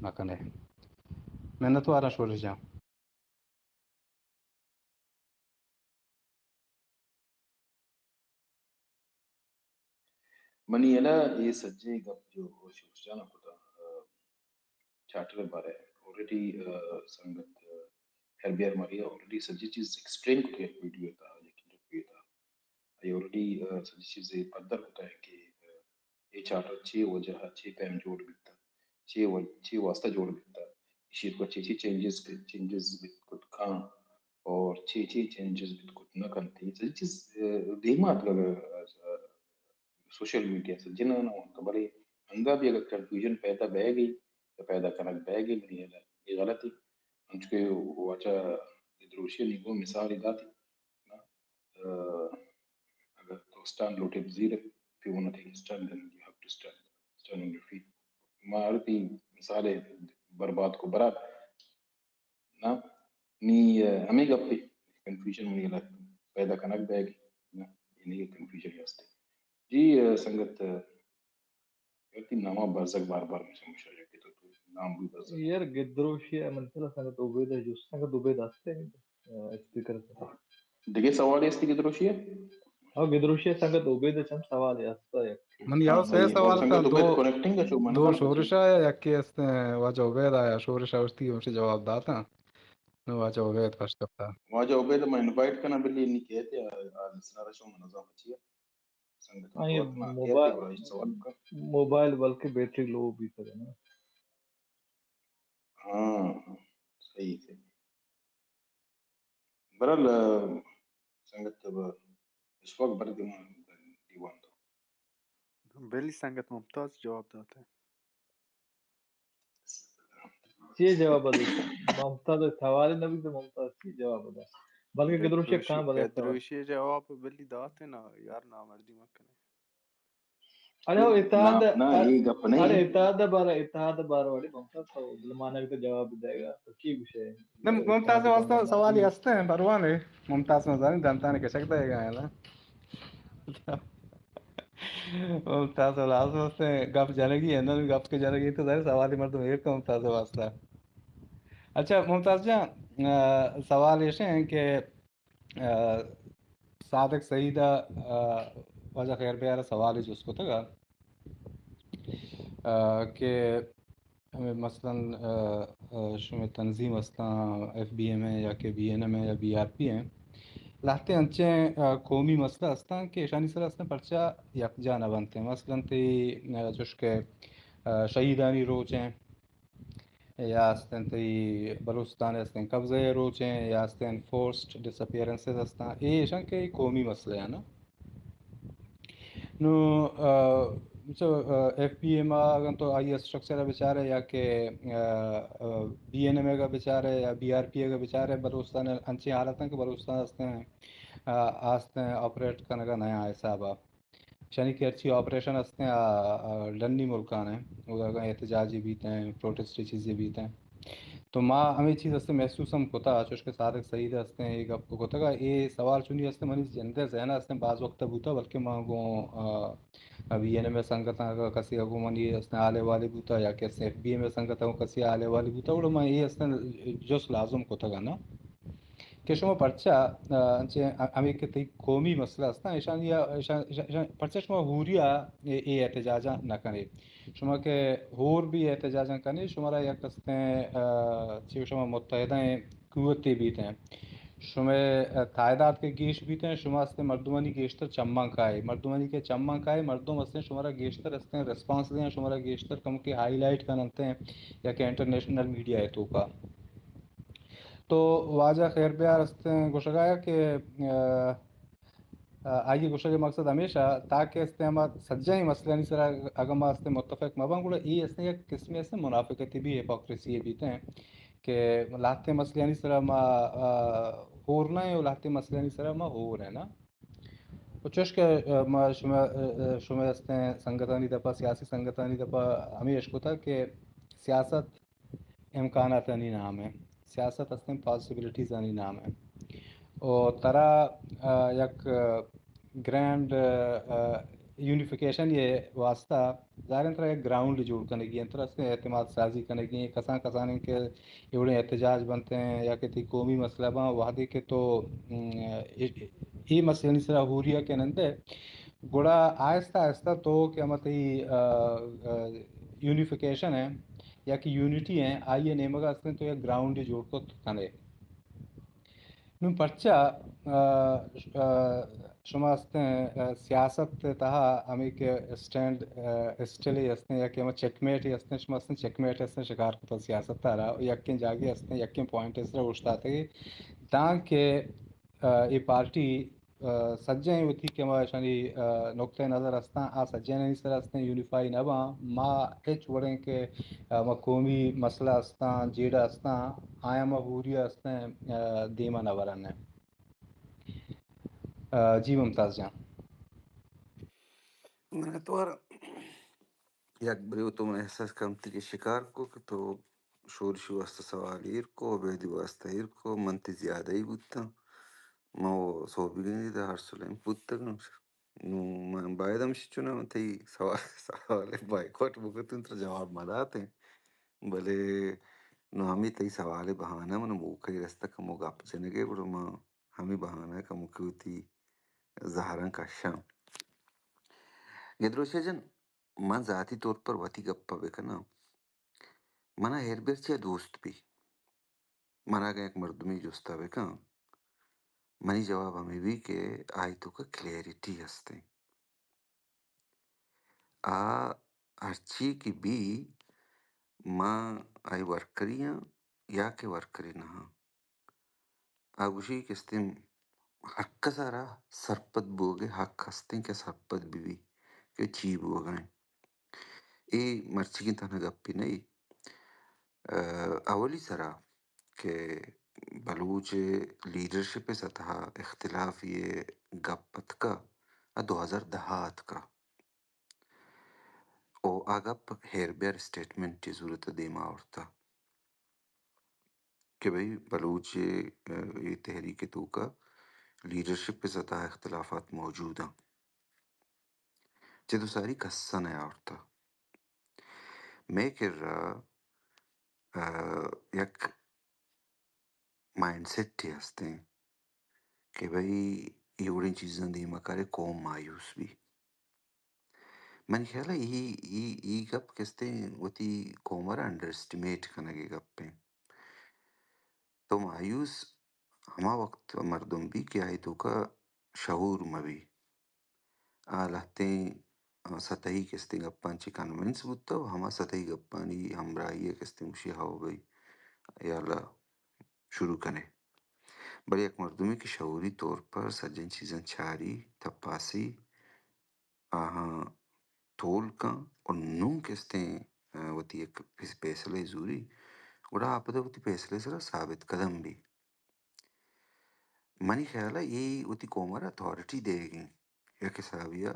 نہ کن ئے۔ منت واراں شورش جان۔ منی ہیالا اے سجیں گپ جو شمس جان ءَ کتا، آ، چارٹر ءِ بارے، آلریڈی، آ، سنگت، آ، ہیربیار مری ءَ آلریڈی سجیں چیز ایکسپلین کتا یک ویڈیو ءِ تہا، یک انٹرویو ءِ تہا۔ آئی آلریڈی، آ، سجیں چیز ءَ پدر کتا کہ، آ، اے چارٹر چے وجہ ءَ، چے پیم جوڑ بیتا، چے و-، چے واسطہ جوڑ بیتا، ایشی ءَ چے چے چینجز، چینجز بیت کت کاں اور چے چے چینجز بیت کت نہ کنت۔ اے سجیں چیز، آ، دیما اتکگ، آ، آ، سوشل میڈیا ءَ سجیناں، تو بلے انگا بھی اگر کنفیوژن پیدا بئیگی یا پیدا کنگ بئیگی، منی ہیالا اے غلطی، انچو کہ واجہ گدروشی ءَ نی گوں مثالے داتی، نا؟ آ، اگر تو اسٹینڈ لوٹے بزیر، if you wanna take stand, then you have to stand, stand on your feet. ما ہر تئی مثال برباد کو برا نا، نی، آ، ہمے گپے کنفیوژن منی ہیالا پیدا کنگ بئیگی، نا، یعنی کہ کنفیوژن ہستے۔ جی، آ، سنگت، آ، یار تئی ناما برزگ بار بار مشا مشا کہ تو، تو نام بھی برزگ۔ یار گدروشی ءَ من چلا سنگت عبید ءَ جست، سنگت عبید ہستے، آ، اسپیکر ءِ سرا۔ دگہ سوالے است گدروشی ءَ؟ ہاں، گدروشی ءَ سنگت عبید ءَ چم سوالے است یک۔ من یو ہاں، سے صحیح۔ سوال سنگت کن، عبید دو، کنیکٹنگ ءَ چو من دو نہ شورش آیا، یکے است، آ، واجہ عبید آیا، شورش آوشتی، ہمشی جواب داتا۔ نو واجہ عبید پش کپتا۔ واجہ عبید ما انوائٹ کنا، بلی نی کہتے، آ، آ، لسنر شو منظم بچیا۔ سنگت آئی وقت نا موبائل، کہتے برا ہیچ سوال کن۔ موبائل بلکہ بیٹری لو بیتگ نا۔ ہاں، صحیح، صحیح۔ برحال، آ، سنگت اشفاق بر دیوان، دیوان تو۔ بلی سنگت ممتاز جواب داتے۔ چی جواب دے؟ ممتاز سوال نہ بیت، ممتاز چی جواب دے؟ بلکہ گدروشی کہاں بلے سوال۔ گدروشی جواب بلی داتے نا، یار نامردی مکنے۔ ارے ہو اتحاد، نہ، نہ، اے گپ نہیں۔ ارے اتحاد بارہ، اتحاد بارہ والی ممتاز تو دلمانگ تو جواب دے گا، تو چی گوشے؟ نہ، ممتاز واسطہ سوال ہی ہستے ہیں، پرواہ نہیں۔ ممتاز مزانی دنتان کشک دے گا ہے نا۔ ممتاز لازم ہستے ہیں، گپ جنگی ہے نا، گپ کے جنگی تو ظاہر سوال ہی مردم ایک ممتاز واسطہ۔ اچھا ممتاز جان، آ، سوال ایسے ہیں کہ آ، صادق سعید ءَ، آ، واجہ خیر بیار ءَ سوالے جست کتگ ءَ، آ، کہ ہمے مثلاً، آ، آ، شمئے تنظیم استاں، ایف بی ایم ءِ یا کہ بی این ایم ءِ یا بی آر پی ءِ، لہتیں انچیں، آ، قومی مسئلہ استاں کہ ایشانی سرا استاں پرچا یکجا نہ بنت۔ مثلاً تئی، آ، چوش کہ، آ، شہیدانی روچ ایں، یا استیں تئی بلوچستان ءِ استیں قبضہ ءِ روچ ایں، یا استیں فورسڈ ڈس اپیئرنسز استاں، اے ایشاں کہ اے قومی مسئلہ ایں نا۔ نوں، آ، چو، آ، ایف بی ایم ءَ اگاں تو آئی اسٹرکچر ءَ بچارے یا کہ، آ، آ، بی این ایم ءَ بچارے یا بی آر پی ءَ بچارے، بلوچستان ءَ انچیں حالت ایں کہ بلوچستان استیں، آ، استیں آپریٹ کنگ ءَ نیاں حساب ءَ۔ ایشانی کہ ہرچی آپریشن ہستیں، آ، آ، ڈنی ملکان ایں، اودا اگاں احتجاجے بیت ایں، پروٹسٹے چیزے بیت ایں۔ تو ما ہمے چیز ہستیں محسوس ہم کتا، چوش کہ صادق سعید ہستیں، اے گپ کو کتگا، اے سوال چونی ہستیں، منی جندے ذہن ہستیں، باز وقت بوتا، بلکہ ما گوں، آ، آ، بی این ایم ءِ سنگتاں اگاں کسی اگوں منی ہستیں حالے والے بوتا، یا کہ ہستیں ایف بی ایم ءِ سنگتاں اگوں کسی حالے والے بوتا، گڑا ما اے ہستیں جست لازم کتگا نا۔ کہ شما پرچا، آ، انچیں ہ-، ہمے کہ تئی قومی مسئلہ ہستاں، ایشانی ءَ، ایشان، ایشان، ایشان، پرچا شما ہوری ءَ اے، اے احتجاجاں نہ کنے؟ شما کہ ہور بھی احتجاجاں کنے، شمارا یک ہستیں، آ، چی شما متحدہ ایں قوتے بیت ایں۔ شما، آ، تعداد کہ گیش بیت ایں، شما ہستیں مردمانی گیشتر چماں کائے۔ مردمانی کہ چماں کائے، مردم ہستیں شمارا گیشتر ہستیں ریسپانس دیں، شمارا گیشتر کمکے ہائی لائٹ کننت ایں، یا کہ انٹرنیشنل میڈیا ءِ توکا۔ تو واجہ خیر بیار استیں گوشگا کہ، آ، آ، آئی گوشگ مقصد ہمیشہ تاکہ استیں ہما سجائیں مسئلہانی سرا اگاں ما استیں متفق مباں، گڑا اے استیں یک قسمے استیں منافقتی بھی، ہپوکریسی بیت ایں کہ لہتیں مسئلہانی سرا ما، آ، ہور نہ ایں و لہتیں مسئلہانی سرا ما ہور ایں نا۔ و چوش کہ، آ، ما شما، آ، آ، شما استیں سنگتانی دپا، سیاسی سنگتانی دپا ہمے اشکتا کہ سیاست امکاناتانی نام ایں، سیاست ہستیں پاسیبلٹیزانی نام ایں۔ و ترا، آ، یک، آ، گرینڈ، آ، یونیفیکیشن ءِ واسطہ ظاہر ایں ترا یک گراؤنڈ جوڑ کنگی ایں، ترا ہستیں اعتماد سازی کنگی ایں، کسان کسان ایں کہ ایوڑیں احتجاج بنت ایں یا کہ تئی قومی مسئلہ باں، وہدے کہ تو، م، اے، اے مسئلہانی سرا ہوری ءَ کہ نندے، گڑا آہستہ آہستہ تو کہ ہما تئی، آ، آ، یونیفیکیشن ہے یا کہ یونٹی ہے، آئی ءِ نیمگ ءَ استیں تو یک گراؤنڈے جوڑ کت کنے۔ نوں پرچا، آ، آ، شما استیں، آ، سیاست ءِ تہا ہمے کہ اسٹینڈ، آ، اسٹلے استیں یا کہ ہما چیک میٹے استیں، شما استیں چیک میٹ استیں شکار کتا سیاست ءَ را، یکیں جاگے استیں، یکیں پوائنٹ ءِ سرا اوشتاتگے، دانکہ، آ، اے پارٹی، آ، سجہیں وتی کہ ہما اشانی، آ، نقطہ نظر استاں، آ سجہینانی سرا استیں، یونیفائی نہ باں۔ ما ہچ وڑیں کہ، آ، ما قومی مسئلہ استاں، جیڑہ استاں، آیاں ما ہوری ءَ استیں، آ، دیما نہ برن۔ آ، جی ممتاز جان۔ منتوار۔ یک برے تو من احساس کمتی کہ شکار کو کہ تو شورشی واسطہ سوال ایر کو، عبیدی واسطہ ایر کو، من تی زیادہ ہی بوتاں۔ من وہ سوبی گندی دا ہر سلیم بوتگاں۔ نوں من باید ہمشی چنا من تئی سوال، سوال بائیکاٹ بکتوں، ترا جواب مداتیں۔ بلے نوں ہمیں تئی سوال بہانہ من موقع رستہ کمو گپ جنگے، گڑا من ہمیں بہانہ کمو کہ وتی زہراں کشاں۔ گدروشے جن، من ذاتی طور پر وتی گپ ءَ بکناں، منا ہیربر چیا دوست بی؟ منا اگاں یک مردمے جست ءَ بکن، منی جواب ہمے بی کہ آئی توکا کلیئرٹی ہستیں۔ آ ہرچی کہ بی، ما آئی ورکری آں یا کہ ورکری نہ آں۔ آ گوشی کہ استیں ہر کس ءَ را سرپد بوگ ءِ حق ہستیں کہ سرپد بہ بی کہ چی بوگ ءَ ایں۔ اے مرچیگیں تہنا گپے نہ ای۔ آ، اولی سرا کہ بلوچ لیڈرشپ ءِ سطح ءَ اختلافی ءِ گپ اتکا، آ دو ہزار دہ ءَ اتکا۔ او آ گپ ہیربر اسٹیٹمنٹ ءِ صورت ءَ دیما آورتا کہ بھئی بلوچ، اے، اے تحریک ءِ توکا لیڈرشپ ءِ سطح ءَ اختلافات موجود اَں۔ چہ تو ساری کس ءَ نیاورتا۔ مئے کرا، آ، یک مائنڈ سیٹے ہستیں کہ بھئی اے وڑیں چیزاں دیما کارے قوم مایوس بی۔ منی خیال ءَ اے، اے، اے گپ کہ استیں وتی قوم ءَ را انڈر اسٹیمیٹ کنگ ءِ گپ ایں۔ تو مایوس ہما وقت مردم بی کہ آئی توکا شعور مہ بی۔ آ لہتیں، آ، سطحی کہ استیں گپاں چہ کنونس بوتا و ہما سطحی گپانی ہمراہی ءَ کہ استیں گوشی ہو بھئی یلا شروع کنے۔ بلے یک مردمے کہ شعوری طور پر سجہیں چیزاں چاری، تپاسی، آہاں تول کن و نوں کہ استیں، آ، وتی یک فیصلہ زوری، گڑا آ پدا وتی فیصلہ سرا ثابت قدم بی۔ منی خیال ءَ اے وتی قوم ءَ را اتھارٹی دیگ ایں، یک حسابے ءَ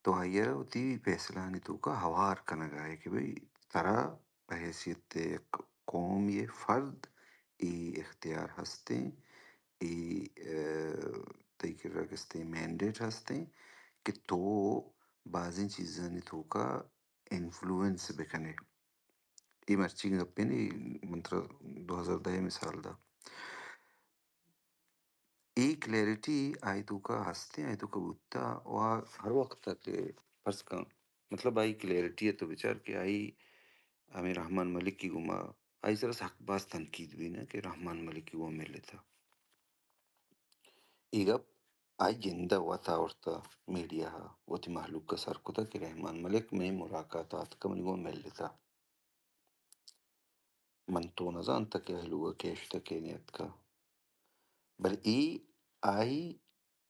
تو آئی ءَ را وتی فیصلہانی توکا ہوار کنگ ءَ ئے کہ بھئی ترا بحیثیت یک قومی فرد اے اختیار ہستیں، اے، آ، تئی کرا کہ استیں مینڈیٹ ہستیں کہ تو بازیں چیزانی توکا انفلوئنس بکنے۔ اے مرچی گپے نہ، من ترا دو ہزار دہ ءِ مثال دا۔ اے کلیئرٹی آئی توکا ہستیں، آئی توکا بوتا و ہر وقت کہ فرض کن، مطلب آئی کلیئرٹی ءَ تو بچار کہ آئی ہمیں رحمان ملک ءِ گوما آئی سرا سک باز تنقید بی نا کہ رحمان ملک ءِ گوما ملتا۔ اے گپ آئی جند ءَ وت آورتہ میڈیا ءَ، وتی مہلوک ءَ سر کتہ کہ رحمان ملک مئے ملاقات ءَ آتکہ منی گوں ملتہ۔ من تو نہ زانتہ کہ آئی لوگ ءَ کئے شتہ کئے نیاتکہ۔ بلے اے آئی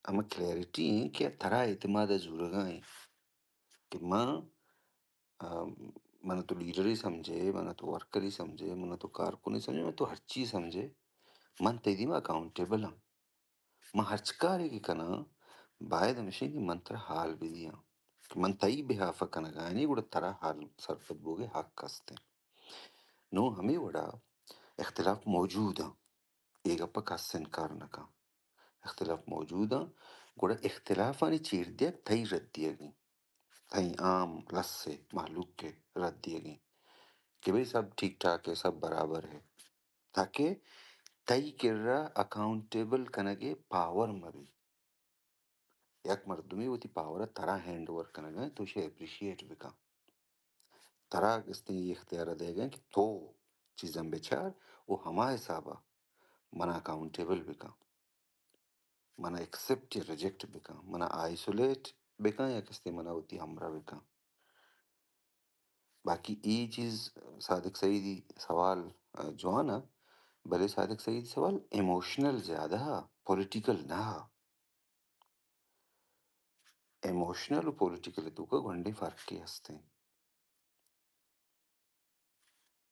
ہمے کلیئرٹی ایں کہ ترا اعتماد ءَ زورگا ایں کہ من آ، من تو لیڈرے سمجھے، من تو ورکرے سمجھے، من تو کارکنے سمجھے، من تو ہرچی سمجھے، من تئی دیما اکاؤنٹیبل آں۔ من ہرچ کارے کہ کناں، باید ہمیش ایں کہ من ترا حال بدیاں۔ کہ من تئی بہاف ءَ کنگا آں، گڑا ترا حال سرپد بوگ ءِ حق ہستیں۔ نوں ہمے وڑا اختلاف موجود آں۔ اے گپ ءَ کس انکار نہ کن۔ اختلاف موجود آں، گڑا اختلافانی چیر دیگ تئی رد دیگ ایں۔ تئی عام لس ءِ مہلوک ءِ رد دیگ ایں کہ بھئی سب ٹھیک ٹھاک ہے، سب برابر ہے، تاکہ تئی کرا اکاؤنٹیبل کنگ ءِ پاور مہ بی۔ یک مردمے وتی پاور ءَ ترا ہینڈ اوور کنگ ءَ انت، تو ایشی ءَ اپریشیٹ بکن۔ ترا کستیں اے اختیار ءَ دئیگ ءَ انت کہ تو چیزاں بچار و ہما حساب ءَ منا اکاؤنٹیبل بکن، منا ایکسپٹ یا ریجیکٹ بکن، منا آئسولیٹ بکن یا کستیں منا وتی ہمراہ بکن۔ باقی اے چیز صادق سعیدی سوال، آ، جوان ءَ، بلے صادق سعیدی سوال ایموشنل زیادہ ءَ، پولیٹیکل نہ ءَ۔ ایموشنل و پولیٹیکل ءِ توکا گونڈیں فرقے ہستیں۔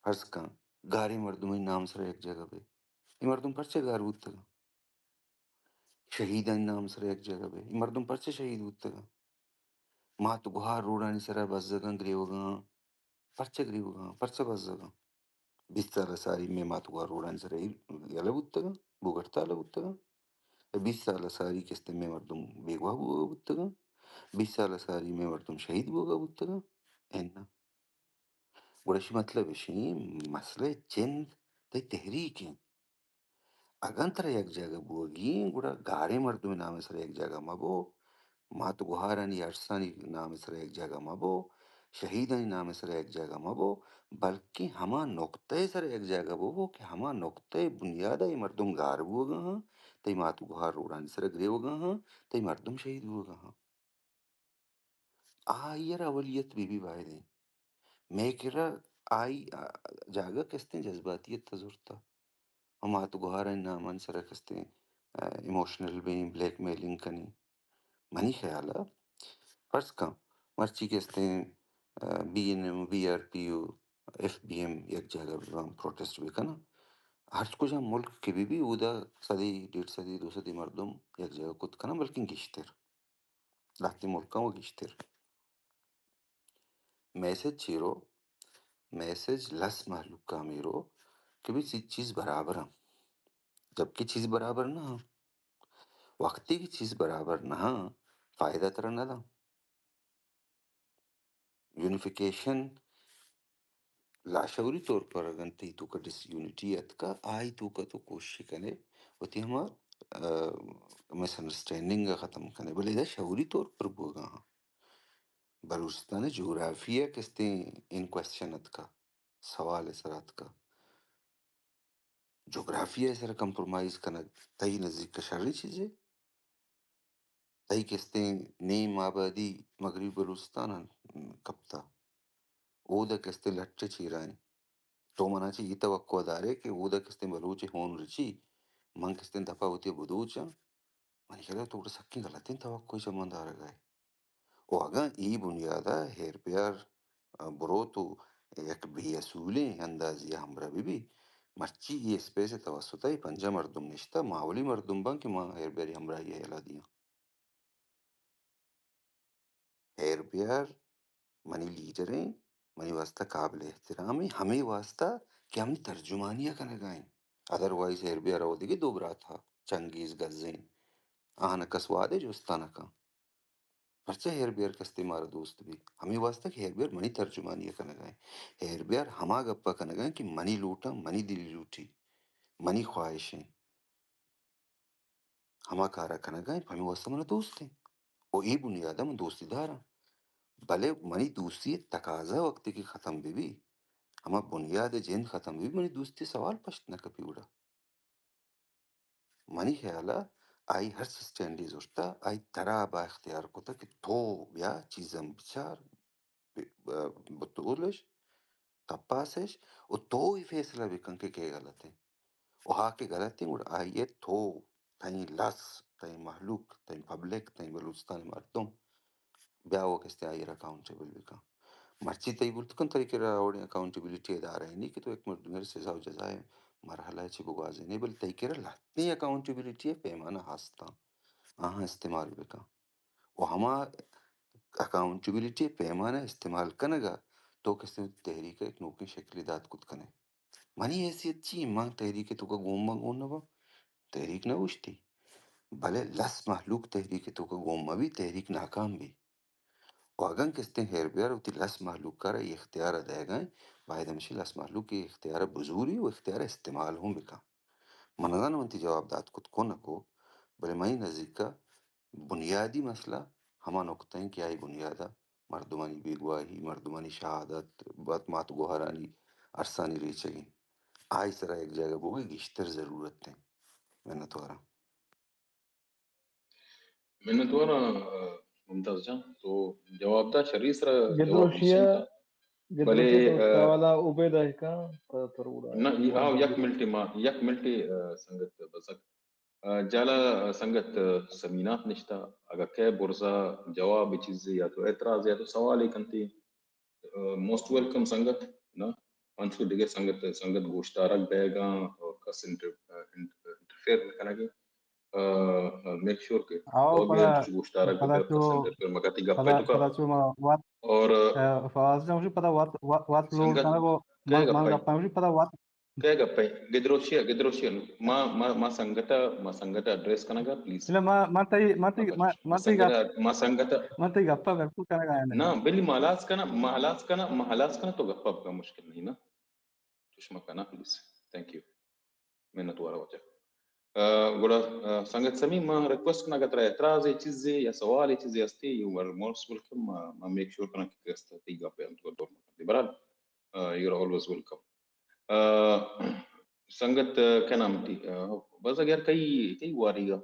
فرض کن، گاریں مردمانی نام سرا یک جاگہ بے۔ اے مردم پرچہ گار بوتگاں؟ شہیدانی نام سرا یک جاگہ بے۔ اے مردم پرچہ شہید بوتگاں؟ مات گوہار روڈانی سرا بزگاں، گریوگاں۔ پرچہ گریوگاں؟ پرچہ بزگاں؟ بیست سال ءَ ساری مئے مات گوہار روڈانی سرا یلہ بوتگاں، بھوک ہڑتال ءَ بوتگاں۔ بیست سال ءَ ساری کستیں مئے مردم بیگواہ بوگ ءَ بوتگاں۔ بیست سال ءَ ساری مئے مردم شہید بوگ ءَ بوتگاں۔ اناں۔ گڑا اشی مطلب اشیں، مسئلہ جند تئی تحریک انت۔ اگاں ترا یک جاگہ بوگی انت، گڑا گاریں مردمے نام ءِ سرا یک جاگہ مہ بو، مات گوہارانی ارسانی نام ءِ سرا یک جاگہ مہ بو، شہیدانی نام ءِ سرا یک جاگہ مہ بو، بلکیں ہما نقطہ ءِ سرا یک جاگہ بو، بو کہ ہما نقطہ ءِ بنیاد ءَ اے مردم گار بوگا ہاں، تئی مات گوہار روڈانی سرا گریوگا ہاں، تئی مردم شہید بوگا ہاں۔ آئی ءَ را اولیت بہ بی باید انت۔ مئے کرا آئی، آ، جاگہ کستیں جذباتیت ءَ زرتہ۔ ہما تو گوہارانی نامانی سرا کستیں، آ، ایموشنل بیں، بلیک میلنگ کنیں۔ منی خیال ءَ، فرض کن، مرچی کستیں، آ، B N M, B R P و ایف بی ایم یک جاگہ بہ باں پروٹیسٹ بکناں۔ ہرچ کجام ملک کہ بہ بی، اودا صدی، ڈیڑھ صدی، دو صدی مردم یک جاگہ کت کناں، بلکیں گیشتر۔ لہتیں ملکاں و گیشتر۔ میسج چی رو؟ میسج لس مہلوک ءَ ہمے رو کہ بھئی چی-، چیز برابر ہاں۔ جبکہ چیز برابر نہ ہاں۔ وقتی کہ چیز برابر نہ ہاں، فائدہ ترا نہ داں۔ یونیفیکیشن لاشعوری طور پر اگن تئی توکا ڈس یونٹی اتکا، آئی توکا تو کوشش کنے وتی ہما، آ، مس انڈرسٹینڈنگ ءَ ختم کنے، بلے ادا شعوری طور پر بوگا ہاں۔ بلوچستان ءِ جغرافی ءَ کستیں ان کوسچن اتکا، سوال ءِ سر اتکا۔ جغرافی ءِ سر کمپرومائز کنگ تئی نزیک ءَ شریں چیزے؟ تئی کستیں نیم آبادی مغربی بلوچستان ءَ کپتہ۔ اودا کستیں لٹ ءِ چیرا ایں۔ تو منا چہ اے توقع دارے کہ اودا کستیں بلوچ ءِ ہون رچی، من کستیں دپا وتی بدوچاں؟ منی خیال ءَ تو گڑا سکیں غلطیں توقعے چہ من دارگ ءَ ئے۔ و اگاں اے بنیاد ءَ ہیر بیار، آ، بروت و یک بے اصولیں اندازے ءَ ہمراہ بہ بی، مرچی اے اسپیس ءِ توسط ءَ اے پنجاہ مردم نشتہ، ماحولی مردم باں کہ ما ہیر بیاری ہمراہی ءَ یلہ دیاں۔ ہیر بیار منی لیڈر ایں، منی واسطہ قابل احترام ایں، ہمے واسطہ کہ منی ترجمانی ءَ کنگ ءَ ایں۔ ادروائز ہیر بیار ءَ دگہ دو برات ءَ، چنگیز، گزین، آہاں کس وہدے جست ءَ نہ کن۔ پرچا ہیر بیار کستے مارا دوست بی؟ ہمے واسطہ کہ ہیر بیار منی ترجمانی ءَ کنگ ءَ ایں۔ ہیر بیار ہما گپ ءَ کنگ ءَ ایں کہ منی لوٹاں، منی دلی لوٹی، منی خواہش ایں۔ ہما کار ءَ کنگ ءَ ایں، پمے واسطہ من ءَ دوست ایں۔ و اے بنیاد ءَ من دوستی داراں۔ بلے منی دوستی ءِ تقاضا وقتے کہ ختم بہ بی، ہما بنیاد ءِ جند ختم بہ بی، منی دوستی ءِ سوال پشت نہ کپی گڑا۔ منی خیال ءَ آئی ہرچ اسٹینڈے زرتہ، آئی ترا با اختیار کتہ کہ تو بیا چیزاں بچار، ب-، ب-، بتولش، تپاسش، و تو ہی فیصلہ بکن کہ کئے غلط ایں۔ و ہا کہ غلط ایں، گڑا آئی ءَ تو، تئیں لس، تئیں مہلوک، تئیں پبلک، تئیں بلوچستان ءِ مردم، بیا و کستے آئی ءَ را اکاؤنٹیبل بکن۔ مرچی تئی بولت کن، تئی کرا اوڑیں اکاؤنٹیبلٹی ادارہ نی کہ تو یک مردمے ءَ را سزا و جزا ءِ مرحلہ ءَ چہ بگوازینے، بلے تئی کرا لہتیں اکاؤنٹیبلٹی ءِ پیمانہ ہستاں، آہاں استعمال بکن۔ و ہما اکاؤنٹیبلٹی ءِ پیمانہ استعمال کنگ ءَ تو کستے وتی تحریک ءَ یک نوکیں شکلے دات کت کنے۔ منی حیثیت چی ایں؟ من تحریک ءِ توکا گون باں، گون نہ باں؟ تحریک نہ اوشتی۔ بلے لس مہلوک تحریک ءِ توکا گون مہ بی، تحریک ناکام بی۔ و اگاں کستیں ہیر بیار وتی لس مہلوک ءَ را اے اختیار ءَ دئیگ ءَ ایں، باید ہمیشی لس مہلوک اے اختیار ءَ بزوری و اختیار ءَ استعمال ہوں بکن۔ من نزاناں من تئی جواب دات کت کو نہ کو، بلے منی نزیک ءَ بنیادی مسئلہ ہما نقطہ ایں کہ آئی بنیاد ءَ مردمانی بیگواہی، مردمانی شہادت، بت مات گوہرانی ارسانی ریچگ ایں۔ آئی سرا یک جاگہ بوگ ءِ گیشتر ضرورت ایں۔ منتواراں۔ منتواراں، ممتاز جان، تو جواب دا، شری سرا جواب گدروشی ءَ، گدروشی ءَ تو سوال ءَ عبید ءَ کن، پدا تو گڑا نہ، آ، یک منٹے ما، یک منٹے، آ، سنگت بزگ۔ آ، جالا سنگت سمینات نشتہ، اگہ کئے برزا جواب چیزے یا تو اعتراض یا تو سوالے کنتے، آ، موسٹ ویلکم سنگت، نا؟ انچو دگہ سنگت، سنگت گوشدارگ بیگاں اور کس انٹر-، انٹ-، انٹرفیئر نہ کنگے۔ آ، میک شور کہ او اور بھی پدا، انچو گوشدارگ پدا بیگاں، کس چو، انٹرفیئر مکتی گپ پدا، پہ تو کا۔ پدا چو ما وات، اور، آ، فواز جان، پدا وات، وات، وات لوڈ سنگت کنگ و کئے من، من گپا؟ گپا پدا وات کئے گپ ءَ؟ گدروشی ءَ، گدروشی ءَ۔ ما، ما، ما سنگت ءَ، ما سنگت ءَ ایڈریس کنگ ءَ، پلیز۔ نہ، ما، ما تئی، ما تئی، ما، ما تئی گپ، ما سنگت ءَ، ما تئی گپ ءَ بالکل کنگ ءَ نہ۔ نہ، بلی ما ہلاس کناں، ما ہلاس کناں، ما ہلاس کناں، تو گپ ءَ بکن، مشکل نہیں نا۔ چش مکن نا، پلیز۔ Thank you. منت وار واجہ۔ آ، گڑا، آ، سنگت سمیم، ما ریکویسٹ کناں اگر ترا اعتراض ہے چیزے یا سوال ہے چیزے ہستے، یو آر موسٹ ویلکم۔ ما، ما میک شور کناں کہ کس تئی گپ ءَ ہم تو دور مکن۔ بہرحال، آ، یو آر آلویز ویلکم۔ آ، سنگت، آ، کیا نام تئی؟ آ، بس اگر کئی، کئی واری گا۔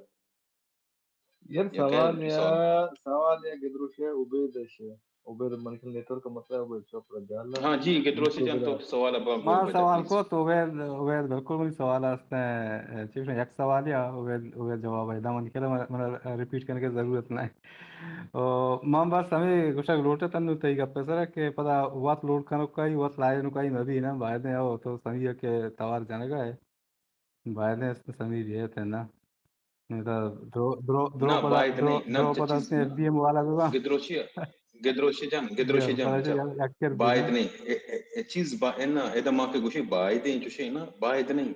یار، یا کیا سوال یا، سوال؟ سوال یا گدروشی عبید اش۔ عبید منکل نیٹورک مسئلہ، عبید چوپڑا جال۔ ہاں جی، گدروشی جان تو سوال ابا ما سوال کو تو عبید، عبید بالکل منی سوال است ہے۔ چیف نے یک سوال یا عبید، عبید جواب ہے۔ دا من کلا من، من ریپیٹ کرنے کی ضرورت نہیں۔ او، من بس ہمیں گوشگ لوٹت انو تئی گپ سر کہ پدا وت لوڈ کنوکائی، وت لائنوکائی مبی نا، باید ہے او تو سمجھے کہ توار جنگا ہے۔ باید ہے اس سمجھ یہ تھے نا۔ نہیں تو درو، درو، درو نہ، پدا، باید درو، نہیں، نہ، درو پدا اس نے ایف بی ایم والا بھی وہاں۔ گدروشی، گدروشی جان، گدروشی جان، پدا اچھا۔ باید نہیں۔ اے، اے، اے چیز با-، اے نا، اے دما کے گوشے باید ہیں، چوشے نا، باید نہیں۔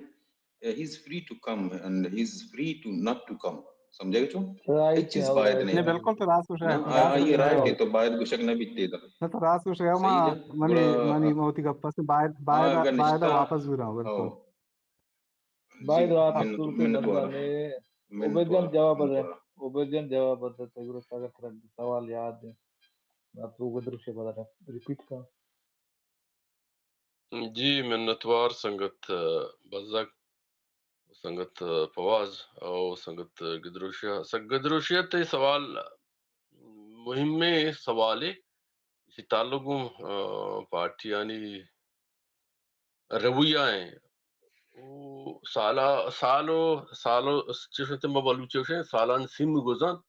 He is free to come and he is free to not to come. سمجھے گا چون؟ ایک چیز باید نہیں۔ نہیں، بالکل تو راست گوش رہا ہے۔ آ، یہ رائٹ ہے، تو باید گوشگ نہ بیتے دا۔ نہ تو راست گوش رہا ہے، ما، منی، منی موتی گپا سے باید، باید، باید واپس بھی رہا ہوں، بالکل۔ باید واپس من-، ترکے منت وارا۔ منت وارا۔ عبید جان جواب دے۔ عبید جان جواب دے، تو گرو ساگر ترا سوال یاد ہے۔ نا تو گدروشی بدا ریپیٹ کن۔ جی، منت وار سنگت، آ، بزگ، سنگت، آ، فواز، او سنگت گدروشی۔ سنگت گدروشی تے سوال مہمیں سوالے۔ اسی تعلق گوں، آ، پارٹیانی رویہ ایں۔ او سالا، سال و، سال و، چشتے ما بلوچی گوشیں، سالان سیم گوزنت۔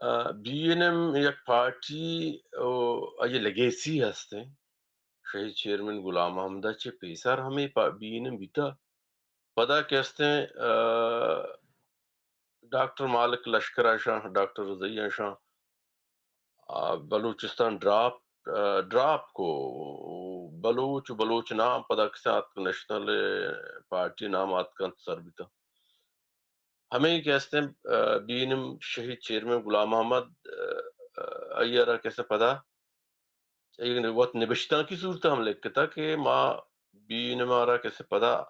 آ، بی این ایم یک پارٹی او آئی لیگیسی ہستیں۔ شہید چیئرمین غلام محمد چہ پیسر ہمیں پا-، بی این ایم بیتا۔ پدا کہ ہستیں، آ، ڈاکٹر مالک لشکر اشاں، ڈاکٹر رضائی اشاں، آ، بلوچستان ڈراپ، آ، ڈراپ کو، بلوچ و بلوچ نام پدا کسے آتک نیشنل پارٹی نام آتکنت سر بیتا۔ ہمیں کہ ہستیں، آ، بی این ایم شہید چیئرمین غلام محمد، آ، آ، آئی را کسے پدا اے وت نبشتانکی صورت ہم لکھتا کہ ما بی این ایم را کسے پدا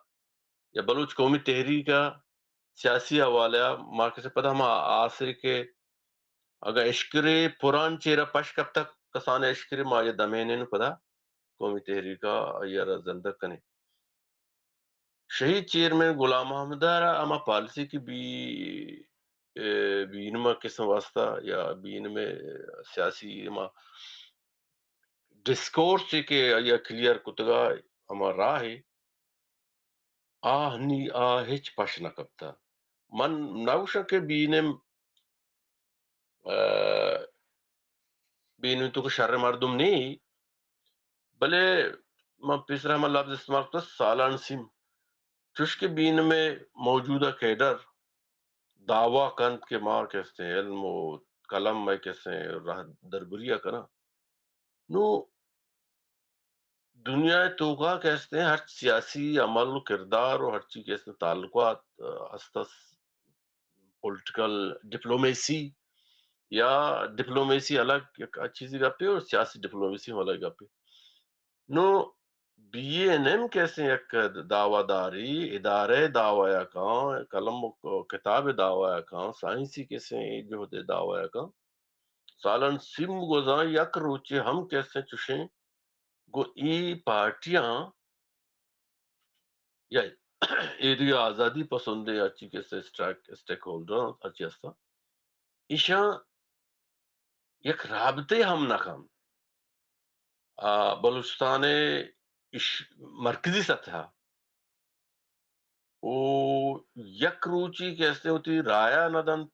یا بلوچ قومی تحریک ء سیاسی حوالہ ء ما کسے پدا ہما آسرے کہ اگاں اشکرے پران چیرا پش کپتگ، کسان اشکرے ما یا دمینیں پدا قومی تحریک ء آئی ء را زندگ کنیں۔ شہید چیئرمین غلام محمد ء را ہما پالیسی کہ بی، اے، بی این ایم ء کسم واسطہ یا بی این ایم ء سیاسی ہما ڈسکورس چی کہ آئی ء کلیئر کتگا ہما راہ ء آ نی آ ہچ پش نہ کپتہ۔ من نہ گوشاں کہ بی این ایم، آ، بی این ایم تو کہ شر مردم نی، بلے من پیسر ہما لفظ استعمال کتہ سالان سیم، چوش کہ بی این ایم موجودہ کیڈر دعویٰ کنت کہ ما کسیں علم و قلم میں کسیں راہ دربری ء کناں۔ نو دنیا ء توکا کہ ہستیں ہرچ سیاسی عمل و کردار و ہرچی کہ ہستیں تعلقات، آ، ہست است، پولیٹیکل ڈپلومیسی یا ڈپلومیسی الگ یک چیزی گپے اور سیاسی ڈپلومیسی ہم الگ گپے۔ نو بی این ایم کسیں یک دعویٰ داری، ادارہ دعویٰ کاں، قلم و کتاب دعویٰ کاں، سائنسی کسیں جہد دعویٰ کاں۔ سالن سیم گوزاں، یک روچے ہم کسیں چوشیں گوں ای پارٹیاں یا ایدگہ آزادی پسندیں ہرچی کسیں اسٹیک، اسٹیک ہولڈر ہرچی ہستاں، ایشاں یک رابطے ہم نہ کن۔ آ، بلوچستان اش مرکزی سطح و یک روچی کہ استیں وتی رایا نہ دنت،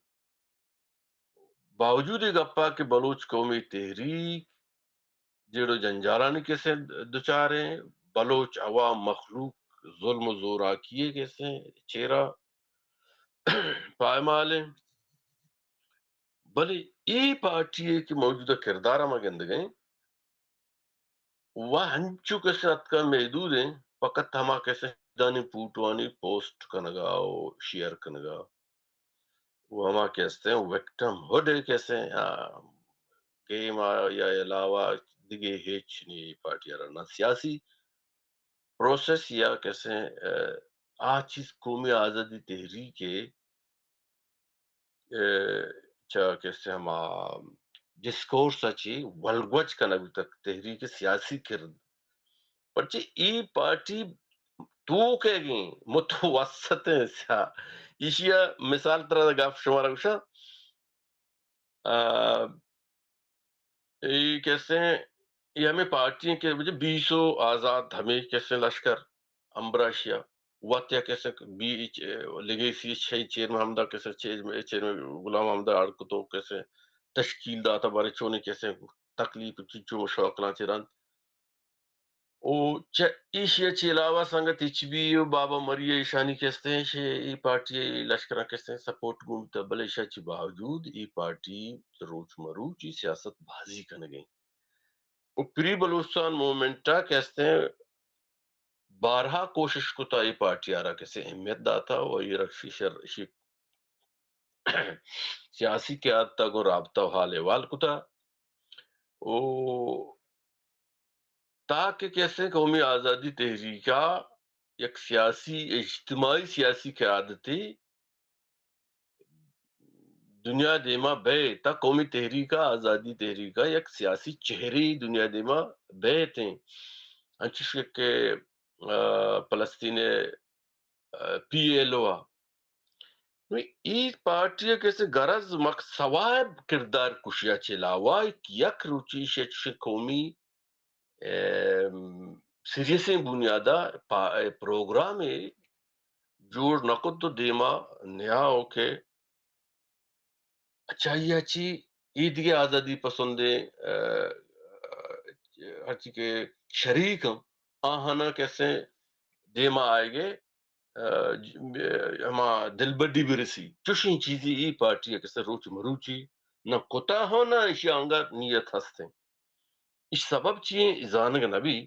باوجود اے گپا کہ بلوچ قومی تحریک جیڑ و جنجالانی کسیں دچاریں، بلوچ عوام مخلوق ظلم و زوراکی کسیں چیرا پائمالیں، بلے اے پارٹی اے کہ موجودہ کردار ما گندگیں، و ہنچو کسے اتکا محدود ایں، فقط ہما کسے دانی پوٹوانی پوسٹ کنگا و شیئر کنگا و ہما کسے وکٹم ہڈ کسے، آ، گیم آ یا علاوہ دگہ ہچ نی پارٹی را نہ سیاسی پروسیس یا کسے، آ، آ چیز قومی آزادی تحریک ء، چہ کسے ہما ڈسکورس ء چی ولگوج کنگ بوتگ، تحریک سیاسی کرد۔ پرچہ ای پارٹی توکیگیں متوسطیں سیا-، ایشی ء مثال ترا گپ شمارا گوشاں، آ، اے کسیں، اے ہمے پارٹی ایں کہ بیسو آزاد ہمے کسیں لشکر امبرا ایشی ء وت یا کسیں بی ایچ، لیگیسی شہید چیئرمین ہمدا کسیں چیئرمین، چیئرمین غلام ہمدا اڑ کتو کسیں تشکیل داتا، بارے چونیں کسیں تکلیف چنچو مشاکلاں چہ رند۔ او چہ ایشی ء چہ علاوہ سنگت ایچ بی و بابا مری ء ایشانی کستیں، ایشی ای پارٹی ء لشکراں کستیں سپورٹ گون بوتہ، بلے ایشی ء چہ باوجود ای پارٹی روچ مروچی سیاست بازی کنگیں۔ و پری بلوچستان موومنٹ ء کستیں بارہا کوشش کتا، ای پارٹی آرا کسے اہمیت داتا و ای رکشی شر، ایشی سیاسی قیادت ء گوں رابطہ و حال احوال کتا۔ او تاکہ کسے قومی آزادی تحریک ء یک سیاسی، اجتماعی سیاسی قیادتے دنیا دیما بئے، تا قومی تحریک ء، آزادی تحریک ء یک سیاسی چہرے دنیا دیما بئیتیں۔ انچش کہ، آ، فلسطین ء، آ، پی ایل او ء۔ نوں اے پارٹی ء کسے غرض مقصد صواب کردار کشی ء چہ علاوہ یک، یک روچی ایشی ء چشیں قومی، ام، سیریسیں بنیاد ء پا-، پروگرامے جوڑ نہ کت و دیما نیا ہو کہ اچھا، آئی ء چی اے دگہ آزادی پسندیں، ا، ا، ہرچی کہ شریک ہم آہانا کسے دیما آئیگے، ا، ج-، ہما دلبڈی برسی۔ چوشیں چیزی ای پارٹی ء کسے روچ مروچی نہ کتا ہو، نہ ایشی آنگا نیت ہستیں۔ ایش سبب چی ایں؟ زانگ نہ بی۔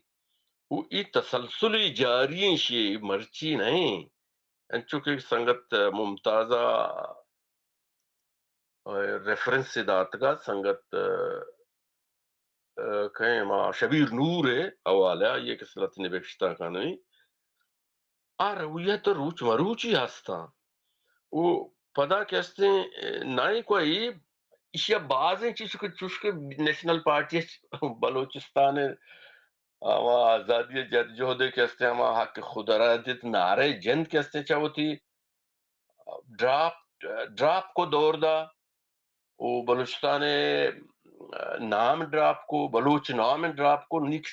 و ای تسلسل جاری ایں، شی مرچی نہ ایں۔ انچو کہ سنگت ممتازہ ریفرنس داتگا، سنگت، ا، کہیں ما شبیر نور ء حوالہ ء، آئی ء کہ سلت نبشتہ کنیں، آ رویت روچ مروچی ہستاں۔ او پدا کہ ہستیں، نائیں کو اے، ایشی ء بازیں چیز کہ چوش کہ نیشنل پارٹی بلوچستان ء ہما آزادی ء جدوجہد ء کہ ہستیں، ہما حق خود ارادیت نعرہ جند کہ ہستیں، چہ وتی ڈراپ، ڈراپ کو دور دا، او بلوچستان ء نام ڈراپ کو، بلوچ نام ڈراپ کو، نکس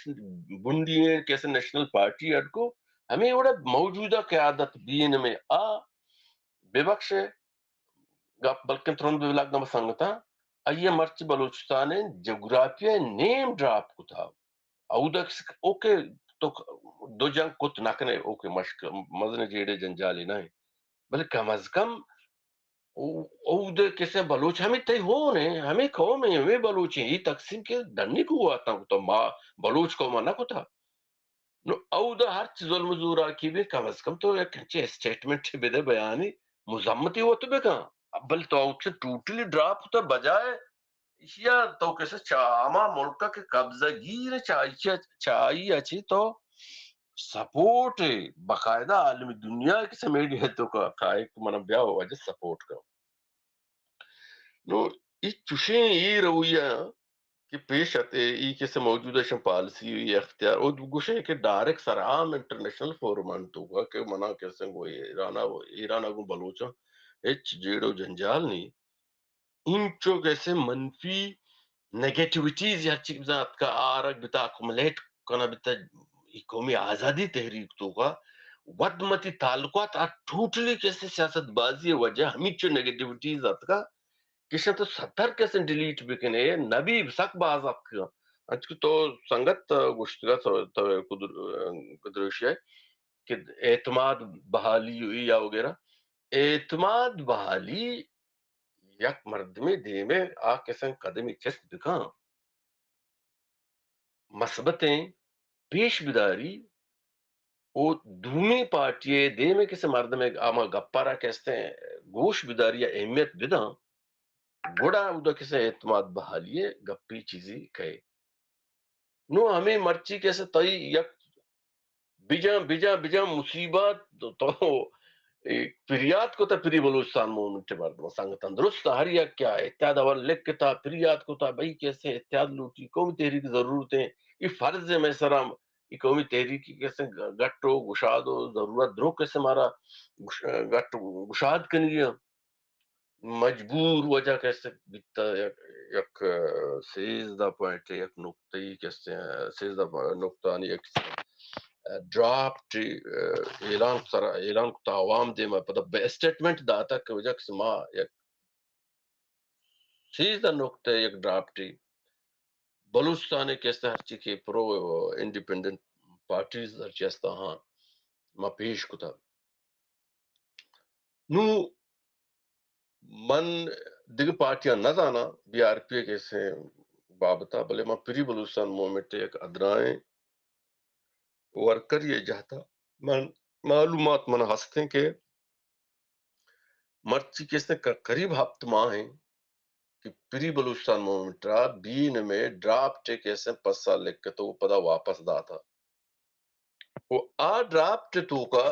بنڈی ء کسے نیشنل پارٹی اڈ کو، ہمے وڑا موجودہ قیادت بی این ایم ء آ ببخش ء گپ بلکن ترند بہ لگ نہ سنگتاں، آئی ء مرچی بلوچستان ء جغرافیہ ء نیم ڈراپ کتا۔ اودا کس-، اوکے، تو دو جنگ کت نہ کنے، اوکے، مشک-، مزن جیڑے جنجالے نہ ایں۔ بلے کم از کم او-، اود کسے بلوچ ہمے تئی ہون ایں، ہمے قوم ایں، ہمے بلوچ ایں، اے تقسیم کہ ڈنی کو آتاں کتا، ما بلوچ قوم ء نہ کتا۔ نو اودا ہرچ ظلم زوراکی بی، کم از کم تو یک انچیں اسٹیٹمنٹ بدے، بیانی مذمتی وت بکن۔ بل تو اوچ ٹوٹلی ڈراپ کتا، بجائے ایشیا تو کسے چا ہما ملک کہ قبضہ گیر چائی، چائی اچی تو سپورٹ ء باقاعدہ عالمی دنیا ء کسے میڈیا ء توکا کائے کہ منا بیا واجہ سپورٹ کن۔ نو، ای چوشیں ای رویہ کہ پیش ات، ای کسے موجودہ شن پالیسی ای اختیار، او گوشے کہ ڈائریکٹ سر عام انٹرنیشنل فورم ان توکا کہ منا کسے گو ایران ء، ایران ء گوں بلوچاں ہچ جیڑ و جنجال نہیں۔ اینچو کسے منفی نیگیٹیویٹیز یا چیز اتکا آرگ بتا، اکومولیٹ کنا بتا، ای قومی آزادی تحریک توکا وت متی تعلقات آ ٹوٹلی کسے سیاست بازی وجہ ہمیچو نیگیٹیویٹیز اتکا کشن تو ستر کسن ڈیلیٹ بکنے، نبی سک باز اتکا۔ انچکہ تو سنگت گوشتگا تو، تو قدر-، قدرشی ہے کہ اعتماد بحالی ہوئی یا وغیرہ۔ اعتماد بحالی یک مردمے دیمے آ کسن قدمی چست بکن، مثبتیں پیش بداری او دومی پارٹی ء دیمے کسے مردمے آما گپارا کستیں گوش بداری یا اہمیت بداں، گڑا اودا کسے اعتماد بحالی ء گپی چیزی کئے۔ نو ہمیں مرچی کسے تئی یک بجاں، بجاں، بجاں مصیبت تو، تو، اے، پریات کتا پری بلوچستان موومنٹ مردم سنگتاں درست ہر یک کیا اتحاد اول لکھتا پریات کتا بھئی کسے اتحاد لوٹی قومی تحریک ضرورت ہے، یہ فرض ہے میں سرا، یہ قومی تحریک کسے گٹ و گشاد و ضرورت درو کسے مارا گش-، گٹ و گشاد کنگی ہے۔ مجبور وجہ کسے بیتا یک، یک، ء، سیزدہ پوائنٹ یک نقطہ ای کسے، ء، سیزدہ پو-، نقطہ آنی یک، ء، ڈرافٹ، ء، اعلان سرا، اعلان کتا عوام دیما پدا بہ اسٹیٹمنٹ داتا کہ وجہ کسے ما یک سیزدہ نقطہ یک ڈرافٹ ای بلوچستان کسے ہرچی کہ پرو انڈیپینڈنٹ پارٹیز ہرچی ہستا ہاں ما پیش کتا۔ نوں من دگہ پارٹیاں نہ زاناں، بی آر پی ء کسے بابت ء، بلے من پری بلوچستان موومنٹ ء یک ادرائیں ورکرے ء جہت ء من معلومات من ہستیں کہ مرچی کسے ق-، قریب ہپت ماہ ایں کہ پری بلوچستان موومنٹ ء بی این ایم ء ڈرافٹ ء کسے پسا لکھتو پدا واپس داتا۔ و آ ڈرافٹ ء توکا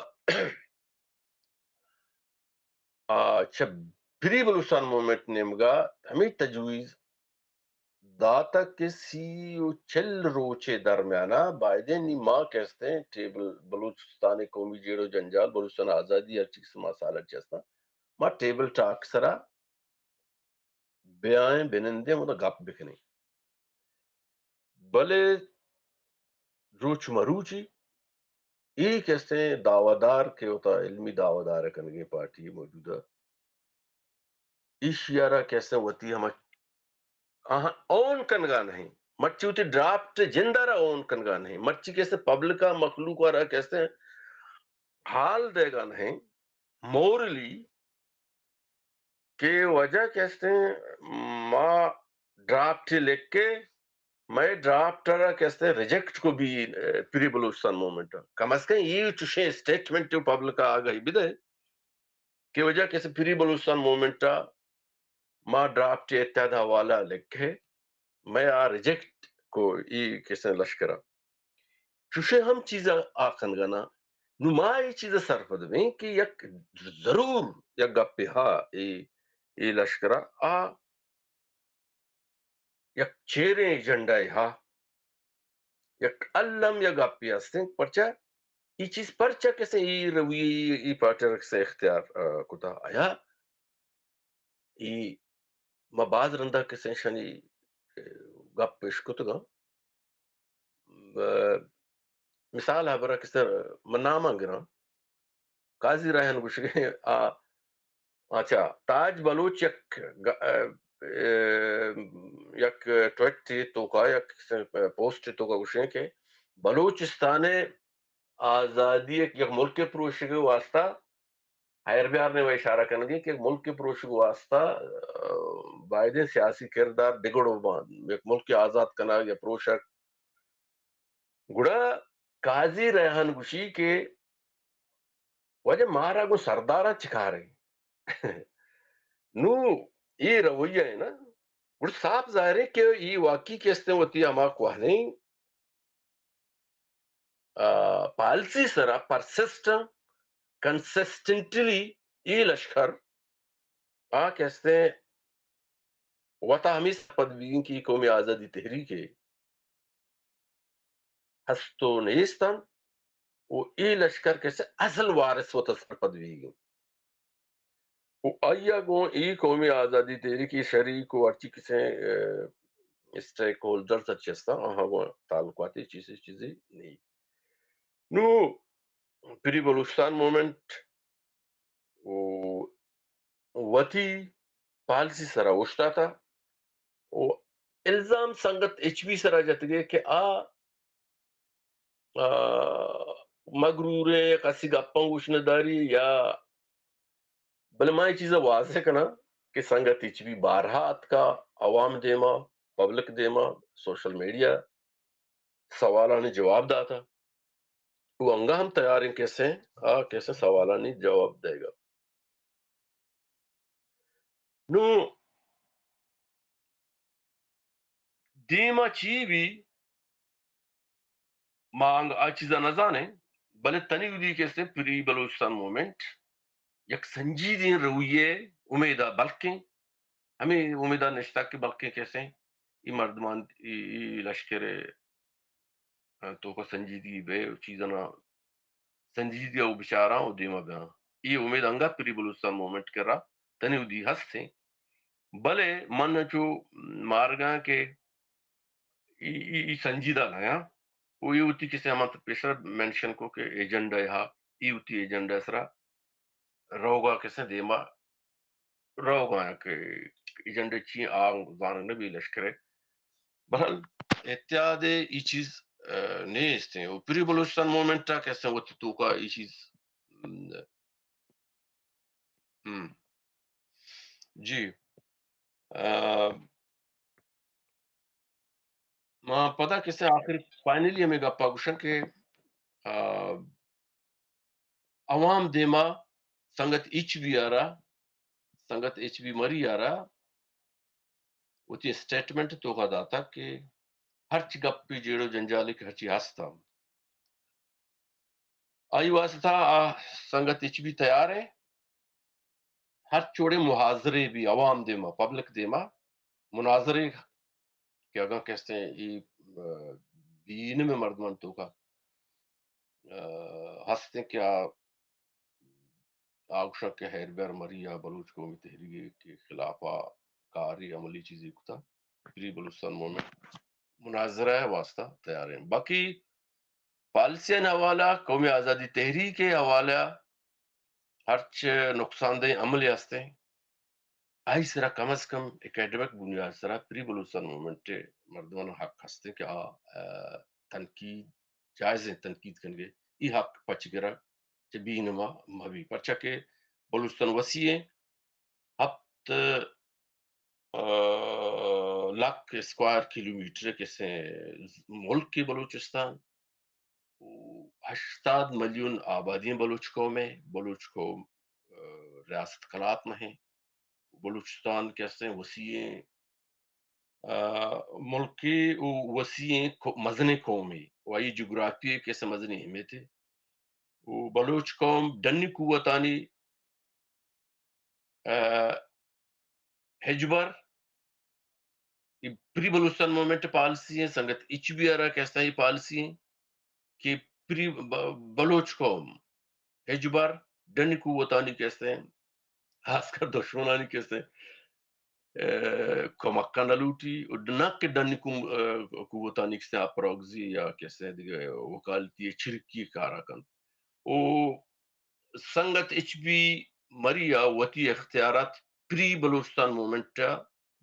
آ، چہ پری بلوچستان موومنٹ نیمگا ہمے تجویز داتگ کہ سی و چل روچے درمیانا بائدیں نی ما کہ استیں ٹیبل بلوچستان قومی جیڑ و جنجال، بلوچستان آزادی ہرچی قسم مسائل چستاں، ما ٹیبل ٹاک سرا بیائیں، بنندیں، اودا گپ بکنیں۔ بلے روچ مروچی اے کہ استیں دعویدار کہ وتا علمی دعویدار کنگیں پارٹی موجودہ، ایشی ء را کہ استیں وتی ہما آہاں اون کنگا نہیں، مرچی وتی ڈرافٹ جند ء را اون کنگا نہیں، مرچی کہ استیں پبلک ء مخلوق ء را کہ استیں حال دیگا نہیں، مورلی کہ وجہ کہ استیں ما ڈرافٹ لکھ کے مئے ڈرافٹ ء را کہ استیں ریجیکٹ کو بھی، اے، پری بلوچستان موومنٹ ء۔ کم از کم یہ چوشیں اسٹیٹمنٹ پبلک ء آگاہی بدے کہ وجہ کہ استیں پری بلوچستان موومنٹ ء ما ڈرافٹ اتحاد حوالہ لکھے، مئے آ ریجیکٹ کو ای کسیں لشکر ء۔ چوشیں ہم چیز ء آ کنگا نا۔ نوں ما اے چیز ء سرپد بیں کہ یک ضرور یک گپے ہا اے، اے لشکر ء آ یک چیریں ایجنڈا ء ہا یک الم یک گپے ہستیں، پرچا اے چیز پرچا کسے اے رویے اے، اے پارٹی ء کسے اختیار، آ، کتا آیا اے ما باز رندا کسے شنی، اے، گپ پیش کتگاں۔ م-، مثال ہبرا کسے من ناماں گراں۔ قاضی ریحان گوشگے آ، اچھا، تاج بلوچ یک گ-، اے، اے، یک ٹویٹ تے توکا، یک پوسٹ تے توکا گوشیں کہ بلوچستان آزادی یک، یک ملک پروشگ واسطہ، حیر بیار نے وہ اشارہ کنگے کہ یک ملک پروشگ واسطہ، آ، بایدیں سیاسی کردار دگڑو بان، یک ملک آزاد کنگ یا پروشگ۔ گڑا قاضی ریحان گوشی کہ واجہ مارا گوں سرداراں چکارے؟ نوں اے رویہ ہے نا، گڑا صاف ظاہر ہے کہ اے واقعی کہ استیں وتی ہما کوہنیں آ، پالیسی سرا پرسسٹنٹ، کنسسٹنٹلی اے لشکر آ کہ استیں وتا ہمے سرپد بیگیں کہ قومی آزادی تحریک ہست و نیست انت و اے لشکر کہ استیں اصل وارث وتا سرپد بیگیں۔ و آئی ء گوں اے قومی آزادی تحریک ء شریک و ہرچی کسیں، اے، اسٹیک ہولڈرز ہرچی ہستاں، آہاں گوں تعلقاتی چیزے، چیزے نہیں۔ نو پری بلوچستان موومنٹ و وتی پالیسی سرا اوشتاتا و الزام سنگت ایچ بی سرا جتگے کہ آ، آ، مغروریں، کسی گپاں گوش نداری یا، بلے ما اے چیزا واضح کناں کہ سنگت ایچ بی بارہا اتکا عوام دیما، پبلک دیما، سوشل میڈیا سوالانی جواب داتا۔ و انگا ہم تیار ہیں کسیں، آ کسیں سوالانی جواب دے گا۔ نو دیما چی بی، ما انگا آ چیزا نزانیں، بلے تنی ودی کسیں پری بلوچستان موومنٹ یک سنجیدیں رویے امیدا بلکیں، ہمیں امیدا نشتا کہ بلکیں کسیں ای مردمان ای، ای لشکر توکا سنجیدگی بے و چیزانا سنجیدگی و بچاراں و دیما بیاں۔ ای امید انگا پری بلوچستان موومنٹ کرا تنی ودی ہستیں۔ بلے من چو مارگاں کہ ای، ای، ای سنجیدہ نیاں۔ و ای وتی کسے ہما تو پیسر مینشن کو کہ ایجنڈا ہا، ای وتی ایجنڈا سرا روگا کسے دیما روگا کہ ایجنڈا چی آ زانگ نبی لشکرے۔ بہرحال اتحاد ای چیز، آ، نیست ہیں۔ و پری بلوچستان موومنٹ کسے وتی توکا ای چیز، م، ہم۔ جی۔ آ، ما پدا کسے آخری فائنلی ہمیں گپا گوشن کہ، آ، عوام دیما سنگت ایچ بی آرا، سنگت ایچ بی مری آرا وتی اسٹیٹمنٹ توکا داتا کہ ہرچی گپی جیڑو جنجالی کہ ہرچی ہستا آئی واسطہ آ سنگت ایچ بی تیار ہے۔ ہر چوڑے محاضرے بی عوام دیما، پبلک دیما مناظرے کہ اگاں کستے ای، آ، بینم مردمان توکا، آ، ہستیں کہ آ، آ گوشاں کہ ہیر بیر مری آ بلوچ قومی تحریک کے خلافا کاری عملی چیزی کتا، پری بلوچستان موومنٹ مناظرہ واسطہ تیار ہیں۔ باقی پالیسیانی حوالہ، قومی آزادی تحریک ء حوالہ ہرچ نقصان دہ عملے ہستیں، آئی سرا کم از کم اکیڈمک بنیاد سرا پری بلوچستان موومنٹ ء مردماناں حق ہستیں کہ آ، آ، تنقید، جائزیں تنقید کنگے، ای حق پچ گرگ چہ بینما مبی، پرچا کہ بلوچستان وسیع ہیں، ہپت، آ، لکھ اسکوائر کلومیٹر کسے ملک بلوچستان، و ہشتاد میلیون آبادی ہیں بلوچ قوم ہے، بلوچ قوم، آ، ریاست قلات میں ہیں، بلوچستان کسے وسیع ہیں، آ، ملک و وسیع ہیں، کو-، مزنیں قوم ہے، و آئی جغرافی کسے مزنیں اہمیت ہے۔ و بلوچ قوم ڈنی قوتانی، آ، ہچبر، یہ پری بلوچستان موومنٹ پالیسی ہیں، سنگت ایچ بی آر آ کہستا یہ پالیسی ہیں کہ پری ب-، بلوچ قوم ہچبر ڈنی قوتانی کہستے ہیں، خاص کر دشمنانی کہستے ہیں، اے، کمکاں نہ لوٹی، و نہ کہ ڈنی قوم-، اے، قوتانی کہستے ہیں، پراگزی یا کہستے ہیں دیگہ وکالتی چرکی کارا کنت۔ و سنگت ایچ بی مری ء وتی اختیارات پری بلوچستان موومنٹ ء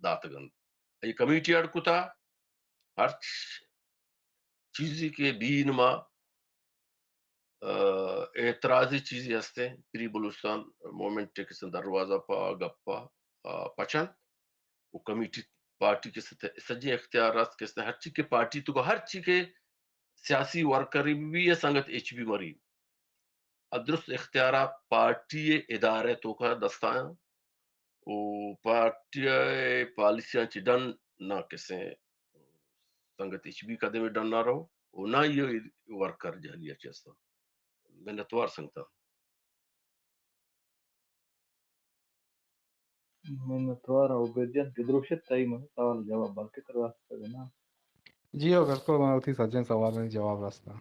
داتگ انت۔ اے کمیٹی اڈ کتا، ہرچ چیزے کہ بینما، آ، اعتراضی چیزے ہستیں، پری بلوچستان موومنٹ ء کسیں دروازہ پہ گپ ء، آ، پچ انت و کمیٹی پارٹی کسیں سجیں اختیارات کسیں، ہرچی کہ پارٹی تو ہرچی کہ سیاسی ورکر بی یا سنگت ایچ بی مری۔ ء درست اختیارات پارٹی ء ادارہ توکا دستایاں و پارٹی ء پالیسیاں چہ ڈن نہ کسیں سنگت ایچ بی قدم ڈن نہ رو۔ و نہ آئی ورکر جہلی ءَ چہ است۔ منتوار سنگتاں۔ منتوار عبید جان کہ دروشت تئی من سوال جواب بلکہ تر واسطہ دینا۔ جی ہو، بالکل، من وتی سجیں سوالانی جواب رستا۔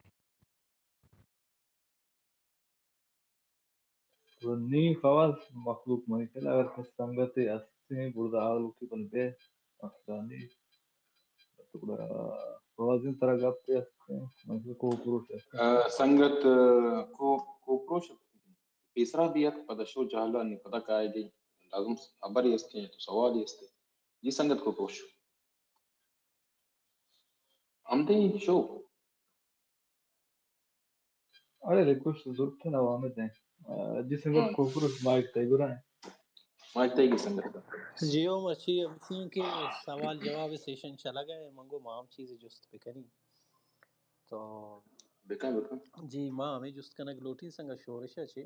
تو نی فواز مخلوق منی خیال اگر کس سنگتے ہستیں بردا آ لوٹی بل بے مسئلہ نی۔ تو گڑا فوازیں ترا گپے ہستیں، من کو پروش ہستیں۔ آ، سنگت، آ، کو، کو پروش پیسرا دیت، پدا شو جہلا نی پدا کائے گئی۔ لازم خبرے ہستیں تو سوالے ہستیں۔ جی سنگت کو پروش۔ ہم دے شو۔ اڑے ریکویسٹ ضرورت ہے نا، وہ ہمیں دیں۔ آ، جی سنگت ہاں۔ کوکروچ مائک تئی گرا ہے۔ مائک تئی گی سنگت۔ جی او مرچی ہم سی کہ سوال جواب سیشن چلا گئے، منگو ما ہم چیز جست بکنی۔ تو بکن، بکن۔ جی، ما ہمیں جست کنگ لوٹی سنگت شورش چی،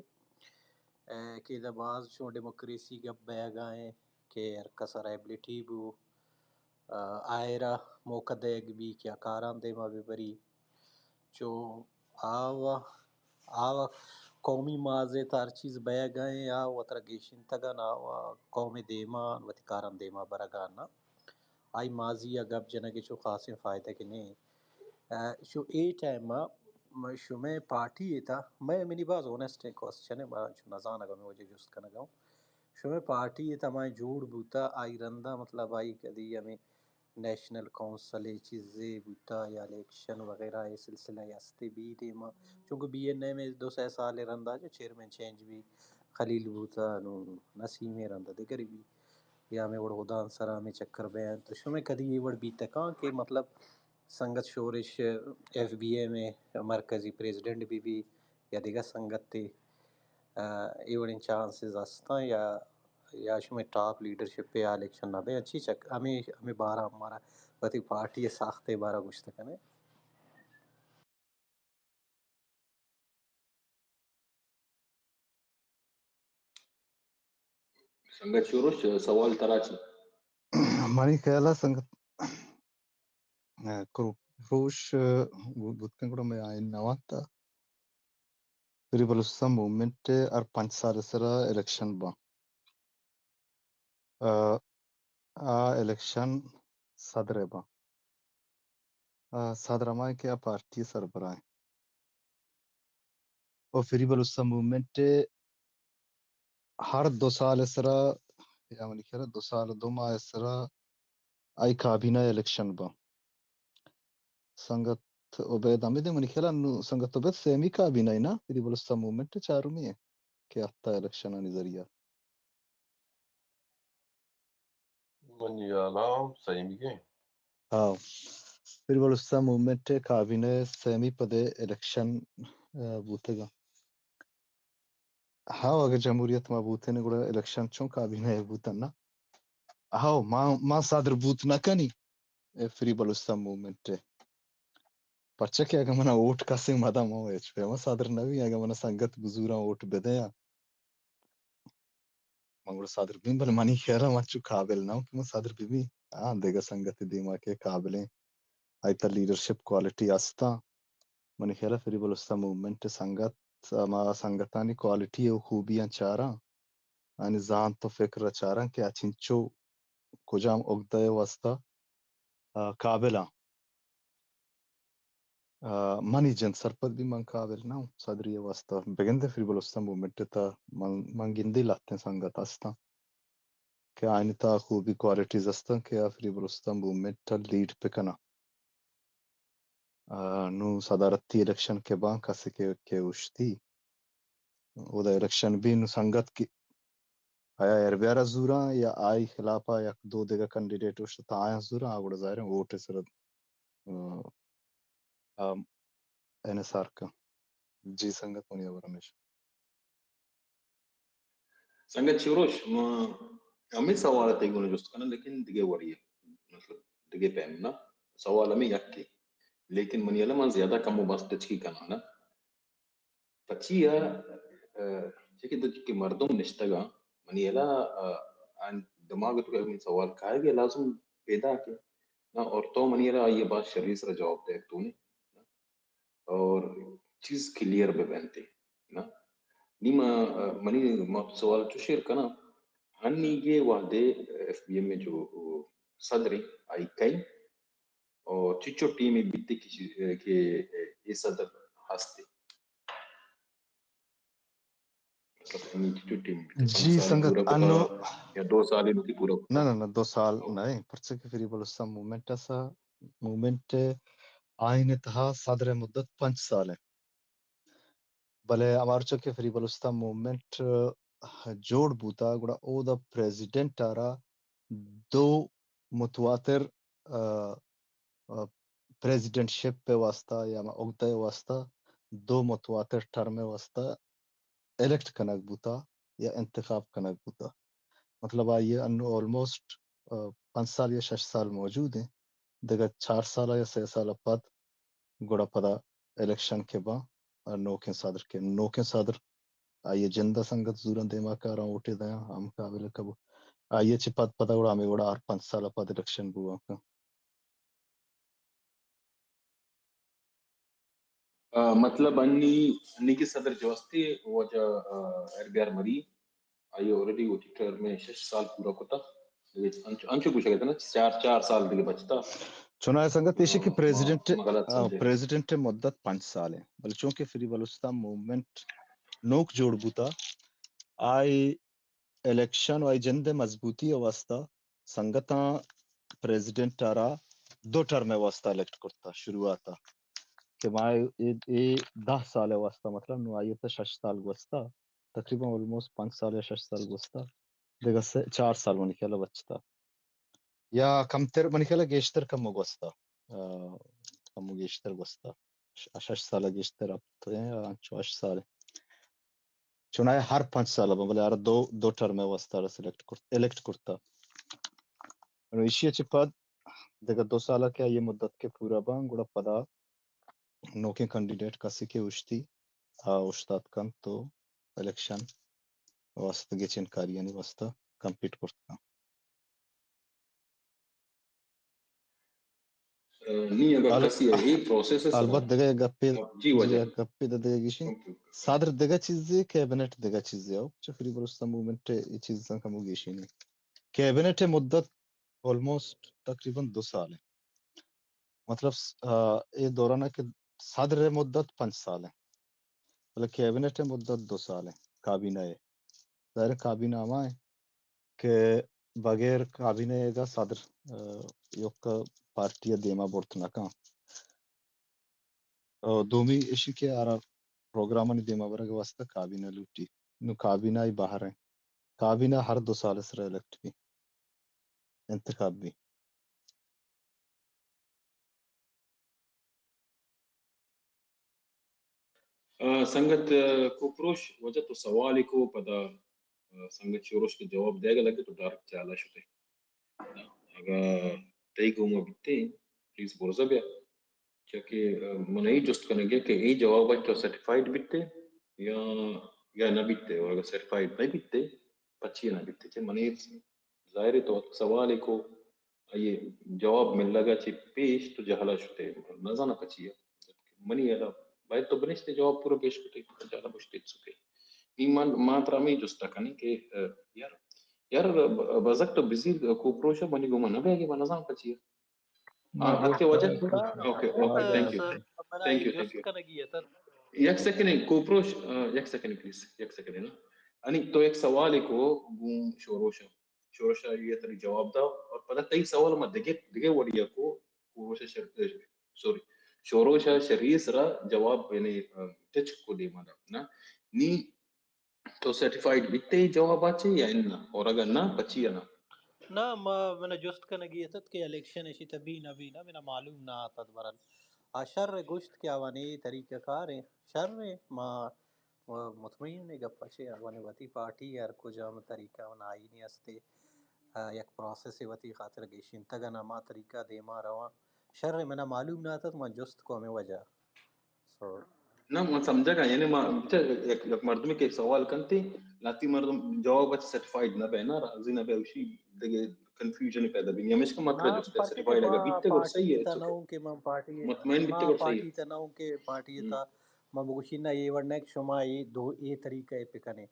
اے، کہ ادا باز چون ڈیموکریسی گپ بیگا ہیں کہ ہر کس ایبلٹی بو، آ، آئرا موقع دیگ بی کہ آ کاراں دیما بہ بری۔ چو آ و، آ و قومی مازے تا ہر چیز بیگا ہیں، آ وترا گیشینتگا نا، آ و قوم دیما وتی کاراں دیما برگا نا۔ آئی مازی ء گپ جنگ ء چو خاصیں فائدہ کہ نیں۔ ء چو اے ٹائم ء م-، شمئے پارٹی ء تا، مئے، منی باز اونسٹیں کوسچن ء، ما چو نزانگ ء ہمے وجہ جست کنگ ء اوں۔ شمئے پارٹی ء تا مئے جوڑ بوتا، آئی رندا مطلب آئی کدی ہمے نیشنل کونسل ء چیزے بوتا یا الیکشن وغیرہ ء سلسلہ ء ہستے بی دیما، چونکہ بی این ایم ء دو سئے سال ء رندا جو چیئرمین چینج بی، خلیل بوتا، نوں نسیم ء رندا دگرے بی۔ یا ہمے وڑ ہدان سرا ہمے چکر بیاں۔ تو شمئے کدی اے وڑ بیتکاں کہ مطلب سنگت شورش ایف بی ایم ء مرکزی پریزیڈنٹ بہ بی یا دگہ سنگتے، آ، اے وڑیں چانسز ہستاں یا، یا شمئے ٹاپ لیڈرشپ ء آ الیکشن نہ بے؟ چی چک-، ہمے، ہمے بارہ مارا وتی پارٹی ء ساخت ء بارہ گوشت کنے۔ سنگت شورش، سوال ترا چی؟ منی خیال ء سنگت، ء، کروش، ء، بوت کن گڑا مئے آئین نہ وانتا۔ پری بلوچستان موومنٹ ء ہر پنچ سال ء سرا الیکشن باں۔ ء، آ الیکشن صدر ء باں۔ ء، صدر ہما کہ آ پارٹی ء سربراہ ء۔ او فری بلوچستان موومنٹ ء ہر دو سال ء سرا، یا منی خیال ء دو سال ء دو ماہ ء سرا آئی کابینہ الیکشن باں۔ سنگت عبید حمید، منی خیال ء نوں سنگت عبید سیمی کابینہ ء نا، فری بلوچستان موومنٹ ء چارمی ء کہ ہفتہ الیکشن آنی ذریعہ۔ منی ہیال ء ہم سیمی ء۔ ہاں، پھر بلوچستان موومنٹ ء کابینہ ء سیمی پد ء الیکشن، آ، بوتگ ء۔ ہاں، اگہ جمہوریت ما بوتین گڑا الیکشن چون کابینہ ء بوتن نا؟ ہاں، ما، ما صدر بوت نہ کنی، اے فری بلوچستان موومنٹ ء۔ پرچا کہ اگہ منا ووٹ کسے مداں، من ہچ پیما صدر نہ بی۔ اگہ منا سنگت بزوراں ووٹ بدیاں، من گڑا صدر بیم، بلے منی خیال ء من چو قابل نہ اوں کہ من صدر بہ بی۔ ہاں، دگہ سنگت دیما کہ قابلیں، آئی تہ لیڈرشپ کوالٹی استاں۔ منی خیال ء فری بلوچستان موومنٹ سنگت، ہما سنگتانی کوالٹی و خوبیاں چاراں، آنی زانت و فکر ء چاراں کہ آ چنچو کجام عہدہ ء واستہ، آ، قابل آں۔ آ، منی جند سرپد بی، من قابل نہ اوں صدری ء واستہ۔ بگندے فری بلوچستان موومنٹ ء تہ من، من گندی لہتیں سنگت ہستاں کہ آیانی تہ خوبی کوالٹیز ہستاں کہ آ فری بلوچستان موومنٹ ء لیڈ بکناں۔ آ، نوں صدارتی الیکشن کہ باں، کسے کہ، کہ اوشتی، اودا الیکشن بی، نوں سنگت کہ آیا ایر بیارا زوراں یا آئی خلافا یک دو دگہ کینڈیڈیٹ اوشت تا آیاں زوراں، آ گڑا ظاہر ہے ووٹ سر، آ، آ، انحصار کن۔ جی سنگت، منی ہبر ہمیش۔ سنگت چیروش، ما ہمے سوال ء تئی گون جست کناں، لیکن دگہ وڑی ء، مطلب دگہ پیم نا۔ سوال ہمے یکے، لیکن منی ہیال ء من زیادہ کم و بست ٹچکی کناں نا۔ پچی ء، ء، چہ کہ دو کہ مردم نشتگاں، منی ہیال ء، ء، آن دماغ تو کہ منی سوال کائے گے لازم پیدا کہ نا، اور تو منی ہیال ء آئی ء باز شری سرا جواب دے تو نے۔ اور چیز کلیئر بہ بنت نا۔ نی ما، منی ما سوال چو شیر کناں، ہنیگے وہدے ایف بی ایم جو صدر آئی کئی اور چچو ٹیم بیتے کہ، کہ اے صدر ہستے؟ مطلب، ہنی چچو ٹیم بیتے؟ جی پنچ سال سنگت، پورا کتا انو یا دو سال ہی پورا کتا؟ نہ، نہ، نہ، دو سال نہ، پرچہ کہ فری بلوچستان موومنٹ اسا، موومنٹ آئین تہا صدر مدت پنچ سال ہے۔ بلے ہمارچو کہ فری بلوچستان موومنٹ جوڑ بوتا، گڑا اودا پریزیڈنٹ آرا دو متواتر، آ، آ، پریزیڈنٹ شپ ءِ واسطہ یا ہما عہدہ ءِ واسطہ دو متواتر ٹرم ءِ واسطہ الیکٹ کنگ بوتا یا انتخاب کنگ بوتا۔ مطلب، آئی ءَ انو آلموسٹ، آ، پنچ سال یا شش سال موجود ہیں۔ دگہ چار سال یا سہ سال پد گڑا پدا الیکشن کہ باں، آ، نوکیں صدر کہ، نوکیں صدر آئی ءِ جند ءَ سنگت زوراں دیما کاراں ووٹے دیاں، ہم قابل قبول۔ آئی ءَ چہ پد پدا گڑا ہمے وڑا ہر پنچ سال پد الیکشن بوان کن۔ آ، مطلب، انی، انی کہ صدر جو استی واجہ، آ، اربیار مری، آئی آلریڈی وتی ٹرم ءِ شش سال پورا کتا۔ انچو، انچو گوشگ ءَ اتنا چار، چار سال دگہ بچتا۔ چوناہا سنگت ایشی کہ آ، پریزیڈنٹ، ما غلط آ، سمجھے۔ پریزیڈنٹ ءِ مدت پنچ سال ہے، بلے چونکہ فری بلوچستان موومنٹ نوک جوڑ بوتا، آئی الیکشن و آئی جند ءِ مضبوطی ءِ واسطہ سنگتاں پریزیڈنٹ ءَ را دو ٹرم ءِ واسطہ الیکٹ کرتا شروعات ءَ کہ ما اے، اے دہ سال ءِ واسطہ، مطلب، نو آئی ءَ تا شش سال گوستا، تقریباً آلموسٹ پنچ سال یا شش سال گوستا، دگہ سے، چار سال منی خیال ءَ بچتا۔ یا کمتر، منی خیال ءَ گیشتر کمو گوستا، آ، کمو گیشتر گوستا۔ ش-، شش سال ءَ گیشتر ہفت ہیں، انچو ہشت سال ہیں۔ چوناہا ہر پنچ سال ءَ بلے ہر دو، دو ٹرم ءِ واسطہ را سلیکٹ کرت، الیکٹ کرتا۔ انو ایشی ءَ چہ پد دگہ دو سال ءَ کہ آئی ءِ مدت کہ پورا باں، گڑا پدا نوکیں کینڈیڈیٹ کسے کہ اوشتی، آ، اوشتات کنت تو الیکشن واسطہ گچین کاریانی واسطہ کمپیٹ کرت کن۔ نی اگر ال-، کسی ءَ اے پروسیس ءَ البت دگہ یک گپے، جی، جی، واجہ۔ یک گپے دگہ گیشیں۔ Okay, okay. صدر دگہ چیزے، کیبنٹ دگہ چیزے۔ او چہ فری بلوچستان موومنٹ ءِ اے چیزاں کمو گیشیں۔ کیبنٹ ءِ مدت آلموسٹ تقریباً دو سال ہے۔ مطلب، س-، آ، اے دوران ہے کہ صدر ءِ مدت پنچ سال ہے، بلے کیبنٹ ءِ مدت دو سال ہے، کابینہ ءِ۔ ظاہر ہے کابینہ ہما ہے کہ بغیر کابینہ ءَ صدر، آ، یک پارٹی ءَ دیما برت نہ کن۔ آ، دومی ایشی کہ آرا پروگرامانی دیما برگ ءِ واسطہ کابینہ لوٹی۔ نو کابینہ ای بہر ہیں۔ کابینہ ہر دو سال ءِ سرا الیکٹ بی، انتخاب بی۔ آ، سنگت، آ، کوپروش، واجہ تو سوالے کو، پدا، آ، سنگت شوروش کہ جواب دیگا لگے تو ڈائریکٹ چالا شتے۔ اگاں تئی گوما بیتے، پلیز برزا بیا۔ چیا کہ، آ، من اے جست کنگے کہ اے جواب تو سیٹیفائیڈ بیتے یا، یا نہ بیتے، اور اگر سیٹیفائیڈ نہ بیتے، پچی نہ بیتے؟ چہ منی ظاہر ہے تو سوالے کو، آئی جواب ملگا چہ پیش تو جہلا شتے، نزاناں پچی ہے۔ منی ادا باید تو بنشتے جواب پورا پیش کتے، جہلا بشتے سکے۔ نی من، ما ترا ہمے جستا کنی کہ، آ، یار، یار، بزگ تو بزیر کوپروشا منی گوما نہ بیگے، من نزاناں پچی ہے۔ ہاں، اتکے واجہ۔ Okay, okay, thank you. Sir, من تھینک یو، تھینک یو۔ یک سیکنڈ، کوپروش، آ، یک سیکنڈ پلیز، یک سیکنڈ نا۔ انی تو یک سوالے کو گوں شوروشا۔ شوروشا یہ تری جواب دا اور پدا تئی سوال ما دگے، دگے وڑیا کو، کوپروشا شر-، سوری، شوروشا شری سرا جواب یعنی، آ، ٹچ کو دیما دا نا۔ نی تو سیٹیفائیڈ بیتے جواب آچے یا اناں؟ اور اگر نہ، پچی اناں؟ نہ، ما، منا جست کنگی اتت کہ الیکشن اشی تہ بی نہ بی نہ، منا معلوم نہ اتت برحال۔ آ شر گوشت کہ آوانی طریقہ کار ہیں۔ شر ہیں، ما مطمئن ہیں گپ چے، آوانی وتی پارٹی ہر کجام طریقہ و آئینی استے۔ آ، یک پروسیس وتی خاطر گیشینتگ اناں، ما طریقہ دیما رواں۔ شر ہیں، منا معلوم نہ اتت، ما جست کو ہمیں وجہ۔ سو۔ نہ، من سمجھگا، یعنی ما، بچا، یک، یک مردمے کہ سوال کنتے، لہتی مردم جواب اچ سیٹیفائیڈ نہ بے، نہ راضی نہ بے، اشی دگہ کنفیوژن پیدا بی۔ ہمیشکا مطلب جست صرف آئیڈا بیتے گڑ صحیح ہے، it's okay۔ مطمئن بیتے گڑ صحیح ہے۔ پارٹی تناؤں کے پارٹی تا ما بگوشی نہ، اے وڑ نہ کہ شما اے دو اے طریقہ ء پہ کنے۔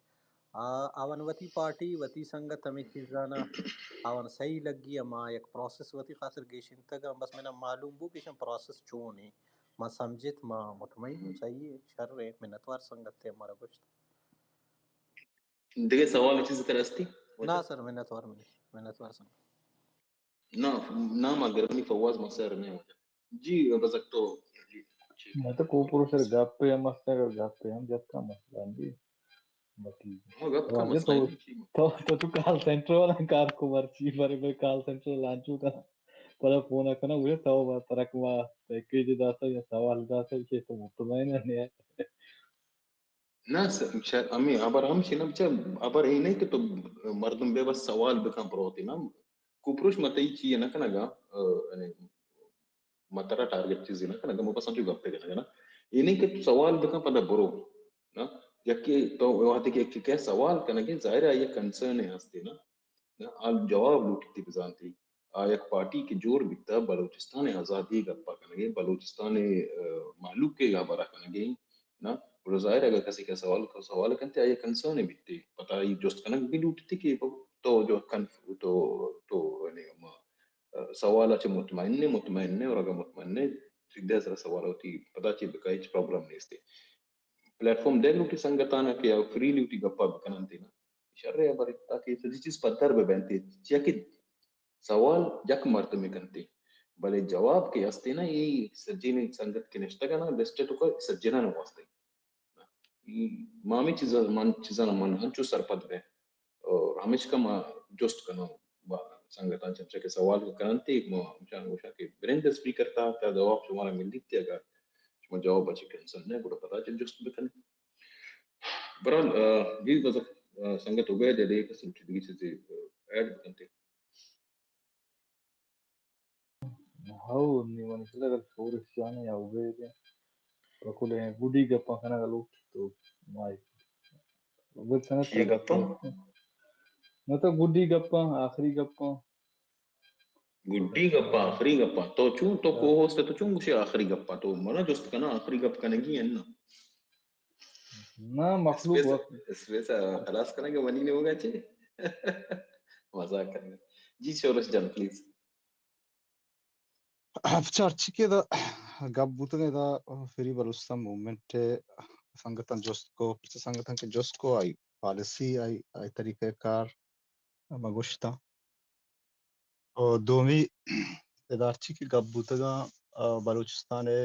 آ، آوان وتی پارٹی، وتی سنگت ہمے چیزانا آوان صحیح لگی، ہما یک پروسیس وتی خاطر گیشینتگ، بس منا معلوم بو کہ ایشان پروسیس چون ہے۔ ما سمجھت، ما مطمئن ہوں، صحیح ہے، شر ہے، منتوار سنگت تے ہمارا گوشت۔ دگہ سوال چیز تر استی؟ نہ سر، منتوار منی، منتوار سنگت۔ نہ، نام ء گرانی فواز مسر نے واجہ۔ جی، بزگ تو، جی، چی؟ نہ تو کوپرو سر گپ ہم است، اگر گپ ہم جت کا مسئلہ جی۔ باقی ہاں، گپ کا مسئلہ تو، جی، تو، تو، تو کال سینٹر والا کار کو مرچی، بارے بارے کال سینٹر لانچو کا۔ پدا فون کنا، وہ تو ترک ما پیکیج داتا یا سوال داتا کہ تو مطمئن نہیں ہے۔ نہ، س-، چ-، ہمے ہبر ہم چی نہ، چ-، ہبر اے نہیں کہ تو مردم بے بس سوال بکن پروتی نا۔ کوپروش متئی چی نہ کنگا، ا، یعنی مترا ٹارگٹ چیزی نہ کنگا، مو بس ہمچو گپے کنگا نا۔ اے نہیں کہ تو سوال بکن پدا برو۔ نا، یکی تو وہدے کہ، کہ، کہ سوال کنگے، ظاہر ہے یہ کنسرن ہے ہستے نا۔ نا، آ جواب لوٹیتی بزانتی۔ آ یک پارٹی کہ جوڑ بیتا، بلوچستان ء آزادی ء گپا کنگے، بلوچستان ء، ا، مہلوک ء ہبرا کنگے، نا؟ گڑا ظاہر ہے اگر کسی کہ سوال، سوال کنتے، آئی کنسرن بیتے، پتہ آئی جست کنگ بھی لوٹتے کہ تو جو کن-، تو، تو، یعنی، ما، ا، سوال اچ مطمئن نے، مطمئن نے، اور اگر مطمئن نے، سیدھے سر سوال ہوتی، پتہ چی بکا، ہچ پرابلم نہیں استے۔ پلیٹ فارم دے لوٹی سنگتانا کہ آ فری لوٹی گپا بکننتے نا۔ شر ہے ہبرے، تاکہ سجی چیز پدر بہ بنتے۔ چیا کہ سوال یک مردمے کنتے، بلے جواب کہ ہستے نا، اے سجین سنگت کہ نشتگ نا، لسٹ تو کا سجنان واسطے۔ اے ما ہمیں چیزاں، من چیزاں من ہنچو سرپد بے اور ہمیشکا ما جست کنوں با سنگتاں چنچا کہ سوال کننتے، ما ہمشان گوشاں کہ برند اسپیکر تا، تا جواب شمارا ملیت، اگر شما جواب اچ کنسن نہ، گڑا پدا چہ جست بکن۔ برحال، آ، جی، بس، آ، سنگت عبید ہے، دے کس چیز، دگہ چیزے، آ، ایڈ بکنتے۔ ہو، نی منی سر اگر شورش جانے یا عبید ہے، بکل ہے، گڈی گپاں کنگ لوٹ تو مائی۔ عبید سنگت یہ گپاں؟ نہ تو گڈی گپاں، آخری گپاں۔ گڈی گپا، آخری گپا۔ تو چون، تو کو ہوسٹ، تو چون گوشے آخری گپا؟ تو منا جست کنا، آخری گپ کنگی ہے نا؟ نہ، مخلوق اسپیس، وقت اسپیس خلاص کنگے منی نے ہوگا چے؟ مزاق کرنے۔ جی شورش جان، پلیز۔ اچھا، ہرچی کہ ادا گپ بوتگ، ادا فری بلوچستان موومنٹ سنگتاں جست کو، پرچہ سنگتاں کہ جست کو، آئی پالیسی، آئی، آئی طریقہ کار، ما گوشتاں۔ و دومی، ادا ہرچی کہ گپ بوتگاں، آ، بلوچستان ء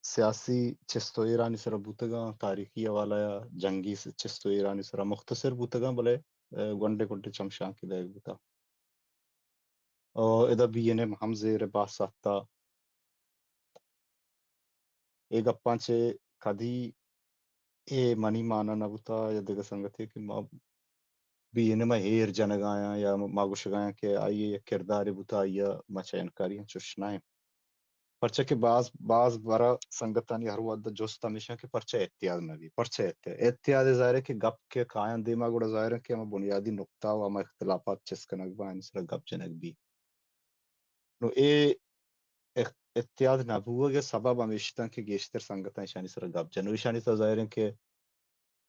سیاسی چست و ایرانی سرا بوتگاں، تاریخی حوالہ یا جنگی س-، چست و ایرانی سرا مختصر بوتگاں، بلے، آ، گونڈے گونڈے چمشانکے دئیگ بوتا۔ و ادا بی این ایم ہم زیر بحث آتا۔ اے گپاں چہ کدی اے منی مانا نہ بوتا یا دگہ سنگتے کہ ما بی این ایم ء ایر جنگ آیاں یا ما گوشگ آیاں کہ آئی ء یک کردارے بوتا، آئی ء ما چہ انکاری آں، چش نہ انت۔ پرچا کہ باز، باز برا سنگتانی ہر وھد ء جست ہمیش انت کہ پرچا اتحاد نہ بی، پرچا اتحاد؟ اتحاد ء ظاہر ہے کہ گپ کہ کایاں دیما گڑا ظاہر ہے کہ ہما بنیادی نقطہ و ہما اختلافات چست کنگ باں، آنی سرا گپ جنگ بی۔ نوں اے اخ-، اتحاد نہ بوگ ء سبب ہمیش اتاں کہ گیشتر سنگتاں ایشانی سرا گپ جنوں۔ ایشانی تھا ظاہر انت کہ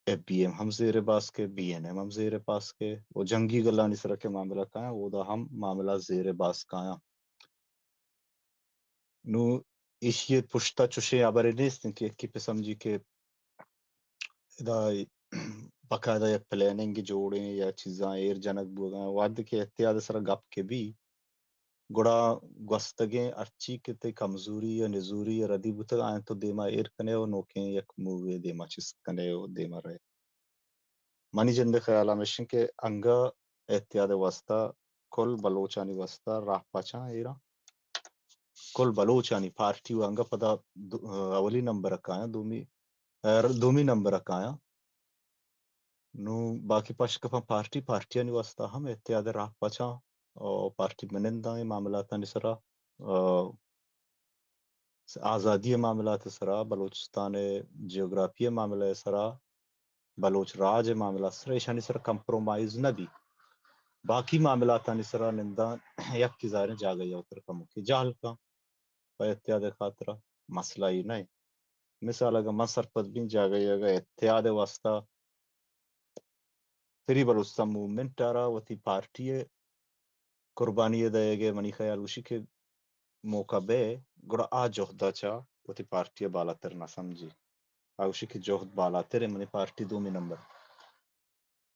اے بی ایم ہم زیر باسک ء، بی این ایم ہم زیر باسک ء، و جنگی گلانی سرا کہ معاملہ کایاں، اودا ہم معاملہ زیر باسک آیاں۔ نوں ایشی ء پشتا چوشیں ہبرے نیست انت کہ یکے پہ سمجھی کہ ادا باقاعدہ یک پلاننگ جوڑیں یا چیزاں ایر جنگ بوگاں۔ وہدے کہ اتحاد ء سرا گپ کہ بی، گڑا گوستگیں ہرچی کہ تئی کمزوری یا نزوری یا ردی بوتگ، آیاں تو دیما ایر کنے و نوکیں یک مووے دیما چست کنے و دیما رئے۔ منی جند ء خیال ہمیش انت کہ انگہ اتحاد ء واستہ کل بلوچانی واستہ راہ پچاں ایراں۔ کل بلوچانی پارٹی و انگہ پدا دو-، اولی نمبر ء کایاں، دومی، ء، دومی نمبر ء کایاں۔ نوں باقی پشکپاں پارٹی، پارٹیانی واستہ ہم اتحاد ء راہ پچاں و پارٹی بننداں اے معاملاتانی سرا، ء، آزادی ء معاملات ء سرا، بلوچستان ء جیوگرافی ء معاملہ ء سرا، بلوچ راج ء معاملہ ء سرا، ایشانی سرا کمپرومائز نہ بی۔ باقی معاملاتانی سرا نندان، یکے ظاہریں جاگہے ءَ وتر کمکے جہل کن پہ اتحاد ءِ خاطرا، مسئلہ اے نہ اِنت۔ مثال اگاں من سرپد بیں، جاگہے اگاں اتحاد ءِ واستہ فری بلوچستان موومنٹ ءَ را وتی پارٹی ءِ قربانی ءِ دئیگ ءِ، منی خیال گوشی کہ موقع بئے، گڑا آ جہد ءَ چہ وتی پارٹی ءَ بالاتر نہ سمجھی۔ آ گوشی کہ جہد بالاتر اِنت، منی پارٹی دومی نمبر۔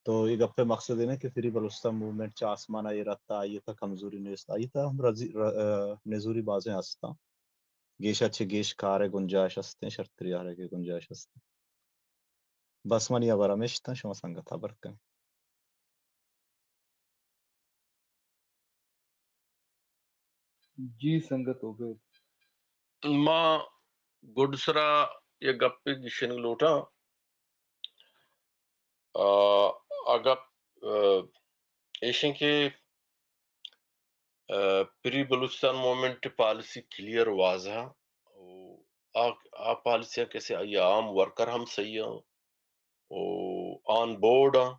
تو اے گپ ءِ مقصد اے نہ کہ فری بلوچستان موومنٹ چہ آسمان ءَ ایر اتکگ، آئی ءِ تہ ءَ کمزوری نیست، آئی ءِ تہ ءَ ہم رزی-، ر-، ءَ، نزوری بازیں ہست اَنت۔ گیش ءَ چہ گیش کار ءِ گنجائش ہست اِنت، شرتری آرگ ءِ گنجائش ہست اِنت۔ بس منی ہبر ہمیش اَت، شما سنگت ہبر کن۔ جی سنگت عبید۔ ما گڈسرا یک گپے گیشینگ لوٹاں۔ آ، آ گپ، آ، ایش اِنت کہ، آ، فری بلوچستان موومنٹ پالیسی کلیئر واضح اِنت۔ او آ، آ پالیسیاں کسے آئی عام ورکر ہم صحیح اَنت۔ او آن بورڈ اَنت۔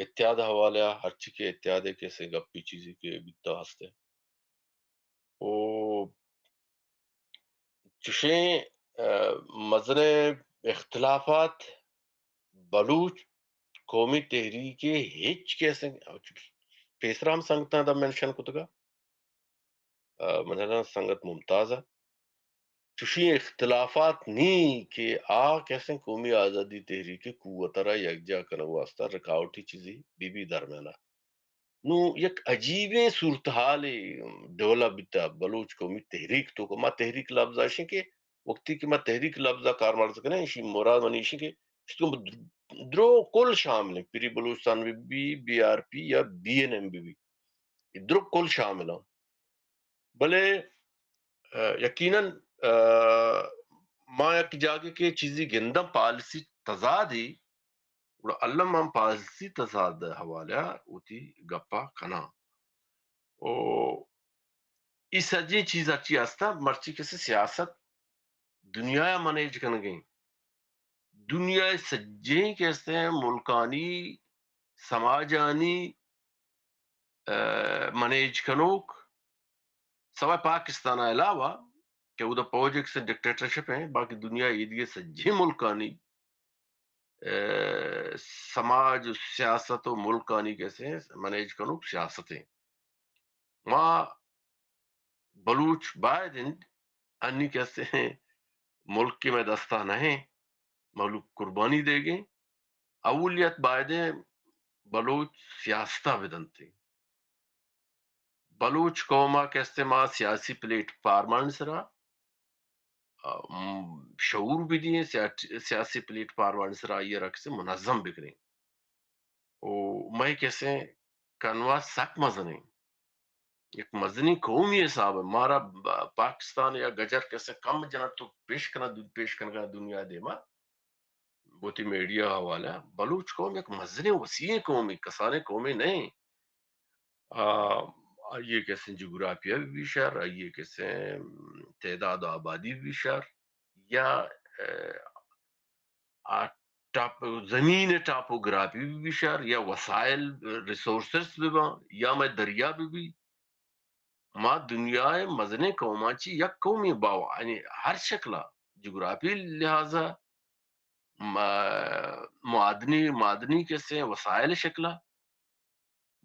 اتحاد ءِ حوالہ ءَ ہرچی کہ اتحاد ءِ کسے گپے چیزے کہ بیتا ہست اِنت۔ او چشیں، آ، مزنیں اختلافات بلوچ قومی تحریک ءِ ہچ کسے، پیسرا ہم سنگتاں دا مینشن کتگ اَت، آ، من ءَ سنگت ممتاز ءَ، چشیں اختلافات نی کہ آ کسے قومی آزادی تحریک ءِ قوت ءَ را یکجا کنگ ءِ واستہ رکاوٹی چیزے بہ بی درمیان ءَ۔ نوں یک عجیبیں صورتحالے ڈیولپ بیتا بلوچ قومی تحریک ءِ توکا۔ ما تحریک لبز ءَ ایش اِنت کہ وقتی کہ ما تحریک لبز ءَ کارمرز کنیں، ایشی مراد منی ایش اِنت کہ ایشی توکا درو کل شامل اِنت، فری بلوچستان بہ بی، بی آر پی یا بی این ایم بہ بی، اے درو کل شامل اَنت۔ بلے، آ، یقیناً، آ، ما یک جاگہے کہ چیزے گنداں پالیسی تضادے، گڑا الم ہم پالیسی تضاد ءِ حوالہ ءَ وتی گپ ءَ کناں۔ او اے سجیں چیز ہرچی ہست اَنت، مرچی کسے سیاست دنیا ءَ منیج کنگ ءَ اِنت۔ دنیا ءِ سجیں کسے ملکانی سماجانی، آ، منیج کنوک، سوائے پاکستان ءَ علاوہ کہ اودا پوج ءِ کسے ڈکٹیٹرشپ اِنت، باقی دنیا ءِ ایدگہ سجیں ملکانی، آ، سماج ءُ سیاست ءُ ملکانی کسے منیج کنوک سیاست اِنت۔ ما بلوچ باید اِنت، انی کسے ملک کہ مئے دست ءَ نہ اِنت، مہلوک قربانی دیگ ءَ اِنت۔ اولیت باید اِنت بلوچ سیاست ءَ بدنت۔ بلوچ قوم ءَ کسے ما سیاسی پلیٹ فارمانی سرا، آ، م، شعور بدئیں، سیا-، سیاسی پلیٹ فارمانی سرا آئی ءَ را کسے منظم بکنیں۔ او مئے کسے کنواس سک مزن اِنت۔ یک مزنیں قومی حساب ءَ مارا ب-، پاکستان یا گجر کسے کم جنت تو پیش کناں، دو-، پیش کنگا دنیا ءِ دیما۔ وتی میڈیا ءِ حوالہ ءَ بلوچ قوم یک مزنیں وسیعیں قومے، کسانیں قومے نہ اِنت۔ آ، آئی ءِ کسے جغرافیہ بہ بی شر، آئی ءِ کسے تعداد ءُ آبادی بہ بی شر، یا، آ، آ ٹاپ-، زمین ءِ ٹاپوگرافی بہ بی شر، یا وسائل، ریسورسز بہ باں، یا مئے دریا بہ بی، ما دنیا ءِ مزنیں قوماں چہ یک قومے باں، یعنی ہر شکل ءَ، جغرافی لحاظ ءَ، ما-، معدنی، معدنی کسے وسائل ءِ شکل ءَ،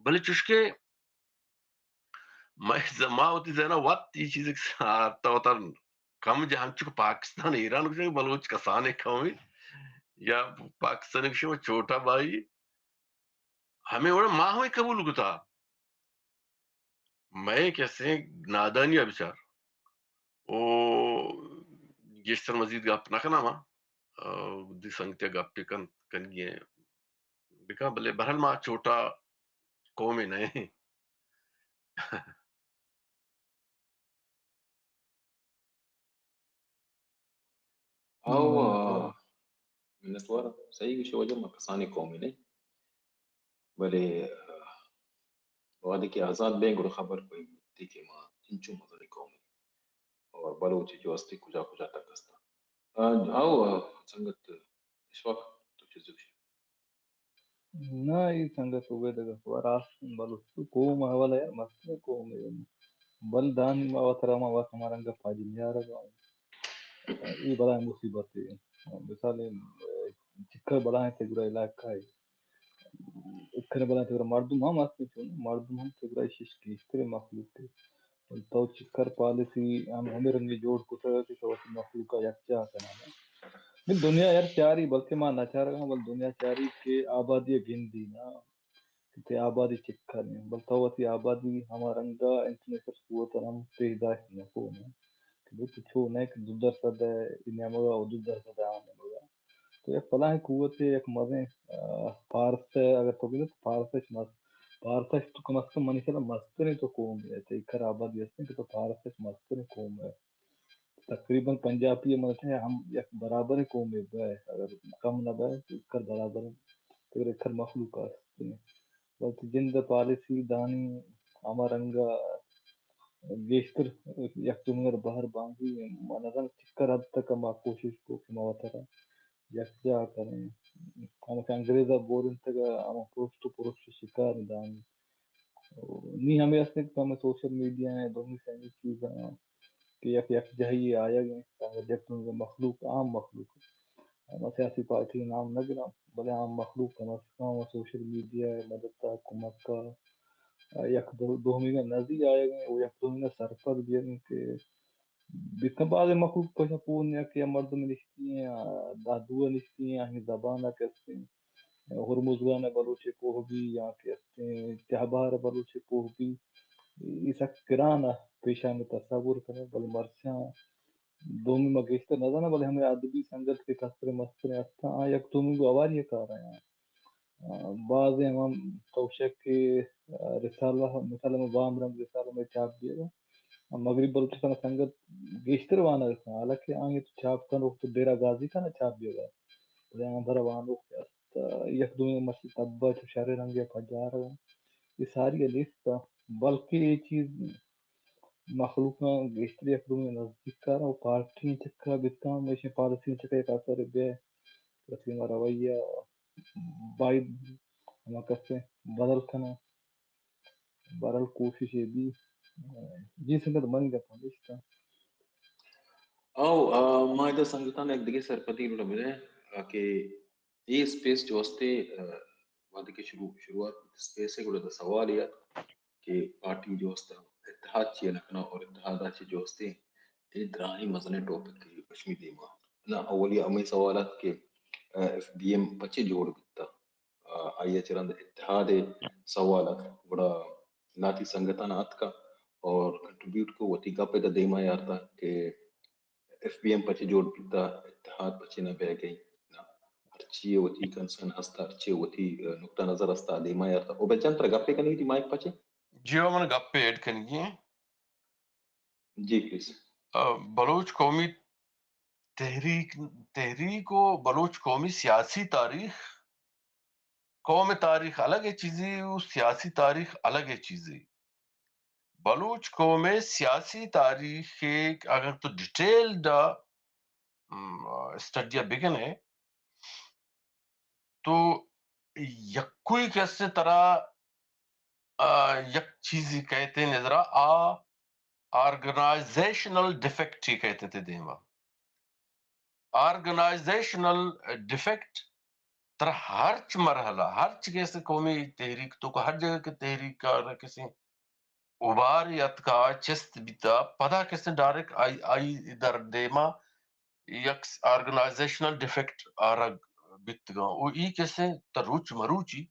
بلے چوشکہ ما، ما وتی ذہن ءَ وت اے چیز ءَ وت کم جاہ، ہمچو کہ پاکستان، ایران گوشگ بلوچ کسانیں قومے یا پاکستان گوشگ چھوٹا بھائی، ہمے وڑ ما ہمے قبول کتا۔ مئے کسے نادانی ءَ بچار۔ او گیشتر مزید گپ نہ کناں ما۔ آ، دی سنگتے گپے کن، کنگی ایں بکن، بلے بہرحال ما چھوٹا قومے نہ ایں۔ ہاؤ، آ، منتوار۔ صحیح گوشے واجہ، ما کسانیں قومے نہ ایں۔ بلے، آ، وہدے کہ آزاد بیں گڑا خبر بی کہ ما چنچو مزنیں قومے اور بلوچ جو ہستی کجا کجا تک ہستا۔ آ، ہاؤ، آ، سنگت اشفاق، تو چیزے گوشے؟ نہ، اے سنگت عبید ءِ گپ ءَ راست اِنت، بلوچ قوم اول ءَ یار مستریں قومے۔ بل دانی ما وترا ما وت ہما رنگ ءَ پجی نیارگ ءَ اوں۔ اے بلاہیں مصیبتے۔ مثال، چکر بلاہیں تگرا علاقہ اے۔ اکن بلاہیں تگرا مردم ہم ہستیں، چون مردم ہم تگرا ایش گیشتر مخلوق اے۔ تو چکر پالیسی ہم ہمے رنگی جوڑ کتگ کہ تو وتی مخلوق ءَ یکجاہ کناں۔ نی دنیا یار چاری، بلکہ ما نہ چارگاں، بل دنیا چاری کہ آبادی ءَ گندی نا، کہ تئی آبادی چکر ایں، بل تو وتی آبادی ہما رنگ ءَ انٹرنیشنل قوت ءَ ہم پیش داشت نہ کن نا۔ کہ بھئی تو چو نہ کہ دو درصد ءِ اے نیمگ ءَ و دو درصد ءِ آ نیمگ ءَ۔ تو یک بلاہیں قوتے، یک مزیں، آ، پارس ءَ اگر تو گندے تو پارس اش مست، پارس اش تو کم از کم منی خیال ءَ مستریں تو قوم ئے، تئی کر آبادی ہستیں کہ تو پارس اش مستریں قوم ئے۔ تقریباً پنجابی ءَ من ہم یک برابریں قومے بئے، اگر کم نہ بئے تو کر برابریں، تو کر مخلوق ہستیں۔ بلکہ جند ءِ پالیسی دانی ہما رنگ ءَ گیشتر یک دومی ءَ را بہر بانگی، من نزاناں چکر حد تک ما کوشش کو کہ ما وترا یکجاہ کنیں۔ ہمے کہ انگریز ءَ بورینتگ ءَ ہما پرشت و پرشت ءِ شکار ایں دانی۔ نی ہمے ہستیں کہ ہمے سوشل میڈیا ءَ دومی سیمی چیزاں کہ یک یکجاہی آیگ ایں، سنگت یک دومی مخلوق، عام مخلوق، ما سیاسی پارٹی نام نہ گراں، بلے عام مخلوق کم از کم سوشل میڈیا ءِ مدد ءَ، کمک ءَ، یک دو-، دومی ءَ نزی آیگ ایں و یک دومی ءَ سرپد بیگ ایں کہ بیتاں بازیں مخلوق پشا پون یا کہ مردم نشتی ایں، آ، دہ دو نشتی ایں، آہی زبان ءَ کستیں، ہرمزگان ءِ بلوچے پوہ بی یا کہ استیں چہبار ءِ بلوچے پوہ بی، اے سک گران ءَ پیشانی تصور کنیں، بلے مرچاں دومی ما گیشتر نہ زاناں، بلے ہمے ادبی سنگت کہ کستریں مستریں استاں، آ یک دومی گوں ہواری ءَ کار ءَ آں۔ آ، بازیں ہما توشک کہ، آ، رسالہ، مثال ہمے بام رنگ رسالہ مئے چاپ بیگ ءَ، آ، مغرب بلوچستان ءِ سنگت گیشتر وانگ ءَ کن، حالانکہ آئی ءَ تو چاپ کنوک تو ڈیرہ غازی خان ءَ چاپ بیگ ءَ، بلے آ برا وانوک است، آ، یک دومی مرچی تب ءَ چو شریں رنگے ءَ پجارگ ءَ، اے ساری ءَ نیست، بلکہ اے چیز مخلوقاں گیشتر یک دومی نزدیک کاراں و پارٹی چکا بیتاں، ایشی پالیسی چکا یک اثر بے، وتی ما رویہ باید ہما کسے بدل کناں۔ بہرحال کوشش اے بی۔ جی سنگت، منی گپ ہمیش اتاں۔ او، آ، ما ادا سنگتاں یک دگہ سرپدی لوٹاں بدیں، آ، کہ اے اسپیس جو استے، آ، وہدے کہ شروع، شروعات اسپیس ہے، گڑا دا سوال یات کہ پارٹی جو استا اتحاد چی نہ کنا اور اتحاد چی جو استے، اے دراہیں مزنیں ٹاپک کہ پشمی دیما۔ نہ، اولی ہمیں سوالات کہ، آ، ایف بی ایم پچے جوڑ بیتا۔ آ، آئی ء چہ رند اتحاد ء سوال ات، گڑا لہتے سنگتاں اتکا اور کنٹریبیوٹ کو، وتی گپ ادا دیما یارتا کہ ایف بی ایم پچے جوڑ بیتا، اتحاد پچے نہ بیگ ء، نہ، ہرچی وتی کنسرن ہستا، ہرچی وتی، ا، نقطہ نظر ہستا، دیما یارتا۔ عبید جان، ترا گپے کنگی تئی مائک پچے؟ جی ہو، من گپے ایڈ کنگی ہیں۔ جی پلیز۔ ا، بلوچ قومی تحریک، تحریک و بلوچ قومی سیاسی تاریخ، قوم تاریخ الگ ء چیزے و سیاسی تاریخ الگ ء چیزے۔ بلوچ قوم ء سیاسی تاریخ ء اگر تو ڈیٹیلڈ ء، م، اسٹڈی ء بکن ئے تو یکوئی کسے ترا، آ، یک چیزے کئیت نظرا، آ آرگنائزیشنل ڈیفیکٹ ہی کئیت تئی دیما۔ آرگنائزیشنل ڈیفیکٹ ترا ہرچ مرحلہ، ہرچ کسے قومی تحریک تو کو ہر جگہ کہ تحریک کا کسے ابار یاتکا چست بیتا، پدا کسے ڈائریکٹ آئی، آئی در دیما یک آرگنائزیشنل ڈیفیکٹ آرگ بیتگاں۔ او ای کسے تا روچ مروچی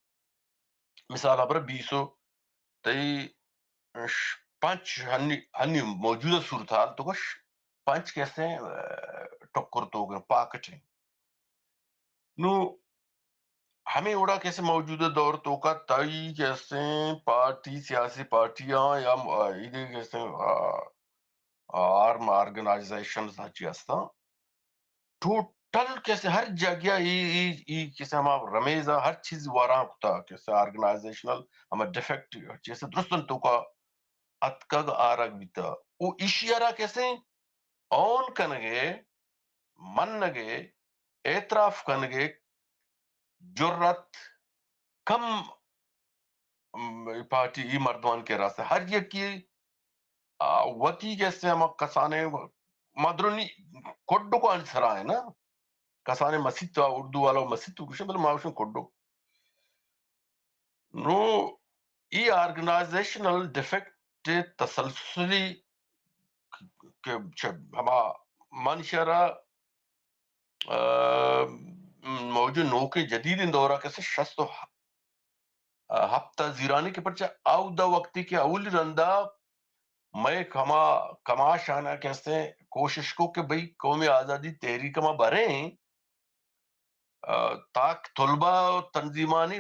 مثال ء بر بیسو تئی ش-، پنچ ہنی، ہنی موجودہ صورتحال تو گوش پنچ کسے، ا، ٹکر تو گن پاکٹ ہیں۔ نو ہمیں وڑا کسے موجودہ دور تو کا تئی کسے پارٹی، سیاسی پارٹیاں یا م-، ایدے کسے، آ، آرم آرگنائزیشنز ہچی ہستاں۔ ٹوٹل کسے ہر جاگہ ای، ای، ای کسے ہما رمیز ء ہر چیز واران کتا، کسے آرگنائزیشنل ہما ڈیفیکٹ چیز درستن توکا اتکگ آرگ بیتا۔ او ایشی ء را کسے اون کنگے، منگے، اعتراف کنگے، جرات کم، ام، پارٹی ای مردمان کے راستے ہر یکی، آ، وتی کسے ہما کسانے مدرونی کڈکانی سرا ہے نا، کسانے مسیت، اردو والا مسیت گوشن، بلے ما گوشن کڈک۔ نو ای آرگنائزیشنل ڈیفیکٹ تسلسلی کہ چہ ہما من شرا، آ، موجود نوکیں جدیدیں دورا کسے شست و ہپت ء زیرانی کہ پرچہ اودا وقتی کہ اولی رندا مئے کما، کماشانا کسے کوشش کو کہ بھئی قومی آزادی تحریک ما بریں، آ، تاک طلبہ و تنظیمانی،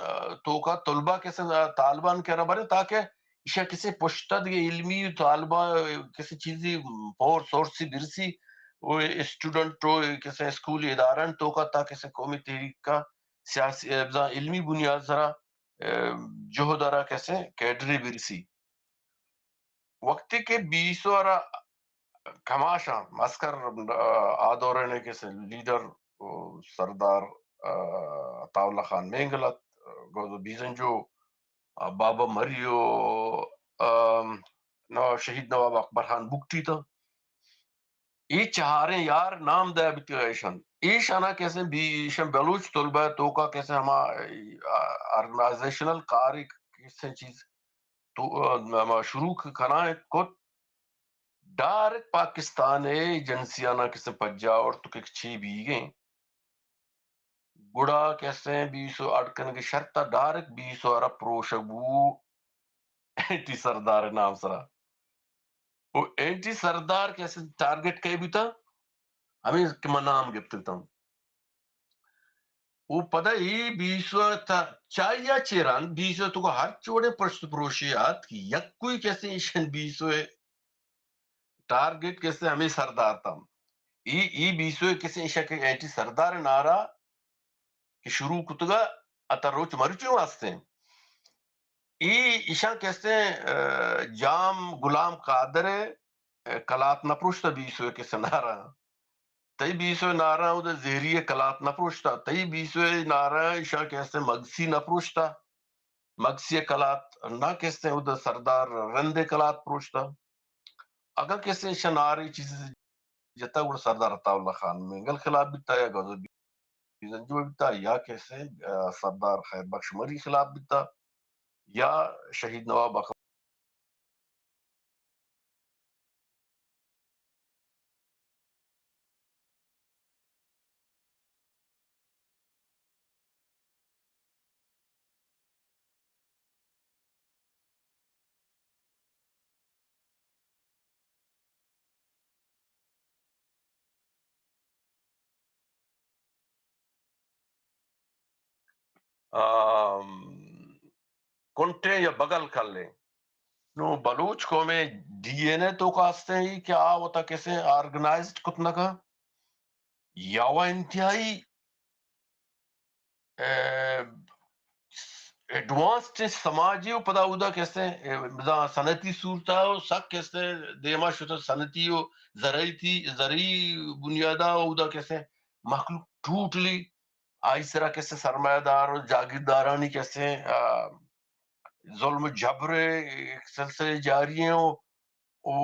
آ، توکا طلبہ کسے، آ، طالبان کرا بریں تاکہ ایشاں کسے پشتہ دگہ علمی طالبہ کسے چیزی فورس سورسی برسی و اسٹوڈنٹ و کسے اسکولی ادارہ توکا تا کسے قومی تحریک کا سیاسی، آ، بزاں علمی بنیاد سرا، آ، جہد را کسے کیڈری برسی۔ وقتی کہ بیسو را کماشاں مسکر، آ، آ دورے نے کسے لیڈر و سردار، آ، عطا اللہ خان مینگل ات، گوز بیزنجو، آ، بابا مری و، آ، نو-، شہید نواب اکبر خان بگٹی تا۔ اے چہاریں یار نام دے بیتگ ایشان۔ ایشانا کسے بی-، ایشان بلوچ طلبہ توکا کسے ہما، آ، آرگنائزیشنل کار کسے چیز تو، آ، ہما شروع کنائیں کت۔ ڈائریکٹ پاکستان ایجنسیانا کسے پجا اور تو کہ چی بیگیں۔ گڑا کسے بیسو اڈ کنگے شرط ء ڈائریکٹ بیسو ء را پروشگ بو اینٹی سردار ء نام سرا۔ او اینٹی سردار کسے ٹارگٹ کئے بوتا؟ ہمیں کہ من نام گپتگ تاں۔ او پدا ای بیسو ء تا چاہیا چیران بیسو تو کو ہر چوڑے پرشت پروشی آت کہ یک کوئی کسے ایشن بیسو ء ٹارگٹ کسے ہمیں سردار تاں۔ ای، ای بیسو ء کسے ایشا کہ اینٹی سردار نعرہ کہ شروع کتگا، اتا روچ مرچی واسطے۔ ای ایشاں کسے، آ، جام غلام قادر ء، آ، کلات نہ پروشتا بیسو ء کسے نعرہ۔ تئی بیسو ء نعرہ اود زہری ء کلات نہ پروشتا۔ تئی بیسو ء نعرہ ایشاں کسے مگسی نہ پروشتا۔ مگسی ء کلات نہ کسے اود سردار رند ء کلات پروشتا۔ اگاں کسے ایشاں نعرے چیز جتا گڑا سردار عطا اللہ خان مینگل خلاف بیتا یا گوزو بیزنجو بیتا یا کسے، آ، سردار خیر بخش مری خلاف بیتا یا شہید نواب اکبر۔ آم، کنٹیں یا بگل کلیں۔ نوں بلوچ قوم ء ڈی این اے توکا ہستیں کہ آ وتا کسے آرگنائزڈ کت نہ کن یا وا انتہائی، اے، ایڈوانسڈ سماجی و پدا اودا کسے، اے، بزاں صنعتی صورتا و سک کسے دیما شتا صنعتی و زرعیتی، زرعی بنیادا و اودا کسے مخلوق ٹوٹلی آئی سرا کسے سرمایہ دار و جاگیردارانی کسے، آ، ظلم و جبر ء سلسلے جاری ہیں و، و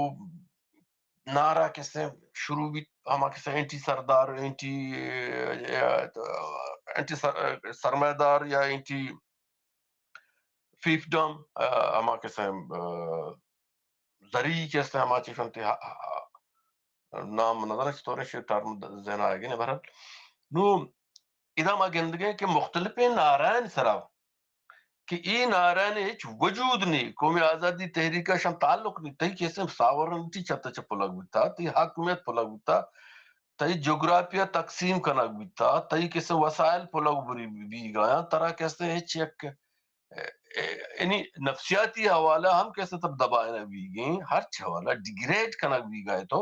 نعرہ کسے شروع بیت، ہما کسے اینٹی سردار، اینٹی، ا، اینٹی سر-، سرمایہ دار یا اینٹی فیفڈم، ا، ہما کسے، ا، زری کسے ہما چیز انت، ہ-، ہ-، نام نظر چطور ہے، ٹرم ذہن آئے گی نہیں، بہرحال۔ نو، ادا ما گندگے کہ مختلفیں نعرہانی سرا کہ اے نعرہانی ہچ وجود نہیں، قومی آزادی تحریک ء شان تعلق نہیں، تئی کسے ساورنٹی چت چہ پلگ بوتا، تئی حاکمیت پلگ بوتا، تئی جغرافیہ تقسیم کنگ بوتا، تئی کسے وسائل پلگ بری بیگایاں، ترا کسے ہچ یک، اے، اے، یعنی نفسیاتی حوالہ ہم کسے تب دبائنگ بیگیں، ہرچ حوالہ ڈیگریڈ کنگ بیگائے تو،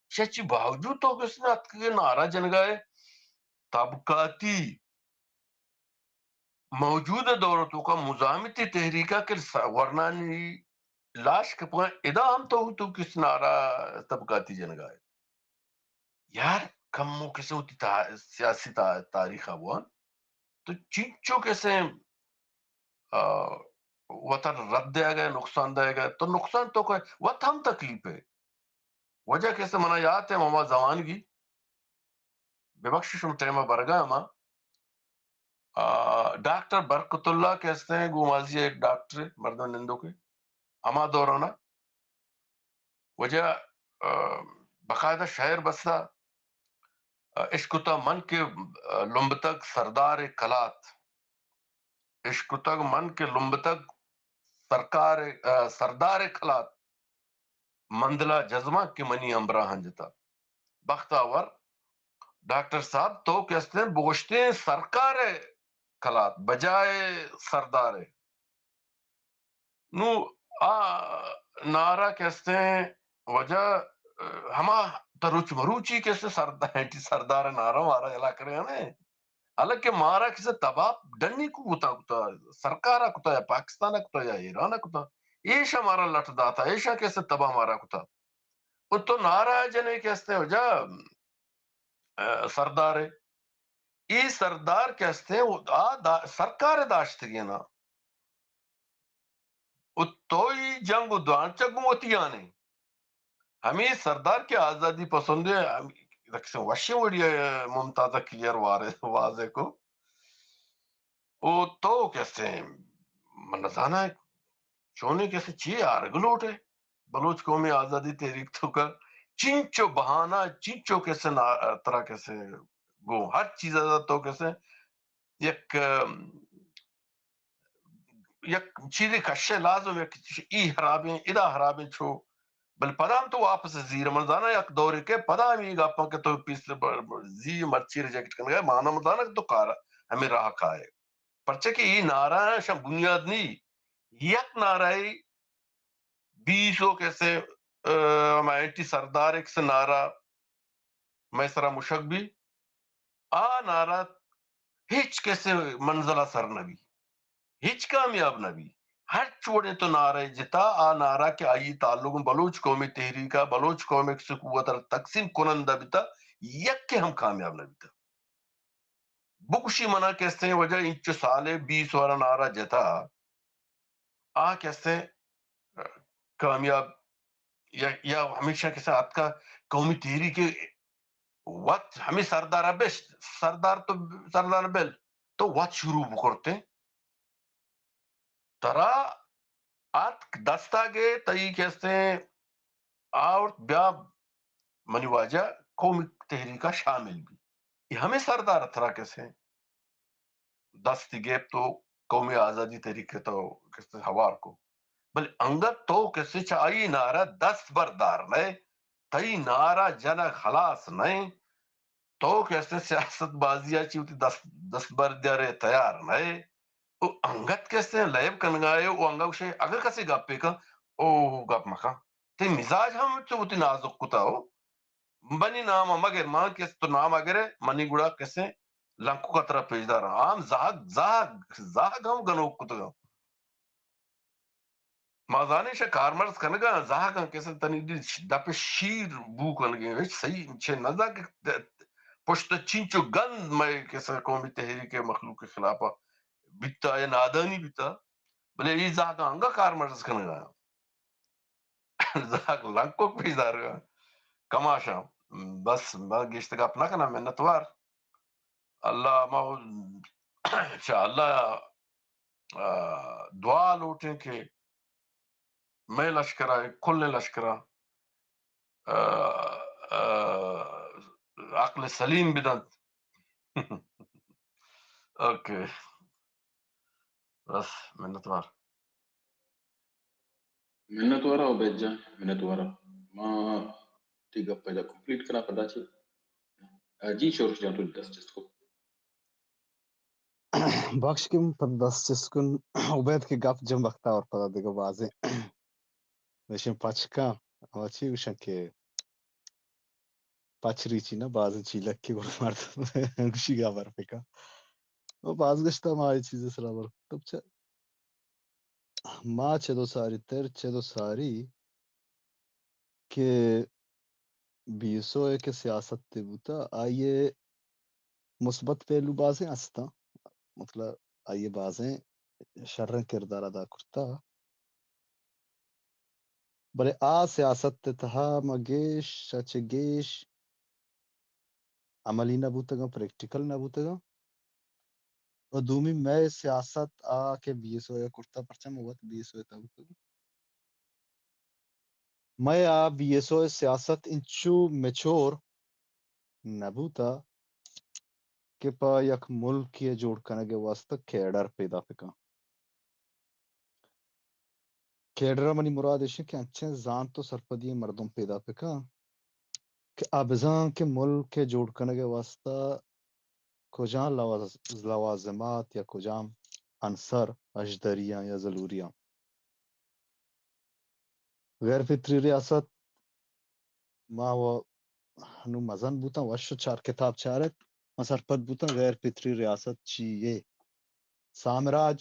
چچی باوجود تو کسے اتکگے نعرہ جنگائے، طبقاتی موجودہ دور توکا مزاحمتی تحریکا کہ س-، ورنانی لاش کپگا ادا ہم تو، تو کس نعرہ طبقاتی جنگا ہے۔ یار کمو کسے ہوتی تا-، سیاسی تا-، تاریخ بوان تو چنچو کسے آ، وتن رد دیگ ء، نقصان دیگ ء، تو نقصان تو کہ وت ہم تکلیف ہے۔ وجہ کیسے منا یات ہے، ہما زمانگی، ببخش شم ٹائم برگا ہما، آ، ڈاکٹر برکت اللہ کہ ہستیں، گوں مازی ایک ڈاکٹر مردم نندو کے، ہما دورانا وجہ، آ، باقاعدہ شعر بستا، آ، اشکتا من کہ، آ، لمبتگ سردار کلات، اشکتگ من کہ لمبتگ سرکار، آ، سردار کلات، مندلا جزماں کہ منی ہمبراہاں جتا۔ بختاور ڈاکٹر صاحب تو کہ ہستیں بگوشتیں سرکار کلات بجائے سردار۔ نوں آ نعرہ کہ ہستیں وجہ، آ، ہما تروچ مروچی کہ ہستیں سردار، اینٹی سردار نعرہ مارا یلا کرے ہمیں۔ حالانکہ مارا کسے تباہ ڈنی کو بوتا کتا، سرکارا کتا یا پاکستان کتا یا ایران کتا، ایشا مارا لٹ داتا، ایشا کسے تباہ مارا کتا۔ و تو نعرہ جنے کہ ہستیں وجہ، آ، سردار ہے۔ ای سردار کہ ہستیں، و آ دا-، سرکار داشتگی نا۔ و تو ای جنگ و دانچہ گوں وتی آنے۔ ہمیں سردار کہ آزادی پسند ہے، ہم-، رقص وشیں وڑی ہے، ممتازہ کلیئر وارے، واضح کو۔ او تو کسے، من نزاناں چونیں کسے چی آرگ لوٹ ہے۔ بلوچ قومی آزادی تحریک تو کا چنچو بہانہ، چنچو کسے نا-، ترا کسے گوں ہر چیز تو کسے یک، یک چیزے کشے لازم، یک چیز ای حرابیں، ادا حرابیں چو، بل پدا ہم تو واپس زیر۔ من زاناں یک دورے کہ پدا ہم ای گپاں کہ تو پیس ب-، ب-، زی مرچی ریجیکٹ کنگا، مانا من زاناں کہ تو کار ہمیں راہ کائے۔ پرچہ کہ ای نعرہ شاں بنیاد نی، یک نعرہ بیس و کسے، آ، ہما اینٹی سردار ایک سے نعرہ مئے سرا مشگ بی، آ نعرہ ہچ کسے منزل ء سر نہ بی، ہچ کامیاب نہ بی۔ ہرچ وڑیں تو نعرہ جتا، آ نعرہ کہ آئی تعلق بلوچ قومی تحریک ء، بلوچ قومی قوت ء تقسیم کنندہ بتا، یکے ہم کامیاب نہ بتا۔ بگوشی منا کسے وجہ انچو سالے بیس وارا نعرہ جتا، آ کسے کامیاب یا، یا ہمیشہ کسے آتکا قومی تحریک وت ہمیں سردار بشت، سردار تو، سردار بل تو وت شروع بکرتے۔ ترا آتک دستا گے تئی کسے آورت بیا منی واجہ قومی تحریکا شامل بی۔ یہ ہمیں سردار ترا کسے دستی گپت و قومی آزادی تحریک تو کسے ہوار کو۔ بلے انگت تو کسے چہ آئی نعرہ دست بردار نئے، تئی نعرہ جنگ خلاص نئے، تو کسے سیاست بازی ء چی وتی دست، دست بردارے تیار نئے۔ او انگت کسے لیب کنگائے او انگا گوشے اگہ کسے گپے کن، او گپ مکن۔ تئی مزاج ہم چو وتی نازک کتا ہو۔ منی نام ء مگر، من کس تو نام ء گرے، منی گڑا کسے لنکک ء ترا پیش داراں۔ آ ہم زہگ، زہگ، زہگ ہم گنوک کتگاں۔ ما زانیں شہ کارمرز کنگاں، زہگاں کسے تنی دپ شیر بو کنگیں، ہچ صحیح چہ نزا کہ پشت چینچو گند مئے کسے قومی تحریک مخلوق خلاف بیتا یا نادانی بیتا، بلے ای زہگاں انگا کارمرز کنگاں۔ زہگ لنکک پیش دارگاں۔ کماشاں۔ بس، ما گیشتر گپ نہ کناں، منتوار۔ اللہ، ما چہ اللہ، آ، دعا لوٹیں کہ مئے لشکر ء، کلیں لشکر ء، آ، آ، عقل سلیم بدنت۔ اوکے۔ بس، منتوار۔ منتوار آں عبید جان، منتوار آں۔ ما تئی گپ ء ادا کمپلیٹ کناں، پدا چہ، آ، جی شورش جان تو دست چست کو۔ بخش کہ من پدا دست چست کن، عبید کہ گپ جن وقتا اور پدا دگہ بازیں نشیں پچ کن، ہما چی گوشن کہ پچ ریچی نہ، بازیں چیلک کہ گڑا مردم گوشی گا بر پکا۔ و باز گشتا ما اے چیز سرا بر۔ تب چہ ما چد و ساری تر، چد و ساری کہ بی ایس او ء کہ سیاست ء بوتا، آئی ء مثبت پہلو بازیں ہستاں، مطلب آئی ء بازیں شریں کردار ادا کرتا، بلے آ سیاست ءِ تہا ما گیش ءَ چہ گیش عملی نہ بوتگاں، پریکٹیکل نہ بوتگاں۔ و دومی مئے سیاست آ کہ بی ایس او ءَ کرتا، پرچا ما وت بی ایس او ءِ تہا بوتگاں۔ مئے آ بی ایس او ءِ سیاست انچو میچور نہ بوتا کہ پہ یک ملکے ءِ جوڑ کنگ ءِ واستہ کیڈر پیدا بکن۔ کیڈر ءَ منی مراد ایش کہ انچیں زانت و سرپدی مردم پیدا بکن کہ آ بزان کہ ملک ءِ جوڑ کنگ ءِ واستہ کجام لواز-، لوازمات یا کجام عنصر اژدریاں یا ضروریاں۔ غیر فطری ریاست، ما و ہنو مزن بوتاں، وش و چار کتاب چارت، ما سرپد بوتاں غیر فطری ریاست چی یے۔ سامراج،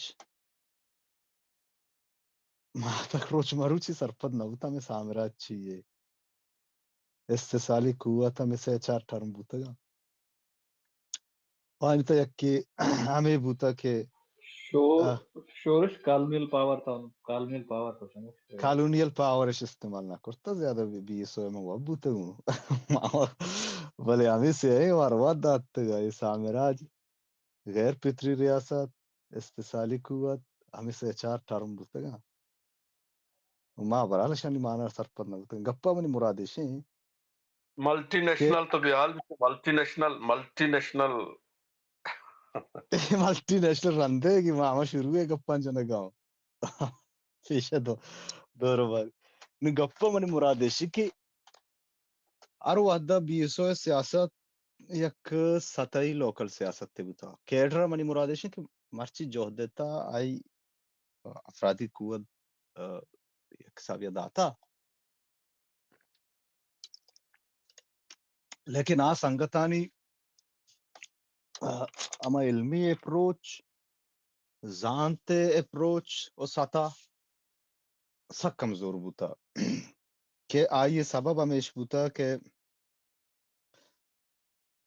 ما تک روچ مروچی سرپد نہ بوتاں، میں سامراج چی یے۔ استحصالی قوت ہمیں سے چار ٹرم بوتگاں۔ آنی تا یکی ہمیں بوتا کہ شو-، آ۔ شورش کالونیل پاور تا، کالونیل پاور تو سمجھ۔ کالونیل پاور اش استعمال نہ کرتا زیادہ، بی، بی ایس او میں واب بوتگوں۔ بلے ہمیں سے ہے وار واد داتگا، یہ سامراج، غیر فطری ریاست، استحصالی قوت، ہمیں سے چار ٹرم بوتگاں۔ ما برحال شانی معنی سرپد نہ بوتگاں۔ گپا منی مراد ایشیں ملٹی کہ نیشنل تو بے حال بیت، multi national, multi national. Multi national رندے کہ ما ہما شروع ہے گپاں جنگا۔ پیش دو، دور بار۔ نو گپا منی مراد ایشی کہ ہر وہدا بی ایس او سیاست یک سطحی لوکل سیاستے بوتا۔ کیڈر منی مراد ایشی کہ مرچی جہد تا آئی افرادی قوت، آ، یک حسابی داتا۔ لیکن آ سنگتانی، آ، ہما علمی اپروچ، زانت اپروچ و سطح سک کمزور بوتا کہ آئی سبب ہمیش بوتا کہ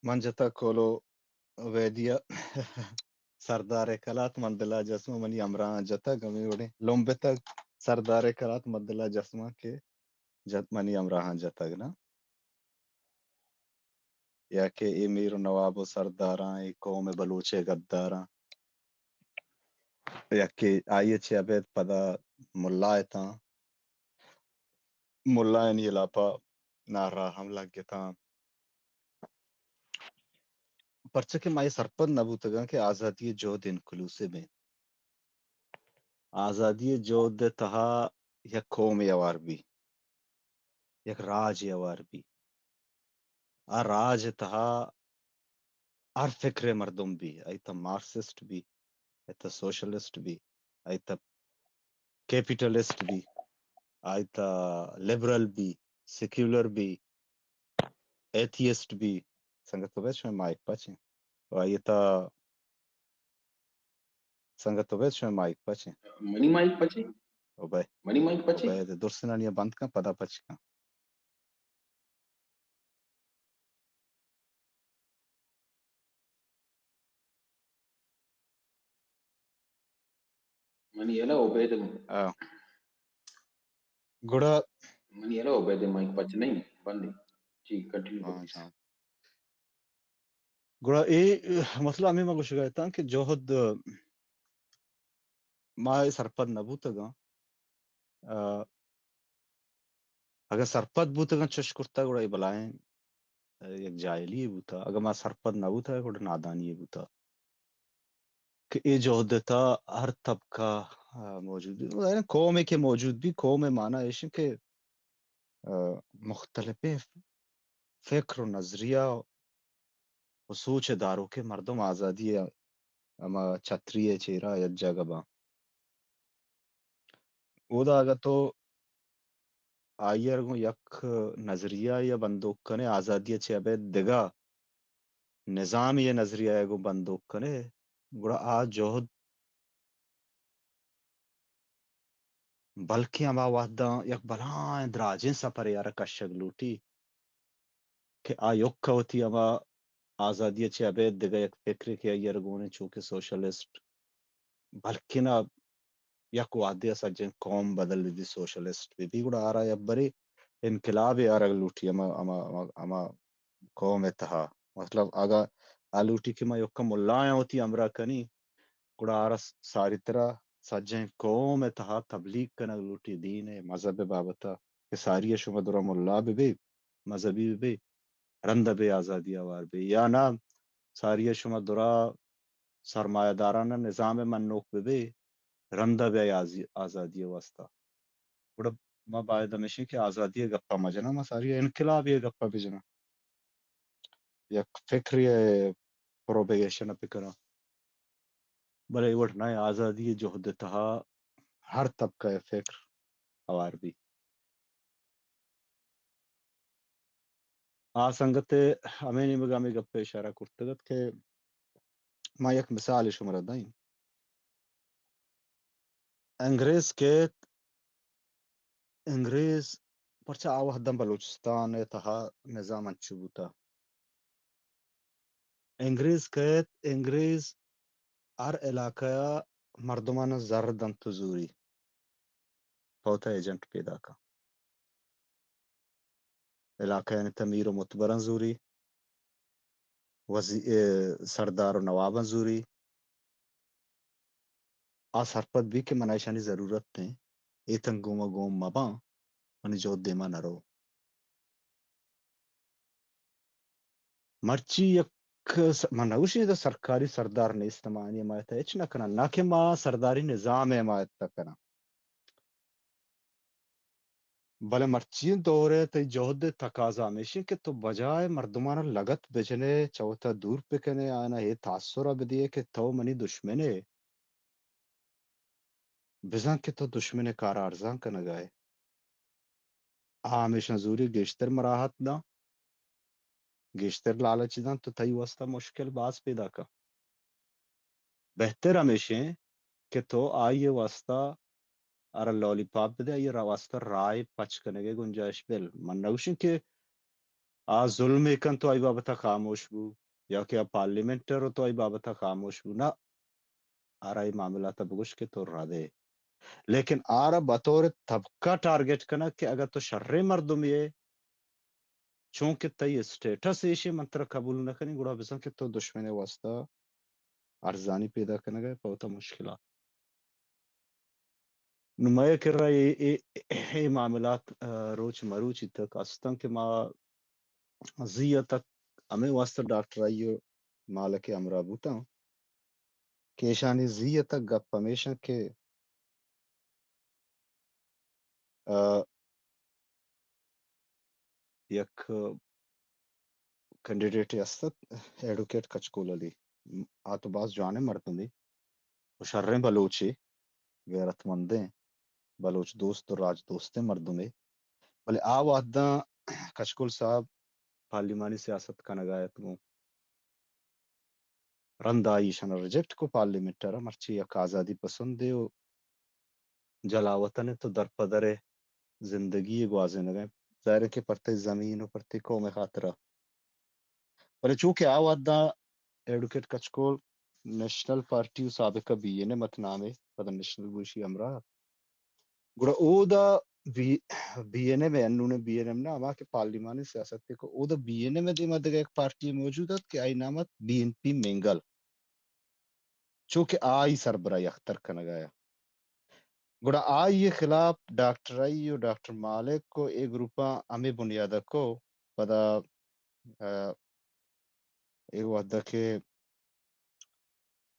من جتگ کولو ویدیا سردار کلات من دلا جسم منی ہمراہ جتگ، ہمیں وڑیں لمبتگ سردار کلات من دلا جسم کہ جت منی ہمراہ جتگ نا، یا کہ اے میر و نواب و سرداراں، اے قوم بلوچ غداراں، یا کہ آئی چہ ابید پدا ملا اتاں، ملایانی ہلاپا نعرہ ہم لگتاں۔ پرچہ کہ ما اے سرپد نہ بوتگاں کہ آزادی جہد انکلوسیو انت۔ آزادی جہد تہا یک قومے ہوار بی، یک راجے ہوار بی۔ آ راج تہا ہر فکرے مردم بی، آئی تا مارکسسٹ بی، آئی تا سوشلسٹ بی، آئی تا کیپیٹلسٹ بی، آئی تا لبرل بی، سیکولر بی، ایتھیسٹ بی۔ سنگت عبید شمئے مائک پچ ایں۔ و آئی تا سنگت عبید شمئے مائک پچ ایں۔ منی مائک پچ ایں؟ عبید۔ منی مائک پچ ایں؟ عبید، درسنانی بند کن، پدا پچ کن۔ منی ہیالا عبید۔ آ۔ گڑا منی ہیالا عبید مائک پچ نہیں، بند ایں۔ جی، کنٹینیو کرو۔ ہاں، پلیز۔ ہاں۔ گڑا اے مسئلہ ہمیں ما گوشگا اتاں کہ جہد ما اے سرپد نہ بوتگاں۔ آ، اگاں سرپد بوتگاں چش کرتا گڑا اے بلائیں، آ، یک جاہلی بوتا۔ اگاں ما سرپد نہ بوتا گڑا نادانی بوتا۔ کہ اے جہد تا ہر طبقہ، آ، موجود بی۔ ظاہر ہے قومے کہ موجود بی، قوم معنی ایش کہ، آ، مختلفیں فکر و نظریہ و سوچ داروکیں مردم آزادی ہما چھتری چیرا یک جاگہ باں۔ اودا اگہ تو آئی ءَ گوں یک نظریہ یا بندوک کنے، آزادی ءَ چہ ابید دگہ نظام یا نظریہ ءَ گوں بندوک کنے، گڑا آ جہد بلکیں ہما وہداں یک بلاہیں دراجیں سپرے ءَ را کشگ لوٹی کہ آ یک وتی ہما آزادی ءَ چہ ابید دگہ یک فکرے کہ آئی ءَ را گون انت، چو کہ سوشلسٹ، بلکنا یک وہدے ء سجہیں قوم بدل بہ بی، سوشلسٹ بہ بی، گڑا آرا یک برے انقلابے آرگ لوٹی ہما، ہما، ہما، ہما قوم ء تہا۔ مطلب اگاں آ لوٹی کہ ما یکا ملایاں وتی ہمراہ کنی، گڑا آرا س-، ساری ترا سجہیں قوم ء تہا تبلیغ کنگ لوٹی، دین ء مذہب ء بابت ء کہ ساری ء شما درا ملا بہ بے، مذہبی بہ بے، رند ء بے آزادی ء ہوار بے، یا نہ ساری ء شما درا سرمایہ دارانہ نظام ء منوک بہ بے، رند ء بے آزی-، آزادی ء واستہ۔ گڑا ما باید ہمیشیں کہ آزادی ء گپا مجناں، ما ساری ء انقلابی ء گپا بجناں، یک فکری ء پروپیگیشن ء بکناں۔ بلے اے وڑ نہ، آزادی ء جہد ء تہا ہر طبقہ ء فکر ہوار بی۔ آ سنگت ء ہمے نیمگ ء ہمے گپ ء اشارہ کرتگ ات کہ ما یک مثال شمارا دئیں۔ انگریز کیت، انگریز پرچا آ وہداں بلوچستان ء تہا نظام انچو بوتا۔ انگریز کیت، انگریز ہر علاقہ ء مردماناں زر دنت و زوری، پہ وتا ایجنٹ پیداک۔ علاقہ یعنی تہ میر و متبراں زوری، وزی-، اے، سردار و نواباں زوری۔ آ سرپد بی کہ منا ایشانی ضرورت ایں، اے تنگ گوما گوم مباں، منی جہد دیما نہ رو۔ مرچی یک س-، من نگوشی ادا سرکاری سردار نیست، ما آنی حمایت ہچ نہ کناں، نہ کہ ما سرداری نظام حمایت نہ کناں۔ بلے مرچی دور ء تئی جہد ء تقاضا ہمیش انت کہ تو بجائے مردمان ء لگت بجنے، چہ وتا دور بکنے، آیانا اے تاثر ء بدیے کہ تو منی دشمن ئے، بزاں کہ تو دشمن ء کار ء ارزان کنگا ئے۔ آ ہمیشاں زوری گیشتر مراحت داں، گیشتر لالچ داں، تو تئی واسطہ مشکل باز پیدا کن۔ بہتر ہمیش انت کہ تو آئی ء واسطہ ہر لالی پاپ بدے، آئی ء را-، واسطہ راہ پچ کنگ ء گنجائش بل۔ من نگوشیں کہ آ ظلمے کنت تو آئی بابت ء خاموش بو، یا کہ آ پارلیمنٹر تو آئی بابت ء خاموش بو، نہ، آرا اے معاملات ء بگوش کہ تو ردے۔ لیکن آرا بطور طبقہ ٹارگٹ کنگ کہ اگر تو شریں مردمے ئے، چونکہ تئی اسٹیٹس ایشی من ترا قبول نہ کنی، گڑا بزاں کہ تو دشمن ء واسطہ ارزانی پیدا کنگ ء پہ وتا مشکلات۔ نوں مئے کرا اے، اے، اے معاملات، آ، روچ مروچی تک استاں کہ ما زی ء تک ہمے واسطہ ڈاکٹر آئی ء مالک ء ہمراہ بوتاں کہ ایشانی زی ء تک گپ ہمیش انت کہ، آ، یک کینڈیڈیٹے است ات، ایڈوکیٹ کچکول علی۔ آ تو باز جوانیں مردمے و شریں بلوچے، غیرت مندیں بلوچ دوست و راج دوستیں مردمے۔ بلے آ وہداں کچکول صاحب پارلیمانی سیاست کنگا ات گوں۔ رند آئی ایشانا ریجیکٹ کو پارلیمنٹ ء را، مرچی یک آزادی پسندے و جلاوطن ء تو درپدر ء زندگی ء گوازینگ ء، ظاہر ہے کہ پر تئی زمین و پر تئی قوم ء خاطرا۔ بلے چونکہ آ وہدا ایڈوکیٹ کچکول نیشنل پارٹی و سابقہ بی این ایم ات نامے، پدا نیشنل گوشی ہمراہ۔ گڑا اودا بی، بی این ایم ء، انون بی این ایم نا، ہما کہ پارلیمانی سیاست ء کو، اودا بی این ایم ء دیما دگہ یک پارٹی موجود ات کہ آئی نام ات بی این پی مینگل، چو کہ آئی سربراہی اختر کنگایا۔ گڑا آئی خلاف ڈاکٹر آئی و ڈاکٹر مالک و اے گروپاں ہمے بنیاد کو پدا، ا، اے وھد ء کہ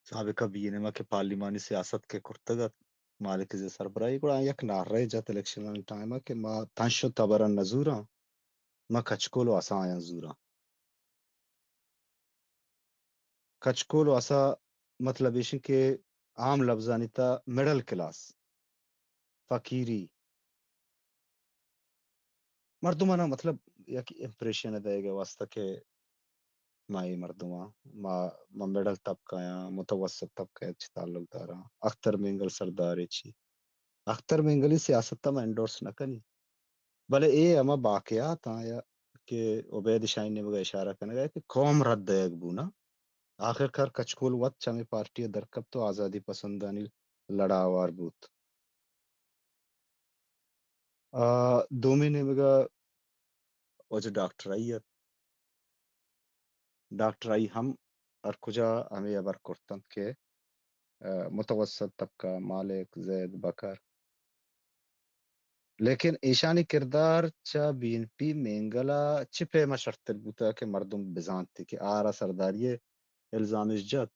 سابقہ بی این ایم ء کہ پارلیمانی سیاست کہ کرتگ ات، مالک ء سربراہی، گڑا آیاں یک نعرہ جت الیکشن ٹائم ء کہ ما تنش و تبر ء نہ زوراں، ما کچکول و اسا آیاں زوراں۔ کچکول و اسا مطلب ایش کہ عام لبزانی تھا مڈل کلاس، فقیری، مردمانا مطلب یک امپریشن ء دئیگ ء واستہ کہ ما اے مردماں، ما، ما مڈل طبقہ آں، متوسط طبقہ ء چہ تعلق داراں، اختر مینگل سردار ء چی۔ اختر مینگلی سیاست ء ما انڈورس نہ کنی، بلے اے ہما باقیات آں یا کہ عبید شاہین نیمگ ء اشارہ کنگ ء کہ قوم رد دئیگ بونا، آخرکار کچکول وت چہ ہمے پارٹی ءَ درکپت ءُ آزادی پسندانی لڑ ءَ ہوار بوت۔ آ، دومی نیمگ ءَ واجہ doctor I it. Doctor I ہم ہر کجا ہمے ہبر کرت انت کہ، آ، متوسط طبقہ، مالک، زید، بکر، لیکن ایشانی کردار چہ بی این پی مینگل ءَ چہ پیم ءَ شرتر بوتگ کہ مردم بزانت کہ آ را سرداری ءِ الزام اش جت،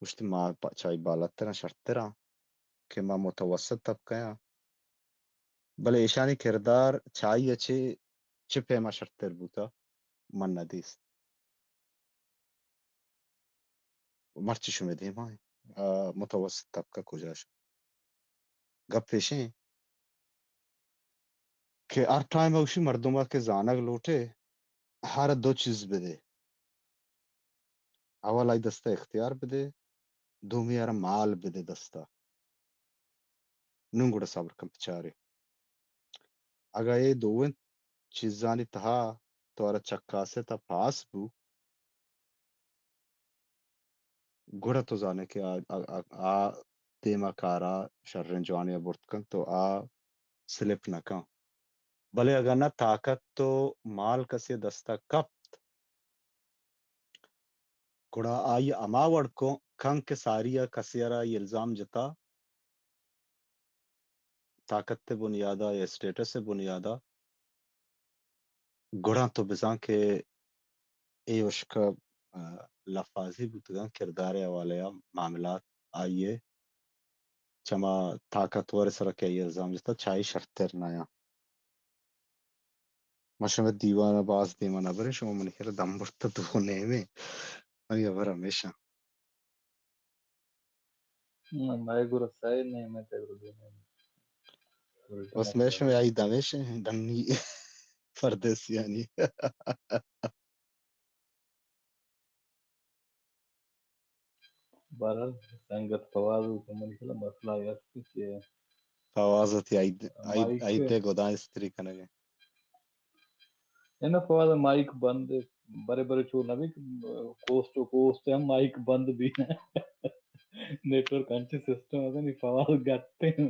گوشت، ما پہ چائی بالاتر آں، شرتر آں کہ ما متوسط طبقہ آں، بلے ایشانی کردار چائی ءَ چہ چہ پیم ءَ شرتر بوتگ، من نہ دیست۔ مرچی شمئے دیما ایں، آ، متوسط طبقہ کجا شت؟ گپ ایش ایں کہ ہر ٹائم ءَ گوشی مردم ءَ کہ زانگ لوٹے، ہر دو چیز بدے۔ اول آئی دست ءَ اختیار بدے، دومی ءَ را مال بدے دست ءَ۔ نوں گڑا صبر کن بچارے۔ اگاں اے دوئیں چیزانی تہا تو ءَ را چکاس ءِ تہا پاس بو، گڑا تو زانے کہ آ، آ، آ، آ دیما کارا شریں جوانی ءَ برت کنت تو آ سلپ نہ کن۔ بلے اگاں نہ طاقت ءُ مال کسے دست ءَ کپت، گڑا آئی ہما وڑ کو-، کن کہ ساری ءَ کسے ءَ را اے الزام جتا، طاقت ءِ بنیاد ءَ یا اسٹیٹس ءِ بنیاد ءَ، گڑا تو بزاں کہ اے ہشک ءَ، آ، لفاظی بوتگاں، کردار ءِ حوالہ ءَ معاملات آئی ءِ چما طاقتور ءِ سرا کہ آئی ءَ الزام جتا، چائی شرتر نہ آں۔ ما شمئے دیوان ءَ باز دیما نہ بریں، شما منی خیال ءَ دم برتہ دو نیمیں۔ منی ہبر ہمیش ایں۔ نہ، مئے گورا سئے نیمیں، تئی گورا دو نیمیں۔ بس مئے شمئے آئی دمیش ایں، ڈنی پردیسیانی۔ بہرحال، سنگت فواز ءَ منی خیال ءَ مسئلہ اے است کہ فواز ءَ تئی آئی، آئی، مائک آئی تے گداں استری کنگ ءَ۔ اے نہ فواز ءَ مائک بند، برے برے چو نہ بی کہ کوسٹ ٹو کوسٹ ہم مائک بند بی۔ نیٹورک انچیں سسٹم است نی فواز گٹ ایں۔